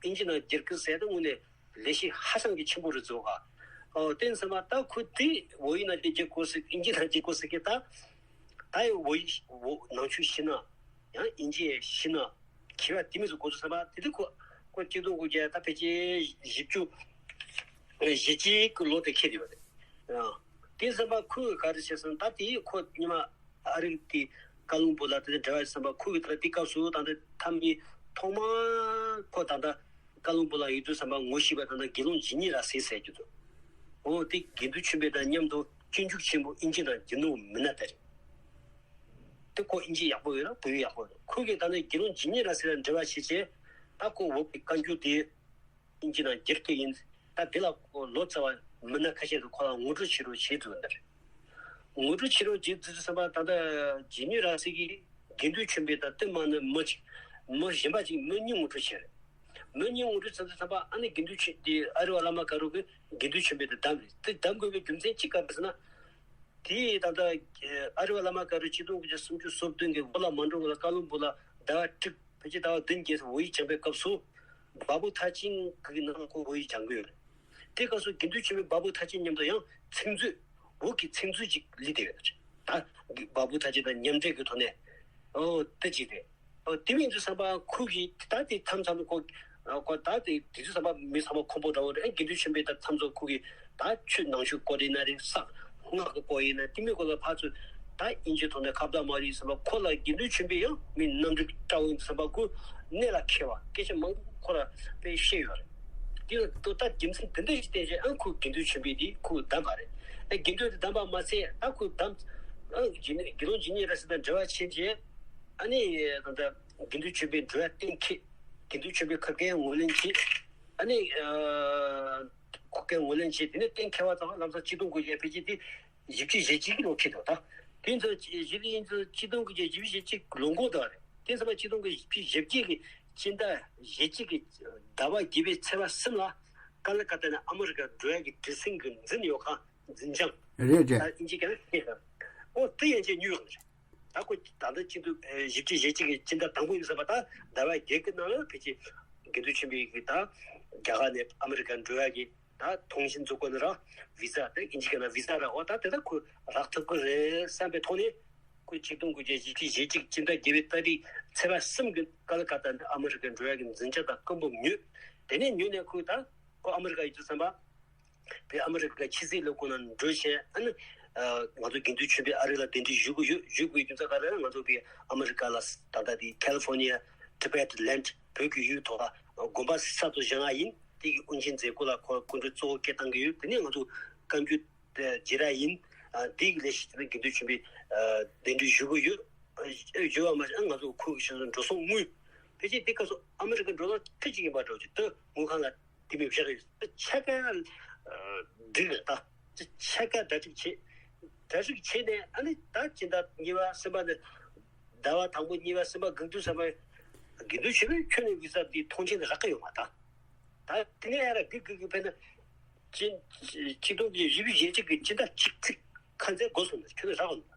ཨིན་ཇི་ནང་བསྒྱུར་གི་ཟེར་ཏེ་དངོས་གནས་ལས་གཞི་ཧ་ཅང་གི་ཆེན་པོ་རེད་བཟོ་ག། ཨོ་དེ་ཡིན་ཙང་མ་ད་ཁོ་དེ་བོད་ཡིག་ནང་བསྒྱུར་དགོས་ཟེར་ཨིན་ཇི་ནང་བསྒྱུར་དགོས་ཟེར་གི་ད་ད་ཡི་བོད་ཡིག་བོད་ནང་ཆོས་ཤེས་ན་ཡང་ཨིན་ཇི་ཤེས་ན། མཁས་པ་དེ་མི་ཚོ་འགོ་ཚུགས་ས་མ་དེ་དུས་ཁོ་ཁོ་གཅིག་སྟོང་དགུ་བརྒྱ་ད་ཕལ་ཆེར་བཞི་བཅུ་ཞེ་གཅིག་གི་ལོ་དེ་འཁེལ་བསྡད་པ་རེད། ཨ། དེ་ཙམ་པ་ཁོས་ག་རེ་བྱས་སོང་། ད་དེ་ཁོ་ཉི་མ་ཨ་རི་དེ་བཀའ་བློན་སྦུག་ལ་དེ་འདྲ་བ་ཙམ་པ་ཁོ་གི་ད་དེ་སྐབས་སུ་ད་ལྟ་ཐ་མའི་ཐོག་མ་ཁོ་ད་ལྟ་བཀའ་བློན་སྦུག་ལ་ཡོད་དུས་ཙམ་པ་ངོ་ཤེས་པ་ད་ལྟ་དགེ་སློང་ཇི་ནི་ར་སི་ཟེར་རྒྱུ་འདུག། འོ་དེ་དགེ་འདུན་ཆོས་འཕེལ་དང་མཉམ་དུ་སྤྱོད་འཇུག་ཆེན་པོ་ཨིན་ཇི་ནང་བསྒྱུར་ནོ་མིན་ན་ད་རེད། དེ་ཁོ་ཨིན་ཇི་ཡག་པོ་ཡོད་ན་བོད་ཡིག་ཡག་པོ་ཡོད། ཁོ་གིས་ད་ནི་དགེ་སློང་ཇི་ནི་ར་སི་ལ་འབྲེལ་བ་བྱས་བྱས་ད་ཁོ་འོག་གི་བཀའ་འགྱུར་དེ་ཨིན་ཇི་ནང་བསྒྱུར་གི་ཡིན། ད་དེ་ལ་ཁོ་ལོ་ཙཱ་བ་མི་སྣ་ཁ་ཤས་ཀྱིས་ཁོ་ལ་ངོ་སྤྲོད་བྱེད་རོགས་བྱེད་དུ་འདིར་ངོ་སྤྲོད་བྱེད་རོགས་བྱེད་དུ་བསམ་པ་ད་ལྟ་ཇི་ནི་ར་སི་གིས་དགེ་འདུན་ཆོས་འཕེལ་དང་དེ་མ་ནི་མི་གཅིག་མི་གཞན་པ་གཅིག་མི་གཉིས་ངོ་སྤྲོད་བྱས་རེད། མི་གཉིས་ངོ་སྤྲོད་བྱས་དུས་ཙམ་པ་ཨ་ནི་དགེ་འདུན་ཆོས་དེ་ཨ་རི་བ་བླ་མ་དཀར་པོ་གིས་དགེ་འདུན་ཆོས་འཕེལ་དེ་བདམས་རེད། དེ་བདམས་དགོས་པའི་རྒྱུ་མཚན་གཅིག་ག་རེ་ཟེར་ན། དེ་ད་ལྟ་ཨ་རི་བ་བླ་མ་དཀར་པོ་ཆིག་སྟོང་དགུ་བརྒྱ་སུམ་ཅུ་སོ་བདུན་གི་འགོ་ལ་མ་འགྲོ་གོང་ལ་བཀའ་བློན་སྦུག་ལ་ཟླ་བ་དྲུག་ཕལ་ཆེར་ཟླ་བ་བདུན་བརྒྱད་ཙམ་བོད་ཡིག་སྦྱངས་པའི་སྐབས་སུ་བ་བུ་ཐ་ཆེན་གི་ནང་ཁོ་བོད་ཡིག་སྦྱང་གི་ཡོད་རེད། དེ་སྐབས་སུ་དགེ་འདུན་ཆོས་འཕེལ་བ་བུ་ཐ་ཆེན་མཉམ་དུ་ཡང་ཚིག་མཛོད་བོད་ཀྱི་ཚིག་མཛོད་ཅིག་ལས་བསྡད་ཡོད་རེད། ད་བ་བུ་ཐ་ཆེན་དང་མཉམ་འབྲེལ་གྱི་ཐོག་ནས་ཨོ་དེ་ཅིག་རེད། ཨོ་དེ་མིན་དུས་ཙམ་པ་ཁོ་གིས་ད་དེ་མཚམས་མཚམས་ཁོ་ཁོ་ད་དེ་དེ་དུས་ཙམ་པ་མི་ཚང་མ་ཁོམ་པོ་འདྲ་བོ་རེད། དགེ་འདུན་ཆོས་འཕེལ་ད་མཚམས་ཚོ་ཁོ་གིས་ད་ཆོས་ནང་ཆོས་སྐོར་ཡིན་ན་རེད། ས་སྔགས་ཀྱི་སྐོར་ཡིན་ན་དེ་མིན་སྐོར་ལ་ཕར་ཚུར་ད་ཨིན་ཇིའི་ཐོག་ནས་ཁ་བརྡ་མ་རེད་ཙམ་པ་ཁོ་ལ་དགེ་འདུན་ཆོས་འཕེལ་ཡང་མི་རྣམ་འགྲིག་འདྲ་བོ་ཡིན་དུས་ཙམ་པ་ཁོ་གནད་ལ་འཁེལ་བ་སྐད་ཆ་མང་པོ་ཁོ་ལ་དཔེ་བཤད་ཡོད་རེད། དེ་ལ་ད་རྒྱུ་མཚན་དེ་འདྲ་ཞིག་བསྟན་བྱས་ཨང་ཁོ་དགེ་འདུན་ཆོས་འཕེལ་དེ་ཁོ་བདམས་པ་རེད། ཨ་དགེ་འདུན་དེ་བདམས་པ་མ་ཚད་ད་ཁོ་བདམས་ཨང་དགེ་འདུན་ཇི་ནི་ར་སི་དང་འབྲེལ་བ་བྱས་རྗེས་ཨ་ནི་ད་ལྟ་དགེ་འདུན་ཆོས་འཕེལ་འགྲོ་ཡ་གཏན་འཁེལ། དགེ་འདུན་ཆོས་འཕེལ་ཁ་སྐད་ངོས་ལེན་བྱས། ཨ་ནི་ཁ་སྐད་ངོས་ལེན་བྱས་དེ་ནས་གཏན་འཁེལ་བ་དང་ལམ་སང་ཆིག་སྟོང་དགུ་བརྒྱ་ཕལ་ཆེར་དེ་བཞི་བཅུ་ཞེ་གཅིག་གི་ལོ་འཁེལ་འདུག། ད་ དེ་ཚོ་གཞི་ལ་ཡིན་ཚོ་ཆིག་སྟོང་དགུ་བརྒྱ་བཞི་བཅུ་ཞེ་གཅིག་ལོ་འགོ་དང་རེད། དེ་ཚོ་ཆིག་སྟོང་དགུ་བརྒྱ་བཞི་བཅུ་ཞེ་གཅིག་གི་སྤྱི་ཟླ་ཞེ་གཅིག་གི་ཟླ་བ་བརྒྱད་པའི་ཚེས་པ་གསུམ་ལ་ཀ་ལ་ཀ་ཏ་ནས་ཨ་མི་རི་ཀ་འགྲོ་ཡ་གི་གྲུ་གཟིངས་གི་འཛིན་ཡོད་ཁང་འཛིན་བྱང་རེད་རེད། ད་ཨིན་ཇི་སྐད་ལ་ཤེས་ཁང་། ཨོ་དེ་ཡན་ཆད་ཉོས་ཡོད་རེད། ད་ཁོ་ད་ལྟ་ཆིག་སྟོང་བཞི་བཅུ་ཞེ་གཅིག་གི་སྤྱི་ཟླ་དང་པོ་ཡིན་ཟེར་བ་ད་ཟླ་བ་བརྒྱད་ཀྱི་ནང་ལ་ཕལ་ཆེར་དགེ་འདུན་ཆོས་འཕེལ་གྱིས་ད་རྒྱ་གར་ནས་ཨ་མི་རི་ཀ་འགྲོ་ཡ་གི་ད་ཐོངས་མཆན་འཛུགས་དགོས་ན་ར་བི་ཟ་དེ་ཨིན་ཇི་སྐད་ནང་བི་ཟ་ར་འོ་ད་དེ་ད་ཁོ་རག་ཐུབ་ཀྱི་རེད་བསམ་པའི་ཐོག་ནས་ཁོས་ཆིག་སྟོང་དགུ་བརྒྱ་བཞི་བཅུ་ཞེ་གཅིག་སྤྱི་ཟླ་བརྒྱད་པའི་ཏ་རིག་ཚེས་པ་གསུམ་གྱི་ཀ་ལ་ཀ་ཏ་ནས་ཨ་མི་རི་ཀ་འགྲོ་ཡ་གི་འཛིན་བྱང་དང་སྐུ་འབུམ་ཉོས། དེ་ནས་ཉོས་ནས་ཁོས་ད་ཁོ་ཨ་མི་རི་ཀ་ཡོད་དུས་ཙམ་པ། པའི་ཨ་མི་རི་ཀ་ཕྱི་སྲིད་ལས་ཁུངས་ནང་འགྲོ་བྱས་ཨ་ནི། ང་ཚོ་དགེ་འདུན་ཆོས་འཕེལ་ཨ་རི་ལ་གདན་འདྲེན་ཞུ་གི་ཡོད། ཞུ་དགོས་རྒྱུ་མཚན་ག་རེ་ང་ཚོ་པའི་ཨ་མི་རི་ཀ་ལ་ད་ལྟ་དེ་California Tibet Land བོད་ཀྱི་ཡུལ་ཐོག་ལ་དགོན་པ་གསར་དུ་བཞེངས་ཡ་ཡིན། དེ་གི་དབུ་འབྱེད་མཛད་སྒོ་ལ་ཁོ་སྐུ་མགྲོན་གཙོ་བོ་སྐད་བཏང་གི་ཡོད། དེ་ནས་ང་ཚོ་བཀའ་འགྱུར་བརྗེ་ར་ཡིན། དེ་གི་ལས་གཞི་དེ་ནི་དགེ་འདུན་ཆོས་འཕེལ་གདན་འདྲེན་ཞུ་གི་ཡོད། ཞུ་བ་མ་ཟད་ང་ཚོ་ཁོ་གི་ཞིང་འགྲོ་སོང་དངུལ་ཕལ་ཆེར་དེ་སྐབས་སུ་ཨ་མི་རི་ཀ་འགྲོ་ལ་ཁྲི་གཅིག་ཡིན་པ་འགྲོ་གི་ད་དངུལ་ཁང་ལ། དེ་མི་བཞག་ཡོད། ཆ་ག་འགྲིག་རེད་ད། ཆ་ག་གྲ་སྒྲིག་བྱེད། གྲ་སྒྲིག་བྱེད་ནས་ཨ་ནི་ད་སྤྱི་ཟླ་གཉིས་པ་གསུམ་པ་ནས་ཟླ་བ་དང་པོ་གཉིས་པ་གསུམ་པ་དགུ་བདུན་གསུམ་པ་དགེ་འདུན་ཆོས་འཕེལ་ཁྱོན་ནས་བི་ཟ་འདི་ཐོངས་མཆན་རག་གི་ཡོད་མ་ད། ད་དེ་ནས་ཡ་ར་གི་གི་གི་ཕན་ན་ཆིག་སྟོང་དགུ་བརྒྱ་བཞི་བཅུ་ཞེ་གཅིག་གི་སྤྱི་ཟླ་གཅིག་ཚེས་ཁ་མཚན་འགོ་སོང་ནས་ཁྱོན་ནས་རག་ཡོད་མ།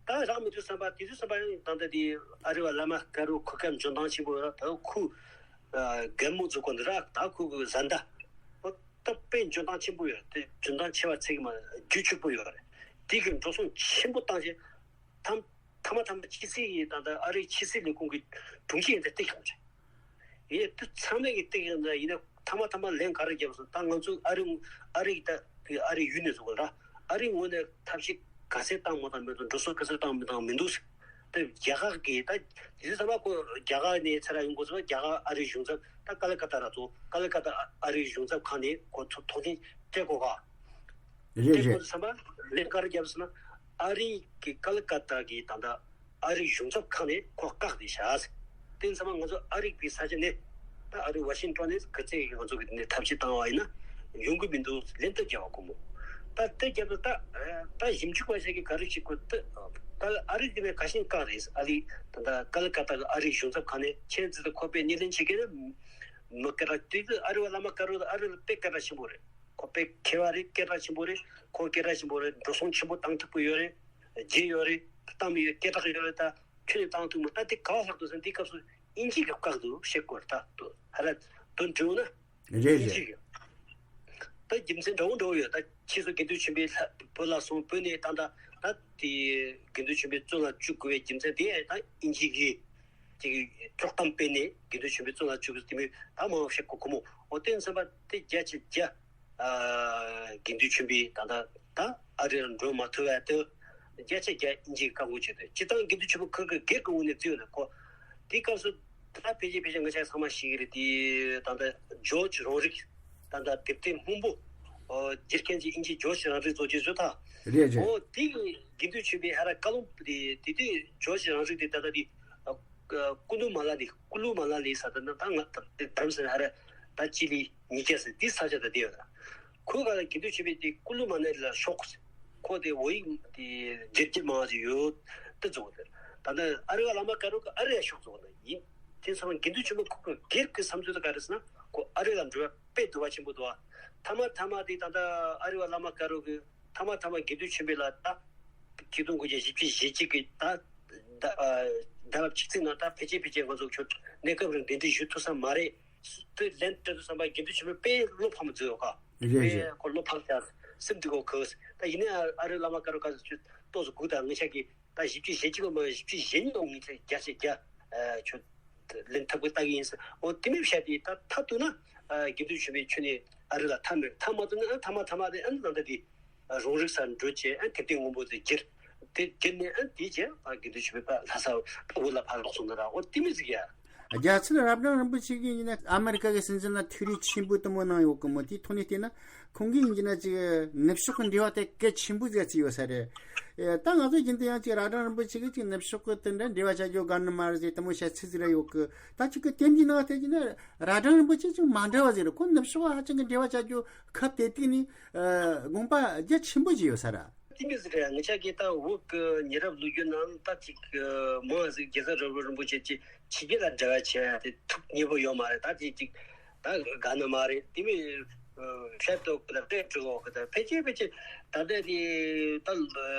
ད་རག་མི་འདུག་བསམ་པ་དེ་དུས་བསམ་པ་ཡང་ད་ལྟ་དེ་ཨ་རི་བ་བླ་མ་དཀར་པོ་ཁུ་ཁ་འཇོན་ཐང་ཆེན་པོ་ཡོད་ད་ཁུ་རྒན་མོ་འཛུགས་གོ་འདི་རག་ད་ཁུ་གི་བཟའ་ཟླ་ཨོ་ད་དཔེ་འཇོན་ཐང་ཆེན་པོ་ཡོད་དེ་འཇོན་ཐང་ཆེ་བ་ཚིག་མ་རྒྱུ་ཕྱུག་པོ་ཡོད་རེད། དེ་གི་འགྲོ་སོང་ཆེན་པོ་བཏང་བྱས་ཐམ་ཐ་མ་ཐ་མ་ཕྱི་སྲིད་ཡིན་ད་ལྟ་ཨ་རིའི་ཕྱི་སྲིད་ལས་ཁུངས་ཀྱི་དྲུང་ཆེ་ཡིན་ད་སྟེགས་ཡོང་རེད། ཡིན་ནའི་དེ་ཚང་མས་ཀྱི་སྟེགས་ཡོད་ན་ཡིན་ན་ཐ་མ་ཐ་མ་ལན་ག་རེ་བརྒྱབ་སོང་ད་ང་ཚོ་ཨ་རི་ཨ་རི་ད་ཨ་རི་ཡུལ་ནས་བཟོ་དགོས་ར་ཨ་རི་ངོས་ནས་ཐབས་ཤེས་ག་ཚད་བཏང་མ་བཏང་མི་འདུག་འགྲོ་སོང་ག་ཚད་བཏང་མི་བཏང་མི་འདུག་ད་རྒྱ་གར་གྱི་ད་དེ་ཚོ་ཚང་མ་ཁོ་རྒྱ་གར་ནས་ཚེ་ར་ཡོང་དགོས་སོང་རྒྱ་གར་ཨ་རི་གཞུང་ཚབ་ད་ཀ་ལ་ཀ་ཏ་ར་ཚོ་ཀ་ལ་ཀ་ཏ་ཨ་རི་གཞུང་ཚབ་ཁང་ནས་ཁོ་ཐོ་ཐོ་འགན་སྤྲད་དགོས་ག་རེད་རེད། ཁོ་ཚོ་ཚང་མ་ལན་ག་རེ་བརྒྱབ་སོང་ན་ཨ་རི་གི་ཀ་ལ་ཀ་ཏ་གི་ད་ལྟ་ཨ་རིའི་གཞུང་ཚབ་ཁང་ནས་ཁོ་བཀག་སྟེ་བཞག་ཟེར། དེ་ཚང་མ་ང་ཚོ་ཨ་རི་གི་ས་ཆ་ནས་ད་ཨ་རི་ཝ་ཤིང་ཊོན་ནས་ག་ཚད་ཀྱི་ང་ཚོ་གི་ནས་ཐབས་ཤེས་བཏང་བ་ཡིན་ན་ཡོང་གི་མི་འདུག་ལན་བཏབ་རྒྱག་པ་ཁོ་མོ། ད་དེ་རྒྱབ་ཏུ་ད་ད་ཞིབ་འཇུག་པ་ཞིག་གིས་ག་རེ་བྱེད་དགོས་ད་ད་ཨ་རི་གི་ནས་ག་ཤིང་བཀག་རེད་ཨ་རི་ད་ད་ཀ་ལ་ཀ་ཏ་གི་ཨ་རིའི་གཞུང་ཚབ་ཁང་ནས་ཁྱེད་ཚོ་ད་ཁོ་པའི་སྣེ་ལེན་བྱེད་མཁན་ནི་མི་སྐད་གྲགས་དེ་ཚོ་ཨ་རི་བ་བླ་མ་དཀར་པོ་ད་ཨ་རི་ལ་དཔེ་སྐད་གྲགས་ཆེན་པོ་རེད། ཁོ་དཔེ་མཁས་པ་རེད་སྐད་གྲགས་ཆེན་པོ་རེད་ཁོ་སྐད་གྲགས་ཆེན་པོ་རེད་འགྲོ་སོང་ཆེན་པོ་བཏང་ཐུབ་ཀྱི་ཡོད་རེད། རྗེས་ཡོད་རེད་བཏང་མི་ཡོད་སྐད་གྲགས་ཡོད་རེད་ད་ཁྱོད་ནས་བཏང་ཐུབ་མོད་ད་དེ་ག་བ་ལྷག་འདུག་ཟེར་ན་དེ་སྐབས་སུ་ཨིན་ཇི་གི་བཀག་འདུག་བཤད་དགོས་རེད་ད་དུ་ཧ་ར་དོན་འགྲིག་ན་རེད་ཨིན་རེད། ཇི་གི་ད་རྒྱུ་མཚན་འདྲ་བོ་འདྲ་བོ་ཡོད་ད་ཁྱེད་ཚོ་དགེ་འདུན་ཆོས་འཕེལ་བོད་ལ་སོང་བོད་ནས་ད་ད་ད་དེ་དགེ་འདུན་ཆོས་འཕེལ་བཙོན་ལ་བཅུག་དགོས་པའི་རྒྱུ་མཚན་དེ་ད་ཨིན་ཇི་གི་ཅིག་དཀྲོག་གཏམ་སྤེལ་ནས་དགེ་འདུན་ཆོས་འཕེལ་བཙོན་ལ་བཅུག་དགོས་དེ་མོད་ད་མང་བཤད་དགོས་ཁོ་མོ་འོ་དེ་ཚན་པ་དེ་རྒྱ་ཆེ་རྒྱ། དགེ་འདུན་ཆོས་འཕེལ་ད་ལྟ་ད་ཨ་རིར་འགྲོ་མ་ཐུབ་པ་དེ་རྒྱ་ཆེ་རྒྱ་ཨིན་ཇིའི་བཀའ་འགུག་བྱས་ཏེ་སྤྱི་བཏང་དགེ་འདུན་ཆོས་འཕེལ་ཁོ་གི་སྒེར་གྱི་ངོས་ནས་བརྩིས་ཡོད་ན་ཁོ་དེའི་སྐབས་སུ་ད་ཕལ་ཆེར་ཕལ་ཆེར་ང་ཆ་ཚང་མ་ཤེས་ཀྱི་རེད་དེ་ད་ལྟ་ཇོརྗ་རང་རིགས་ད་ལྟ་དེབ་ཐེར་སྔོན་པོ་ཨོ་སྒེར་མཁན་གྱི་ཨིན་ཇི་ཇོརྗ་རང་རིགས་བཟོ་རྒྱུ་བཟོ་ཐག་རེད་རེད། ཨོ་དེ་གི་དགེ་འདུན་ཆོས་འཕེལ་ཧ་ར་བཀའ་ལུང་དེ་དེ་དུས་ཇོརྗ་རང་རིགས་དེ་ད་ལྟ་དེ། ཀུ་ལུ་མ་ལ་ལི་ཀུ་ལུ་མ་ལ་ལི་ས་ད་ན་ད་ང་ད་དམ་ཟེར་ཧ་ར་ད་ཅི་ལི་ཉི་ཀྱ་ཟེར་འདི་ས་ཆ་ད་དེ་ཡོད་ད། ཁོའི་ག་ལ་དགེ་འདུན་ཆོས་འཕེལ་དེ་ཀུ་ལུ་མ་ལ་ལི་ལ་ཤོག་ཟེར། ཁོ་དེ་འོ་ཡིག་དེ་རྒྱལ་རྒྱལ་མང་ཟེར་ཡོད་དེ་ཚོ་དེ། ད་ནི་ཨ་རི་བ་བླ་མ་དཀར་པོ་གི་ཨ་རི་ཡ་ཤོག་ཚོ་ན་ཡིན། དེ་ཚང་མ་དགེ་འདུན་ཆོས་འཕེལ་ཁོ་གི་སྒེར་གྱི་བསམ་ཚུལ་དེ་ག་རེ་ཟེར་ན་ཁོ་ཨ་རི་ལ་འགྲོ་བ་དཔེ་དུ་བ་ཆེན་པོ་འདུག་བ། ཐ་མ་ཐ་མ་དེ་ད་ལྟ་ཨ་རི་བ་བླ་མ་དཀར་པོ་གི་ཐ་མ་ཐ་མ་དགེ་འདུན་ཆོས་འཕེལ་ལ་ད་ཆིག་སྟོང་དགུ་བརྒྱ་བཞི་བཅུ་ཞེ་གཅིག་གི་ད་ཟླ་ཟླ་བ་གཅིག་ཙམ་ནང་ད་ཕལ་ཆེར་ཕལ་ཆེར་ང་ཚོ་ཁྱོད་གནས་སྐབས་རིང་གདན་འདྲེན་ཞུ་ཐུབ་ས་མ་རེད། དེ་ལན་སྤྲད་དུས་ཙམ་པ་དགེ་འདུན་ཆོས་འཕེལ་དཔེ་བློ་ཕམ་མཛད་ཡོད་ཀ་རེད་རེད། དཔེ་ཁོ་བློ་ཕམ་ཀྱང་སེམས་འགྲིག་གོ་གི། ད་ཡིན་ནའང་ཨ་རི་བླ་མ་དཀར་པོ་ག་ཚོད་ཏོག་ཙམ་སྒུག་དང་ངེད་ཆ་གི་ད་བཞི་བཅུ་ཞེ་གཅིག་ལོ་མ་བཞི་བཅུ་ཞེ་གཉིས་ལོ་ངེད་ཆ་བརྒྱ་ཆ་བརྒྱ་ཁྱོད། ལེན་ཐབས་ཀྱི་ལྟ་གི་ཡིན་ཟེར། འོ་དེ་མིན་བཤད་དེ་ད་མཐའ་གཏུགས་ན་དགེ་འདུན་ཆོས་འཕེལ་ཁྱོད་ནས་ཨ་རི་ལ་མཐའ་མེད་མཐའ་མ་གཏུགས་ན་ཨ་མཐའ་མ་མཐའ་མ་དེ་ཨ་ནི་ད་ལྟ་དེ་རང་རིགས་སར་འགྲོ་བྱས་ཨ་དེབ་ཐེར་སྔོན་པོ་དེ་བསྒྱུར། དེ་བསྒྱུར་ནས་ཨ་དེ་བྱས་ཨ་དགེ་འདུན་ཆོས་འཕེལ་ཕར་ལྷ་ས་ཕ་བུ་ལ་ཕར་ལོག་སོང་ན་ར་འོ་དེ་མིན་ཟིག་ཡ། རྒྱལ་སྲས་རབ་འབྱམས་རིན་པོ་ཆེ་གིས་ཡིན་ན་ཨ་མི་རི་ཀ་གི་སྲིད་འཛིན་ལ་ཐུགས་རེ་ཆེན་པོ་དུ་མོ་གནང་ཡོད་གི་མོ། དེའི་ཐོག་ནས་བལྟས་ན་ཁོང་གིས་ཡིན་ན་ཅིག་ནུབ་ཕྱོགས་ཀྱི་འབྲེལ་བ་དེ་གལ་ཆེན་པོ་ཟིག་བརྩིས་ཡོད་ས་རེད། ཨེ། ད་ང་ཚོ་རྒྱུན་དུ་ཡང་ཅིག་རབ་འབྱམས་རིན་པོ་ཆེ་གིས་ཅིག་ནུབ་ཕྱོགས་ཀྱི་དེ་འདྲ་འབྲེལ་བ་བྱ་རྒྱུ་དགའ་ནི་མ་རེད་ཟེར་དེ་མོ་བཤད་ཚིག་ཟིག་ར་ཡོད་གི། ད་ཅིག་གི་དེ་འདི་ནང་བལྟས་ཀྱི་ན་རབ་འབྱམས་རིན་པོ་ཆེ་ཅིག་མ་འདྲ་བ་ཟིག་རེད། ཁོ་ནུབ་ཕྱོགས་ཧ་ཅང་གི་འབྲེལ་བ་བྱ་རྒྱུ་ཁ་གཏད་གཏད་ནས་ཨ་དགོངས་པ་རྒྱ་ཆེན་པོ་བཞེས་ཡོད་ས་རེད། དེ་མི་ཟེར་ཡང་ངེད་ཅག་གི་ད་བོད་ཀྱི་ཉེ་རབས་ལོ་རྒྱུས་ནང་ད་ཅིག་མང་ཟིག་རྒྱལ་ཚབ་ར་ཧུ་རིན་པོ་ཆེ་ཅིག་ཕྱི་རྒྱལ་ལ་འབྲེལ་བ་བྱས་དེ་ཐུགས་མཉེས་པོ་ཡོད་མ་རེད། ད་ཅིག་ཅིག་ད་དགའ་ནི་མ་རེད། དེ་མི་ལྷད་དོ་གི་ད་སྤྲད་འགྲོ་གི་ད་ཕལ་ཆེར་ཕལ་ཆེར་ད་ལྟ་དེ་ད་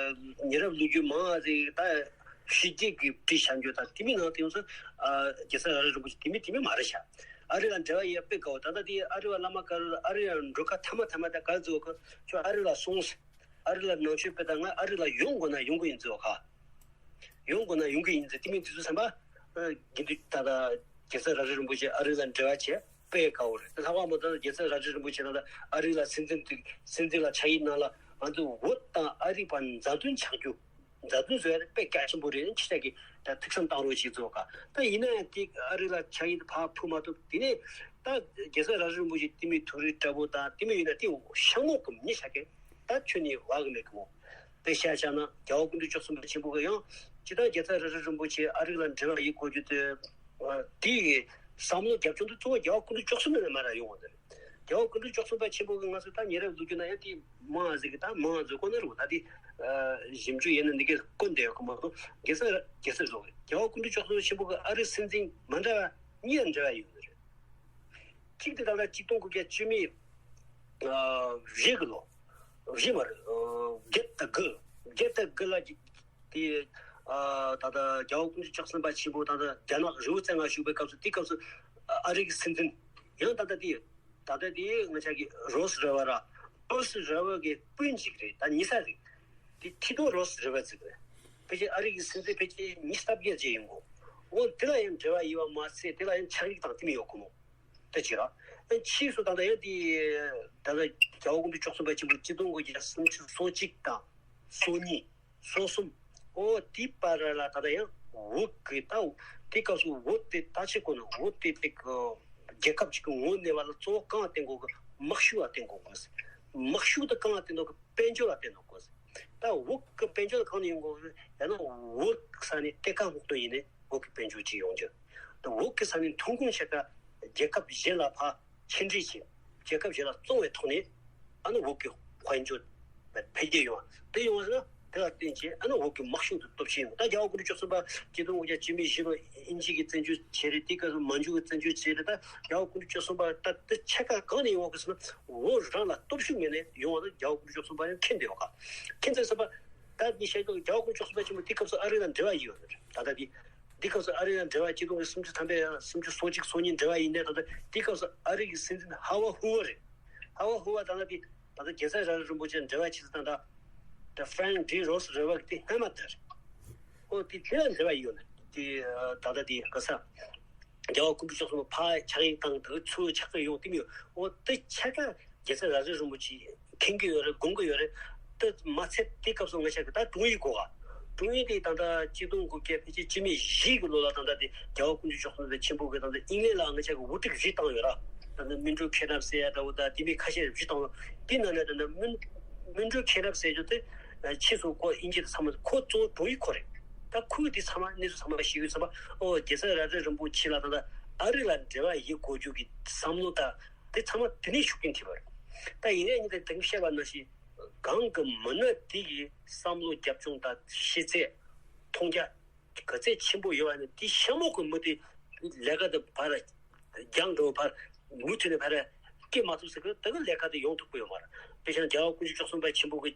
ཉེ་རབས་ལོ་རྒྱུས་མང་ཟིག་ད་ཕྱི་རྒྱལ་གྱི་བྲིས་བཞག་རྒྱུ་ད་དེ་མི་ནང་དེ་ཚོ་རྒྱལ་ཚབ་ར་ཧུ་རིན་པོ་ཆེ་དེ་མི་དེ་མི་མ་རེད་ཤག་ཨ་རི་ལ་འབྲེལ་བ་ཡོད་པའི་སྐབས་ད་ལྟ་དེ་ཨ་རི་བ་བླ་མ་དཀར་ཨ་རི་ལ་འགྲོ་ཁ་ཐ་མ་ཐ་མ་ད་ག་ཚོད་གི་ཁྱོད་ཨ་རི་ལ་སོང་། ཨ་རི་ལ་ནང་ཆོས་སྤེལ་ད་ང་ཨ་རི་ལ་ཡོང་དགོས་ན་ཡོང་གི་ཡིན་ཟེར་བ་ཁ། ཡོང་དགོས་ན་ཡོང་གི་ཡིན་ཟེར་དེ་མིན་དེ་ཚོ་བསམ་པ། དགེ་འདུན་ད་ལྟ་རྒྱལ་ཚབ་ར་ཧུ་རིན་པོ་ཆེ་ཨ་རི་ལ་འབྲེལ་བ་བྱས་དཔེ་དགའ་བོ་རེད། དེ་ལྷག་པར་མོ་ད་རྒྱལ་ཚབ་ར་ཧུ་རིན་པོ་ཆེ་ད་ལྟ་ཨ་རི་ལ་སྲིད་འཛིན་དུ་སྲིད་འཛིན་ལ་ཕྱག་ཡིག་གནང་ལ་ང་ཚོ་བོད་དང་ཨ་རི་བར་མཛའ་མཐུན་ཆགས་རྒྱུ། མཛའ་མཐུན་བཟོ་ཡ་དེ་དཔེ་གལ་ཆེན་པོ་རེད། ཁྱེད་ཅག་གིས་ད་ཐུགས་བསམ་བཏང་རོགས་བྱེད་ཚོ་ག་ད་ཡིན་ན་ཡང་དེ་ཨ་རི་ལ་ཕྱག་ཡིག་ཕར་ཕུལ་མ་ཐུབ། དེ་ནས་ད་རྒྱལ་ཚབ་ར་ཧུ་རིན་པོ་ཆེ་དེ་མི་ཐུགས་རིག་བཀྲ་བོ་དང་དེ་མི་ཡིན་ན་དེ་ཤ་མོག་གི་མི་ཤ་གི་ད་ཁྱོད་ནི་བ་གི་མེད་གི་མོ། དཔེ་བཤད་བྱ་ན་རྒྱལ་བ་སྐུ་ཕྲེང་བཅུ་གསུམ་པ་ཆེན་པོ་གི་ཡང་ཇི་ལྟར་རྒྱལ་ཚབ་ར་ཧུ་རིན་པོ་ཆེ་ཨ་རི་ལ་འབྲེལ་བ་ཡིན་དགོས་རྒྱུ་དེ་དེའི་བསམ་བློ་རྒྱབ་ལྗོངས་དེ་གཙོ་བོ་རྒྱལ་བ་སྐུ་ཕྲེང་བཅུ་གསུམ་ནས་མར་ཡོང་བ་དེ་རེད། རྒྱལ་བ་སྐུ་ཕྲེང་བཅུ་གསུམ་པ་ཆེན་པོ་གི་ང་ཚོ་ད་ཉེ་རབས་ལོ་རྒྱུས་ན་ཡང་དེ་མང་ཟིག་གི་ད་མང་ཟིག་ཁོ་ན་རུ་ད་དེ་ཞིབ་འཇུག་ཡིན་ན་འདི་གའི་ཀུན་དེ་ཡོད་གི་མ་གཏོགས་རྒྱལ་ཚབ་རྒྱལ་ཚབ་རྫོགས་རེད། རྒྱལ་བ་སྐུ་ཕྲེང་བཅུ་གསུམ་པ་ཆེན་པོ་གི་ཨ་རི་སྲིད་འཛིན་མ་འདྲ་བ་གཉིས་འབྲེལ་བ་ཡོད་ནི་རེད། གཅིག་དེ་ད་ལྟ་གཅིག་སྟོང་དགུ་བརྒྱ་བཅུ་མེད་བཞི་གི་ལོ། བཞི་མ་རེད། བརྒྱད་དང་དགུ། བརྒྱད་དང་དགུ་ལ་དེ་ད་ལྟ་རྒྱལ་བ་སྐུ་ཕྲེང་བཅུ་གསུམ་པ་ཆེན་པོ་ད་ལྟ་རྒྱ་ནག་རི་བོ་རྩེ་ལྔ་བཞུགས་པའི་སྐབས་སུ་དེ་སྐབས་སུ་ཨ་རི་གི་སྲིད་འཛིན་ཡང་ད་ལྟ་དེ་ད་ལྟ་དེ་ང་ཅག་གི་རོས་རེ་བ་ར་རོས་རེ་བ་གི་སྤུན་གཅིག་རེད། ད་ཉི་ས་རེད། དེ་ཐི་དོ་རོས་རེ་བ་ཟེར་གི་རེད། ཕལ་ཆེར་ཨ་རི་གི་སྲིད་འཛིན་ཕལ་ཆེར་ཉི་ཤུ་རྩ་བརྒྱད་ཅིག་ཡིན་གོ། འོ་དེ་ལ་ཡང་འབྲེལ་བ་ཡོད་པ་མ་ཟད་དེ་ལ་ཡང་ཕྱག་ཡིག་དང་དེ་མི་ཡོད་གོ་མོ། ད་ཅི་ར། ཕྱིས་སུ་ད་ལྟ་ཡང་དེ་ད་ལྟ་རྒྱལ་བ་སྐུ་ཕྲེང་བཅུ་གསུམ་པ་ཆེན་པོ་གཅིག་སྟོང་དགུ་བརྒྱ་སུམ་ཅུ་སོ་གཅིག་དང་སོ་གཉིས་སོ་གསུམ། འོ་དེའི་བར་ལ་ད་ལྟ་ཡང་བོད་ཀྱི་ད་དེ་སྐབས་སུ་བོད་དེ་ད་ཆེ་གོ་ནོ་བོད་དེ་དེ་གི་རྒྱལ་ཁབ་ཅིག་གི་ངོ་བོ་གནས་པ་ལ་གཙོ་བོ་གང་ལ་བརྟེན་དགོས་གི་དམག་ཤུགས་ལ་བརྟེན་དགོས་གི། དམག་ཤུགས་དེ་གང་ལ་བརྟེན་དགོས་གི་དཔལ་འབྱོར་ལ་བརྟེན་དགོས་གི། ད་བོད་ཀྱི་དཔལ་འབྱོར་གང་ནས་ཡོང་དགོས་གི་ཡང་ན་བོད་ས་ནས་གཏེར་ཁ་སྔོག་འདོན་ཡིན་ནས་བོད་ཀྱི་དཔལ་འབྱོར་ཅིག་ཡོང་རྒྱུ། ད་བོད་ཀྱི་ས་ནས་ཐོན་ཁུངས་ཆེ་ཁ་རྒྱལ་ཁབ་གཞན་ལ་ཕར་ཕྱིར་འབྲེལ་བྱེད། རྒྱལ་ཁབ་གཞན་ལ་བཙོང་བའི་ཐོག་ནས་ཨ་ནི་བོད་ཀྱི་དཔལ་འབྱོར་འཕེལ་རྒྱས་ཡོང་བ་དེ་ཡོང་བ་ན་དེ་ལ་བརྟེན་བྱས་ཨ་ནི་བོད་ཀྱི་དམག་ཤུགས་དེ་སྟོབས་ཆེན་ཡོང་། ད་རྒྱལ་བ་སྐུ་ཕྲེང་བཅུ་གསུམ་པ་གཅིག་སྟོང་དགུ་བརྒྱ་བཅུ་མེད་བཞི་ལོ་དབྱིན་ཇི་གིས་བཙན་བྱོལ་བྱས་རེད། དེ་སྐབས་སུ་མན་ཇུ་གིས་བཙན་བྱོལ་བྱས་རེད། ད་རྒྱལ་བ་སྐུ་ཕྲེང་བཅུ་གསུམ་པ་ད་དེ་ཆ་ག་གང་ནས་ཡོང་བ་གི་ཟེར་ན་བོད་རང་ལ་སྟོབས་ཤུགས་ངོས་ནས་ཡོང་བ་ན་རྒྱལ་བ་སྐུ་ཕྲེང་བཅུ་གསུམ་པ་ཡང་མཁྱེན་བསྡད་ཡོད་ག། མཁྱེན་ཚར་ཟེར་བ་ད་ནི་བཤད་ཀྱང་རྒྱལ་བ་སྐུ་ཕྲེང་བཅུ་གསུམ་པ་ཆེན་པོ་དེ་སྐབས་སུ་ཨ་རི་དང་འབྲེལ་བ་ཡོད་རེད། ད་ལྟ་དེ། འདི་སྐབས་སུ་ཨ་རི་དང་འབྲེལ་བ་གཅིག་སྟོང་དགུ་བརྒྱ་སུམ་ཅུ་ཐམ་པའི་སུམ་ཅུ་སོ་གཅིག་སོ་གཉིས་འབྲེལ་བ་ཡིན་ནའི་ད་ལྟ་འདི་སྐབས་སུ་ཨ་རི་གི་སྲིད་འཛིན་ཧ་བ་ཧུ་བ་རེད། ཧ་བ་ཧུ་བ་ད་ལྟ་འདི་ད་ལྟ་རྒྱལ་ཚབ་ར་ཧུ་རིན་པོ་ཆེ་འབྲེལ་བ་བྱེད་ས་ད་ལྟ་ད་ཧྥ་རེང་ཌི་རོས་རེ་བ་གི་དེ་སྔ་མ་དེ་རེད། ཨོ་དེ་དེ་ལ་འབྲེལ་བ་ཡོད་ན་དེ་ད་ལྟ་དེ་ག་ས་རྒྱལ་བ་སྐུ་ཕྲེང་བཅུ་གསུམ་ཕ་ཕྱག་ཡིག་དང་དེ་ཚུར་ཕྱག་ཚོད་ཡོང་དེ་མི་ཡོད། ཨོ་དེ་ཆ་ག་རྒྱལ་ཚབ་ར་ཧུ་རིན་པོ་ཆེ་མཁྱེན་གྱི་ཡོད་རེད། དགོངས་ཀྱི་ཡོད་རེད། དེ་མ་ཚད་དེ་སྐབས་སུ་ང་ཆ་གི་ད་དྲུང་ཡིག་གོ་ག། དྲུང་ཡིག་དེ་ད་ལྟ་གཅིག་སྟོང་དགུ་བརྒྱ་ཕལ་ཆེར་བཅུ་མེད་བཞི་གི་ལོ་ལ་ད་ལྟ་དེ་རྒྱལ་བ་སྐུ་ཕྲེང་བཅུ་གསུམ་པའི་ཆེན་པོ་གི་ད་ལྟ་དབྱིན་ལན་ལ་ང་ཆ་གི་དབུ་ཁྲིད་བཞི་བཏང་ཡོད་ར། ད་ལྟ་སྨིན་གྲོལ་མཁྱེན་རབ་ཟེར་ཡ་འདྲ་བོ་ད་དེ་མི་ཁ་ཤས་བཞི་བཏང་ཡོད། དེ་ནང་ནས་ད་ལྟ་སྨིན་སྨིན་གྲོལ་མཁྱེན་རབ་ཟེར་རྒྱུ་དེ་ཕྱིས་སུ་ཁོ་དབྱིན་ཇི་དེ་ཚང་མ་ཁོ་གཙོ་བོ་དྲུང་ཡིག་ཁོ་རེད། ད་ཁོས་དེ་ཚང་མ་གནས་ཚུལ་ཚང་མ་ཤེས་ཡོད་ཚང་མ་ཨོ་རྒྱལ་ཚབ་ར་ཧུ་རིན་པོ་ཆེ་ལ་ད་ལྟ་ཨ་རི་ལ་འབྲེལ་བ་ཡོད་དགོས་རྒྱུ་གི་བསམ་བློ་ད། དེ་ཚང་མ་དེ་ནས་ཤུགས་རྐྱེན་ཐེབས་པ་རེད། ད་ཡིན་ནའི་ཉིན་དེ་དེང་བཤད་པ་ནང་བཞིན་གང་གི་མི་སྣ་དེ་ཡི་བསམ་བློ་རྒྱབ་ལྗོངས་དང་ཤེས་ཚད་མཐོང་རྒྱ་ག་ཚད་ཆེན་པོ་ཡོད་པ་ནི་དེ་ཤ་མོག་གི་མི་དེ་ལས་ཀ་དེ་ཕར་རྒྱང་འགྲོ་བར་མུ་མཐུད་ནས་ཕར་སྐྱེལ་མ་ཐུབ་ཟེར་གི་དེ་གི་ལས་ཀ་དེ་ཡོང་ཐུབ་ཀྱི་ཡོད་མ་རེད། དཔེ་བཞག་ན་རྒྱལ་བ་དཀོན་མཆོག་བཅུ་གསུམ་པ་ཆེན་པོ་གི་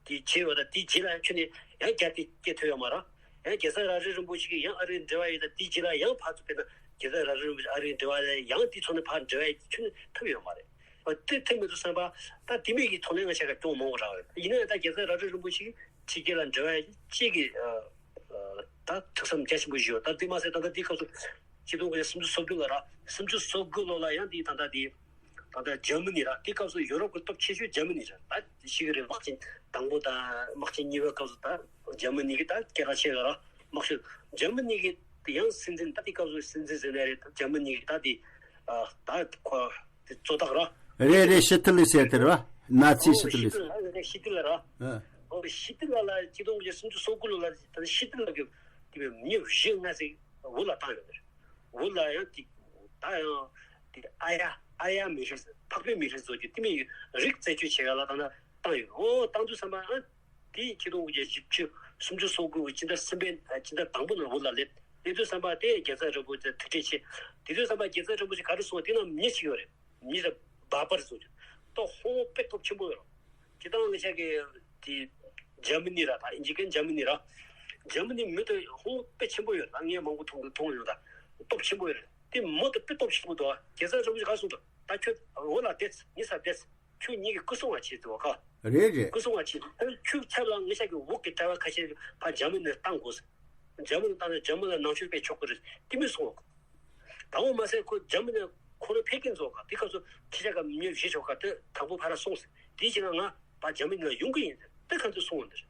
དེ་བྱས་ཡོད་ད་དེ་རྗེས་ལ་ཡང་ཁྱོན་ནས་ཡང་རྒྱ་དེ་སྐྱེལ་ཐུབ་ཡོད་མ་རེད། ཡང་རྒྱལ་ཚབ་ར་ཧུ་རིན་པོ་ཆེ་གིས་ཡང་ཨ་རིའི་འབྲེལ་བ་ཡོད་ད་དེའི་རྗེས་ལ་ཡང་ཕར་ཚུར་ཕེབས་ན་རྒྱལ་ཚབ་ར་ཧུ་རིན་པོ་ཆེ་ཨ་རིའི་འབྲེལ་བ་ལ་ཡང་དེའི་ཐོག་ནས་ཕར་འབྲེལ་བ་ཡོད་ཁྱོན་ནས་ཐུབ་ཡོད་མ་རེད། ཨ་དེ་ཐུབ་མི་འདུག་བསམ་པ་ད་དེ་མིག་གི་ཐོག་ནས་ང་ཆ་ག་སྐྱོན་མང་པོ་རག་རེད། ཡིན་ན་ཡང་ད་རྒྱལ་ཚབ་ར་ཧུ་རིན་པོ་ཆེ་གིས་ཕྱི་རྒྱལ་ལ་འབྲེལ་བ་ཡོད་ཅིག་གི་ད་ཐུགས་བསམ་རྒྱ་ཆེན་པོ་ཞིག་ཡོད། ད་དེ་མ་ཟད་ད་ལྟ་དེའི་སྐབས་སུ་ཆིག་སྟོང་དགུ་བརྒྱ་སུམ་ཅུ་སོ་དགུ་ལ་ར་སུམ་ཅུ་སོ་དགུ་ལོ་ལ་ཡང་དེའི་ད་ལྟ་དེ། ད་ལྟ་འཇར་མ་ནི་ར་དེ་སྐབས་སུ་ཡུ་རོབ་ཀྱི་སྟོབས་ཆེ་ཤོས་འཇར་མ་ནི་རེད། ད་ཤི་གི་རེད། དམག་ཆེན་དང་པོ་དང་དམག་ཆེན་གཉིས་པའི་སྐབས་སུ་ད་འཇར་མ་ནི་གི་ད་སྐད་གྲགས་ཆེ་གི་ར་དམག་ཤོས་འཇར་མ་ནི་གི་ཡང་སྲིད་འཛིན་ད་དེ་སྐབས་སུ་སྲིད་འཛིན་ཟེར་ནའི་རེད། ད་འཇར་མ་ནི་གི་ད་དེ་ད་ཁོ་དེ་གཙོ་བདག་ར། རེད་རེད། ཤི་ཏི་ལི་ཟེར་དེ་རེད་བ། ནཱ་ཚི་ཤི་ཏི་ལི་ཟེར། ཤི་ཏི་ལི་ར། ཨོ་ཤི་ཏི་ལི་ལ་ཆིག་སྟོང་དགུ་བརྒྱ་སུམ་ཅུ་སོ་དགུ་ལོ་ལ་ད་ཤི་ཏི་ལི་གི་དེ་བའི་མི་བཞི་ལྔ་ཟིག་འོ་ལ་བཏང་ཡོད་རེད། འོ་ལ་ཡང་དེ་ད་ཡང་དེ་ཨ་ཡ་ཨ་ཡ་མི་རིགས་འཕགས་པའི་མི་རིགས་བཟོ་རྒྱུ་དེ་མིན་རིགས་རྩད་གཅོད་བྱེད་ག་ལ་ད་ན་བཏང་ཡོད། ཨོ་བཏང་དུས་ཙམ་པ་ཨ་ དེ་ཆིག་སྟོང་དགུ་བརྒྱ་བཞི་བཅུ་སུམ་ཅུ་སོ་དགུ་གི་སྤྱི་ཟླ་གསུམ་པའི་སྤྱི་ཟླ་དང་པོ་ནང་བོད་ལ་སླེབས། སླེབས་དུས་ཙམ་པ་དེ་རྒྱལ་ཚབ་རིན་པོ་ཆེ་ཐུག་འཕྲད་བྱས། དེ་དུས་ཙམ་པ་རྒྱལ་ཚབ་རིན་པོ་ཆེ་ག་རེ་གསུངས་པ། དེ་ན་མི་ཞིག་ཡོད་རེད། མི་ར་སྦག་པར་བཟོ་རྒྱུ་ཏོ་ཧོང་དཔེ་སྟོབས་ཆེན་པོ་ཡོད་རེད། ཇི་ལྟར་ང་ཅག་གི་དེ་འཇར་མ་ནི་ར་ད་ཨིན་ཇི་གན་འཇར་མ་ནི་ར། འཇར་མ་ནི་མི་དེ་ཧོང་དཔེ་ཆེན་པོ་ཡོད་རེད། ད་ངས་མང་པོ་མཐོང་མཐོང་ཡོད། ད་སྟོབས་ཆེན་པོ་ཡོད་རེད། དེ་མི་དེ་དཔེ་སྟོབས་ཆེན་པོ་འདུག་རྒྱལ་ཚབ་རིན་པོ་ཆེ་ག་རེ་གསུངས་འདུག་ད་ཁྱོད་འོ་ལ་བསྡད། ཉི་ས་བསྡད། ཁྱོད་ཉིད་ཀྱི་སྐུ་སྲུང་བ་བྱེད་དུ་བ་ཁ། རེད་རེད། སྐུ་སྲུང་བ་བྱེད་དུ་ཁྱོད་ཆབ་ལ་ངི་ཤ་གི་འུག་གི་གྲྭ་བ་ཁ་ཤས་ཕ་འཇར་མ་ནི་བཏང་དགོས། འཇར་མ་ནི་བཏང་ནས་འཇར་མ་ལ་ནང་ཆོས་སྤེལ་ཆོག་གི་རེད། དེ་མི་སོང་བ། ད་འོ་མ་ཟད་ཁོ་འཇར་མ་ནི་ཁོ་རང་ཕེབས་ཀྱིན་འཛོག་ག་དེ་སྐབས་སུ་ཁྱི་ཤ་ག་མི་བཞི་ཆོག་ག་དེ་དང་པོ་ཕ་ར་སོང་ཟེར། དེའི་རྗེས་ལ་ང་ཕ་འཇར་མ་ནི་ལ་ཡོང་གི་ཡིན་ཟེར། དེ་ག་ཚོད་སོང་བ་འདིར།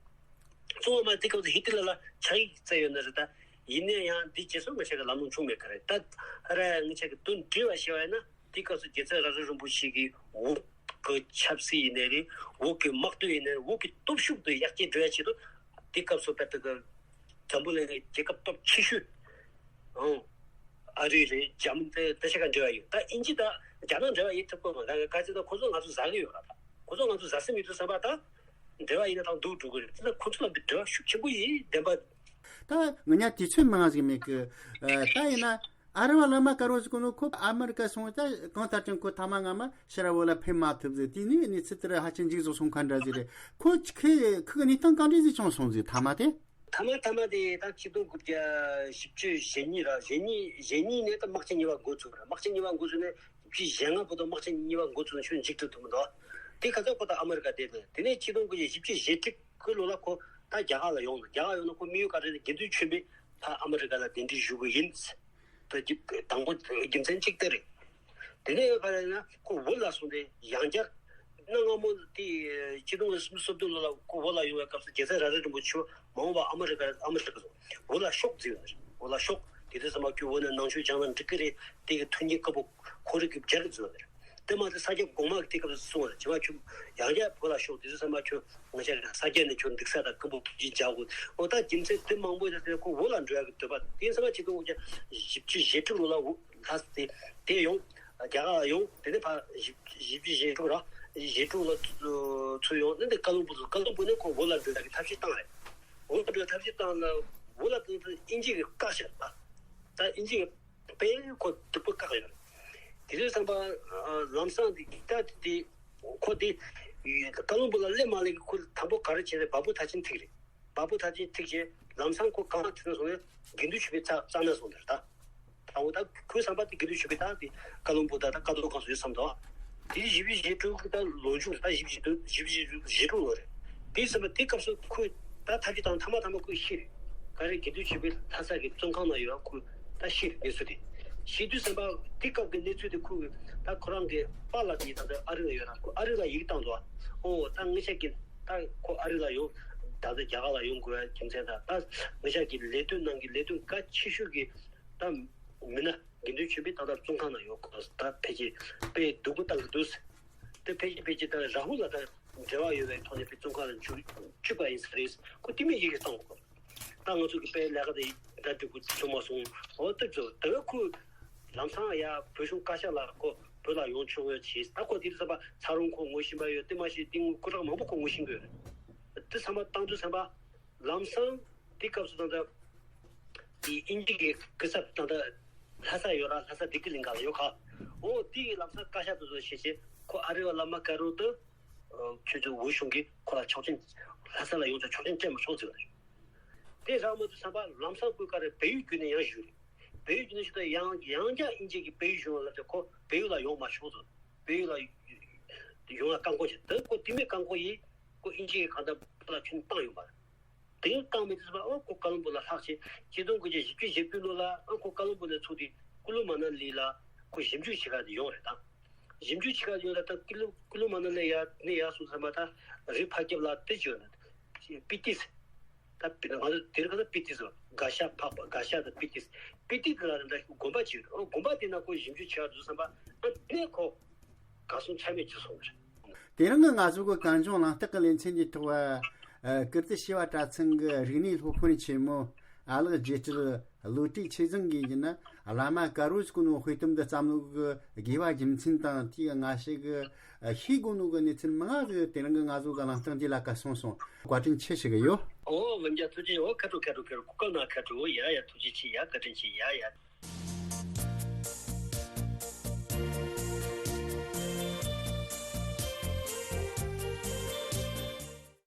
གཙོ་བོ་མ་དེ་སྐབས་སུ་ཧི་ཏི་ལ་ལ་ཕྱག་ཡིག་བསྩལ་ཡོད་ན་རེད། ད་ཡིན་ན་ཡང་འདི་རྗེས་སུ་ང་ཆ་གི་ལམ་ལྷོང་བྱུང་མེད་གི་རེད། ད་ར་ང་ཆ་གི་དོན་འགྲེལ་བ་ཞེས་པ་ཡིན་ན། དེ་སྐབས་སུ་རྒྱལ་ཚབ་རབ་རིམ་རིན་པོ་ཆེ་གིས་བོད་ཀྱི་ཆབ་སྲིད་ཡིན་ནའི་རེད། བོད་ཀྱི་དམག་དོན་ཡིན་ནའི་རེད། བོད་ཀྱི་སྟོབས་ཤུགས་དེ་ཡར་རྒྱས་འགྲོ་ཡ་ཆེད་དུ་དེ་སྐབས་སུ་བལ་ཏི་གི་འཛམ་བུ་གླིང་གི་རྒྱལ་ཁབ་སྟོབས་ཆེ་ཤོས་ཨང་ཨ་རི་རེད། འཇར་མ་ནི་དེ་དེ་ཆ་ག་འབྲེལ་བ་ཡོད། ད་ཨིན་ཇི་དང་རྒྱ་ནག་འབྲེལ་བ་ཡོད་ཐུབ་ཀྱི་མ་རེད། ག་ཚོད་ད་ཁོ་ཚོ་ང་ཚོ་ཟ་གི་ཡོད་ར། ད་ཁོ་ཚོ་ང་ཚོ་ཟ་སྲིད་མི་འདུག་བསམ་པ། ད་འབྲེལ་བ་ཡིན་ན་ད་འདུག་འགྲོ་གི་རེད། དེ་ད་ཁོ་ཚོ་ལ་འབྲེལ་བ་ཤུགས་ཆེན་པོ་ཡིན་བདེན་པ། ད་ང་ཉག་དུས་ཚོད་མང་ཟིག་མེད་གི། ཨ། ད་ཡིན་ན་ཨ་རི་བ་བླ་མ་དཀར་པོ་ཟེར་གོ་ནོ་ཁོ་ཨ་མི་རི་ཀ་སོང་ད་གང་ལྟར་ཀྱང་ཁོ་ཐ་མ་སྔ་མ་ཕྱིར་བོད་ལ་ཕེབས་མ་ཐུབ་ཟིག་དེ་ནས་གནས་ཚུལ་དེར་ཧ་ཅང་འཇིགས་སུ་སོང་མཁན་འདྲ་ཟིག་རེད། ཁོ་ཁི་ཁི་གི་གནས་སྟངས་གང་འདྲ་ཟིག་བྱུང་སོང་ཟིག་ཐ་མ་དེ། ཐ་མ་ཐ་མ་དེ་ད་ཆིག་སྟོང་དགུ་བརྒྱ་བཞི་བཅུ་ཞེ་གཉིས་ར། ཞེ་གཉིས་ཞེ་གཉིས་ནས་ད་དམག་ཆེན་གཉིས་པ་འགོ་ཚུགས་ར། དམག་ཆེན་གཉིས་པ་འགོ་ཚུགས་ནས་བཞི་བཅུ་ཞེ་ལྔ་བར་དུ་དམག་ཆེན་གཉིས་པ་འགོ་ཚུགས་ནས་ཆུ་འཇིག་ཏུ་ཐུབ་མི་འདུག་དེ་ཁ་ཚ་ཁོ་ད་ཨ་མི་རི་ཀ་བསྡད་ནས། དེ་ནས་ཆིག་སྟོང་དགུ་བརྒྱ་བཞི་བཅུ་ཞེ་དྲུག་ཁོའི་ལོ་ལ་ཁོ་ད་རྒྱ་གར་ལ་ཡོང་ལ། རྒྱ་གར་ཡོང་ན་ཁོ་དམིགས་ཡུལ་ག་རེ་རེད། དགེ་འདུན་ཆོས་འཕེལ་ཕར་ཨ་མི་རི་ཀ་ལ་གདན་འདྲེན་ཞུ་གི་ཡིན། ད་དང་པོ་རྒྱུ་མཚན་གཅིག་དེ་རེད། དེ་ནས་ཡོད་པ་རེད་ན་ཁོ་བོད་ལ་སོང་སྟེ་ཡང་བསྐྱར་གནའ་སྔ་མོ་དེ་ཆིག་སྟོང་དགུ་བརྒྱ་སུམ་ཅུ་སོ་བདུན་ལོ་ལ་ཁོ་བོད་ལ་ཡོང་བའི་སྐབས་སུ་རྒྱལ་ཚབ་རབ་རིམ་རིན་པོ་ཆེ་མ་འོངས་པ་ཨ་མི་རི་ཀ་ཨ་མི་རི་ཀ་སོང་བོད་ལ་ཤོག་ཟེར་ཡོད་རེད། བོད་ལ་ཤོག་དེ་དུས་ཙམ་པ་ཁྱོད་བོད་ནས་ནང་ཆོས་སྦྱངས་ན་འགྲིག་གི་རེད། དེ་གི་མཐུན་རྐྱེན་དཀར་པོ་ཁོ་རང་གིས་སྦྱར་གི་བཟོས་པ་རེད། དེ་མ་ཟད་ས་སྐྱ་གོང་མ་གིས་དེ་སྐབས་སུ་གསུངས་པ་རེད། བྱས་པ་ཁྱོད་ཡང་བསྐྱར་བོད་ལ་ཤོག་དེ་དུས་ཙམ་པ་ཁྱོད་ང་ཅག་གི་ས་སྐྱ་ནས་ཁྱོད་འདུག་ས་དང་སྐམ་པོ་ཐུགས་རྗེ་འཇགས་དགོས། འོ་ད་རྒྱུ་མཚན་དེ་མང་པོ་ཡོད་དེ་ཁོ་བོད་ལ་འགྲོ་ཡག་གི་འདོད་པ་དེ་ཙམ་པ་ཆིག་སྟོང་དགུ་བརྒྱ་བཞི་བཅུ་ཞེ་དྲུག་ལོ་ལ་ལྷ་ས་དེ་དེ་ཡོང་། རྒྱ་གར་ལ་ཡོང་། དེ་ནས་ཕར་བཞི་བཅུ་ཞེ་དྲུག་ར་ཞེ་དྲུག་ལ་ཚུར་ཡོང་ནས་འདི་ཀ་ལོན་སྦུག་ཚུར། ཀ་ལོན་སྦུག་ནས་ཁོ་བོད་ལ་འགྲོ་ཡག་གི་ཐབས་ཤེས་བཏང་རེད། བོད་ལ་འགྲོ་ཐབས་ཤེས་བཏང་ན་བོད་ལ་དེ་དུས་ཨིན་ཇི་གིས་བཀག་བཞག་རེད། ད་ཨིན་ཇི་གིས་དཔེ་ཁོ་སྡུག་པོ་བཀག་ཡོད་རེད། དེ་དུས་ཙམ་པ་ལམ་སང་དེ་ད་དེ་ཁོ་དེ་ཀ་ལོན་སྦུག་ལ་སླེབས་མ་སླེབས་ཀྱི་ཁོ་དང་པོ་ག་རེ་བྱས་རེད། བ་སྤུ་ཐང་ཆེན་ཐུག་རེད། བ་སྤུ་ཐང་ཆེན་ཐུག་རྗེས་ལམ་སང་ཁོ་གང་ལ་ཐུག་ན་སོང་ནས་དགེ་འདུན་ཆོས་འཕེལ་རྩ་རྩ་ན་སོང་ནས་རེད། ད་ད་འོ་ད་ཁོའི་བསམ་པ་དེ་དགེ་འདུན་ཆོས་འཕེལ་ད་དེ་ཀ་ལོན་སྦུག་ད་ད་ཀ་རྡོར་སྒང་སུ་ཡོད་བསམ་འདུག་དེ་བཞི་བཅུ་ཞེ་དྲུག་གི་ད་ལོ་མཇུག་ད་བཞི་བཅུ་ཞེ་དྲུག་བཞི་བཅུ་ཞེ་དྲུག་ལོ་རེད། དེའི་ཙམ་པ་དེ་སྐབས་སུ་ཁོས་ད་ཐབས་ཇུས་དང་ཐ་མ་ཐ་མ་ཁོས་ཤི་རེད། ག་རེ་དགེ་འདུན་ཆོས་འཕེལ་ལྷ་ས་གི་བཙོན་ཁང་ནང་ཡོད་པ་ཁོས་ད་ཤི་རེད། གནས་ཚུལ་དེ་ཤི་དུས་ཙམ་པ་དེ་སྐབས་ཀྱི་གནས་ཚུལ་དེ་ཁོས་ད་ཁོ་རང་གི་པཱ་ལགས་དེ་ད་ལྟ་ཨ་རི་ལ་ཡོད་ར། ཁོ་ཨ་རི་ལ་ཡིག་བཏང་འདུག་ཨོ་ད་ངེད་ཅག་གི་ད་ཁོ་ཨ་རི་ལ་ཡོང་ད་ལྟ་རྒྱ་གར་ལ་ཡོང་དགོས་པའི་རྒྱུ་མཚན་དང་ད་ངེད་ཅག་གི་ལས་དོན་ནང་གི་ལས་དོན་གལ་ཆེ་ཤོས་ཀྱི་ད་མི་སྣ་དགེ་འདུན་ཆོས་འཕེལ་ད་ལྟ་བཙོན་ཁང་ནང་ཡོད། ཁོ་ད་ཕལ་ཆེར་དཔེ་སྡུག་པོ་བཏང་གི་འདུག་དེ་ཕལ་ཆེར་ཕལ་ཆེར་ད་རཱ་ཧུ་ལ་ད་འབྲེལ་བ་ཡོད་པའི་ཐོག་ནས་དཔེ་བཙོན་ཁང་ལ་འཇུག་བཅུག་པ་ཡིན་ས་རེད། ཁོ་དེ་མིན་ཡི་གེ་བཏང་གོ། ད་ང་ཚོ་གི་དཔེ་ལས་ཀ་དེ་ད་འགྲིག་པོ་བྱུང་མ་སོང་། འོ་དེ་ཚོ་དེ་བས་ཁོ་ལམ་སང་ཡ་བོད་གཞུང་བཀའ་ཤག་ལ་ཁོ་བོད་ལ་ཡོང་ཆོག་ཡོད་བྱས། ད་ཁོ་དེ་དུས་ཙམ་པ་ཚ་རོང་ཁོ་ངོ་ཤེས་པ་ཡོད། དེ་མ་ཤེས་དེ་སྐུ་དྲག་མང་པོ་ཁོ་ངོ་ཤེས་གི་ཡོད་རེད། དེ་ཚང་མ་བཏང་དུས་ཙམ་པ་ལམ་སང་དེ་སྐབས་སུ་ད་ལྟ་དེ་ཨིན་ཇི་གི་སྐུ་ཚབ་ད་ལྟ་ལྷ་ས་ཡོད་ར། ལྷ་ས་བདེ་སྐྱིད་གླིང་ག་ལ་ཡོད་ཁ། འོ་དེ་ཡི་ལམ་སང་བཀའ་ཤག་དེ་ཚོ་ཤེས་བྱས་ཁོ་ཨ་རི་བ་བླ་མ་དཀར་པོ་དེ་ཁྱོད་ཚོ་བོད་གཞུང་གིས་ཁོ་ལ་ཆོག་མཆན་ལྷ་ས་ལ་ཡོང་ཆོག་ཆོག་མཆན་སྤྲད་མི་ཆོག་ཟེར་བ་རེད། དེ་རག་མ་ཐུབ་ཙམ་པ་ལམ་སང་ཁོས་ག་རེ་བལ་ཡུལ་བརྒྱུད་ནས་ཡང་བཞུགས་རེད། བལ་ཡུལ་བརྒྱུད་ནས་བཞུགས་དུས་ཡང་ཡང་བསྐྱར་ཨིན་ཇི་གི་བལ་ཡུལ་གཞུང་ལ་ལབ་ཙང་ཁོ་བལ་ཡུལ་ལ་ཡོང་མ་ཆོག་ཟེར། བལ་ཡུལ་ལ་ཡོང་ཡ་བཀག་འགོག་བྱས། ད་ཁོ་དེ་མིན་བཀག་འགོག་ཡིན། ཁོ་ཨིན་ཇི་གི་གང་ལྟར་བོད་ལ་ཁྱོན་བཏང་ཡོང་བ་རེད། དེ་ཡང་བཏང་མི་ཐུབ་པ། ཨོ་ཁོ་ཀ་ལོན་སྦུག་ལ་ལྷག་བྱས་ཆིག་སྟོང་དགུ་བརྒྱ་བཞི་བཅུ་ཞེ་བདུན་ལོ་ལ་ཨ་ཁོ་ཀ་ལོན་སྦུག་ནས་ཚུར་དེ་ཀུ་ལུ་མ་ན་ལི་ལ་ཁོ་ཞིབ་འཇུག་བྱེད་ག་དེ་ཡོང་རེད། ད་ཞིབ་འཇུག་བྱེད་ག་ཡོང་ལ་ད་ཀུ་ལུ་ཀུ་ལུ་མ་ན་ལི་ཡ་ནས་ཡར་སོང་ཙམ་པ་ད་རི་ཕར་རྒྱབ་ལ་དེ་བྱོས་ན་པི་ཏི་ད་ང་ཚོ་དེར་ག་ད་པི་ཏི་ཟེར་བ་ག་ཤ་འཕགས་པ་ག་ཤ་དང་པི་ཏི་པི་ཏི་དེ་ལ་རེད། ད་དགོན་པ་ཅིག་ཡོད་རེད། ཨོ་དགོན་པ་དེ་ན་ཁོ་ཞིབ་འཇུག་བྱེད་ག་འདུག་ཙམ་པ་ཨ་ནས་ཁོ་གར་སོང་ཆ་མེད་བྱས་སོང་བ་རེད། དེ་རིང་གི་ང་ཚོ་གི་གངས་ལྗོངས་གླེང་སྟེགས་ཀྱི་ལེ་ཚན་གྱི་ཐོག་ཨ། ཀིརྟི་བྱེས་པ་གྲྭ་ཚང་གི་རིག་གནས་སློབ་དཔོན་ཆེན་མོ་ཨ་ལགས་རྗེ་བཀྲ་བློ་གྲོས་ཆོས་བཟང་གིས་ཡིན་ན། བླ་མ་དཀར་པོ་ཞིག་གི་ནོ་དཔེ་གཏམ་འདི་བརྩམས་ནོ་གི་དགེ་བ་རྒྱུ་མཚན་དང་དེའི་ང་ཞིག་གི་ཤེས་དགོས་ནོ་གི་གནས་ཚུལ་མང་ང་ཟིག་དེ་རིང་གི་ང་ཚོ་གི་གླེང་སྟེགས་འདི་ལ་ཀ་སོང་སོང་བཀའ་དྲིན་ཆེ་ཞུ་གི་ཡོད། ཨོ་ལྷན་རྒྱས་ཐུགས་རྗེ་ཆེ། ཨོ་ཁ་དྲོ་ཁ་དྲོ་ཁ་དྲོ། གོ་སྐབས་གནང་ཁ་དྲོ། ཡ་ཡ་ཐུགས་རྗེ་ཆེ། ཡ་བཀའ་དྲིན་ཆེ། ཡ་ཡ།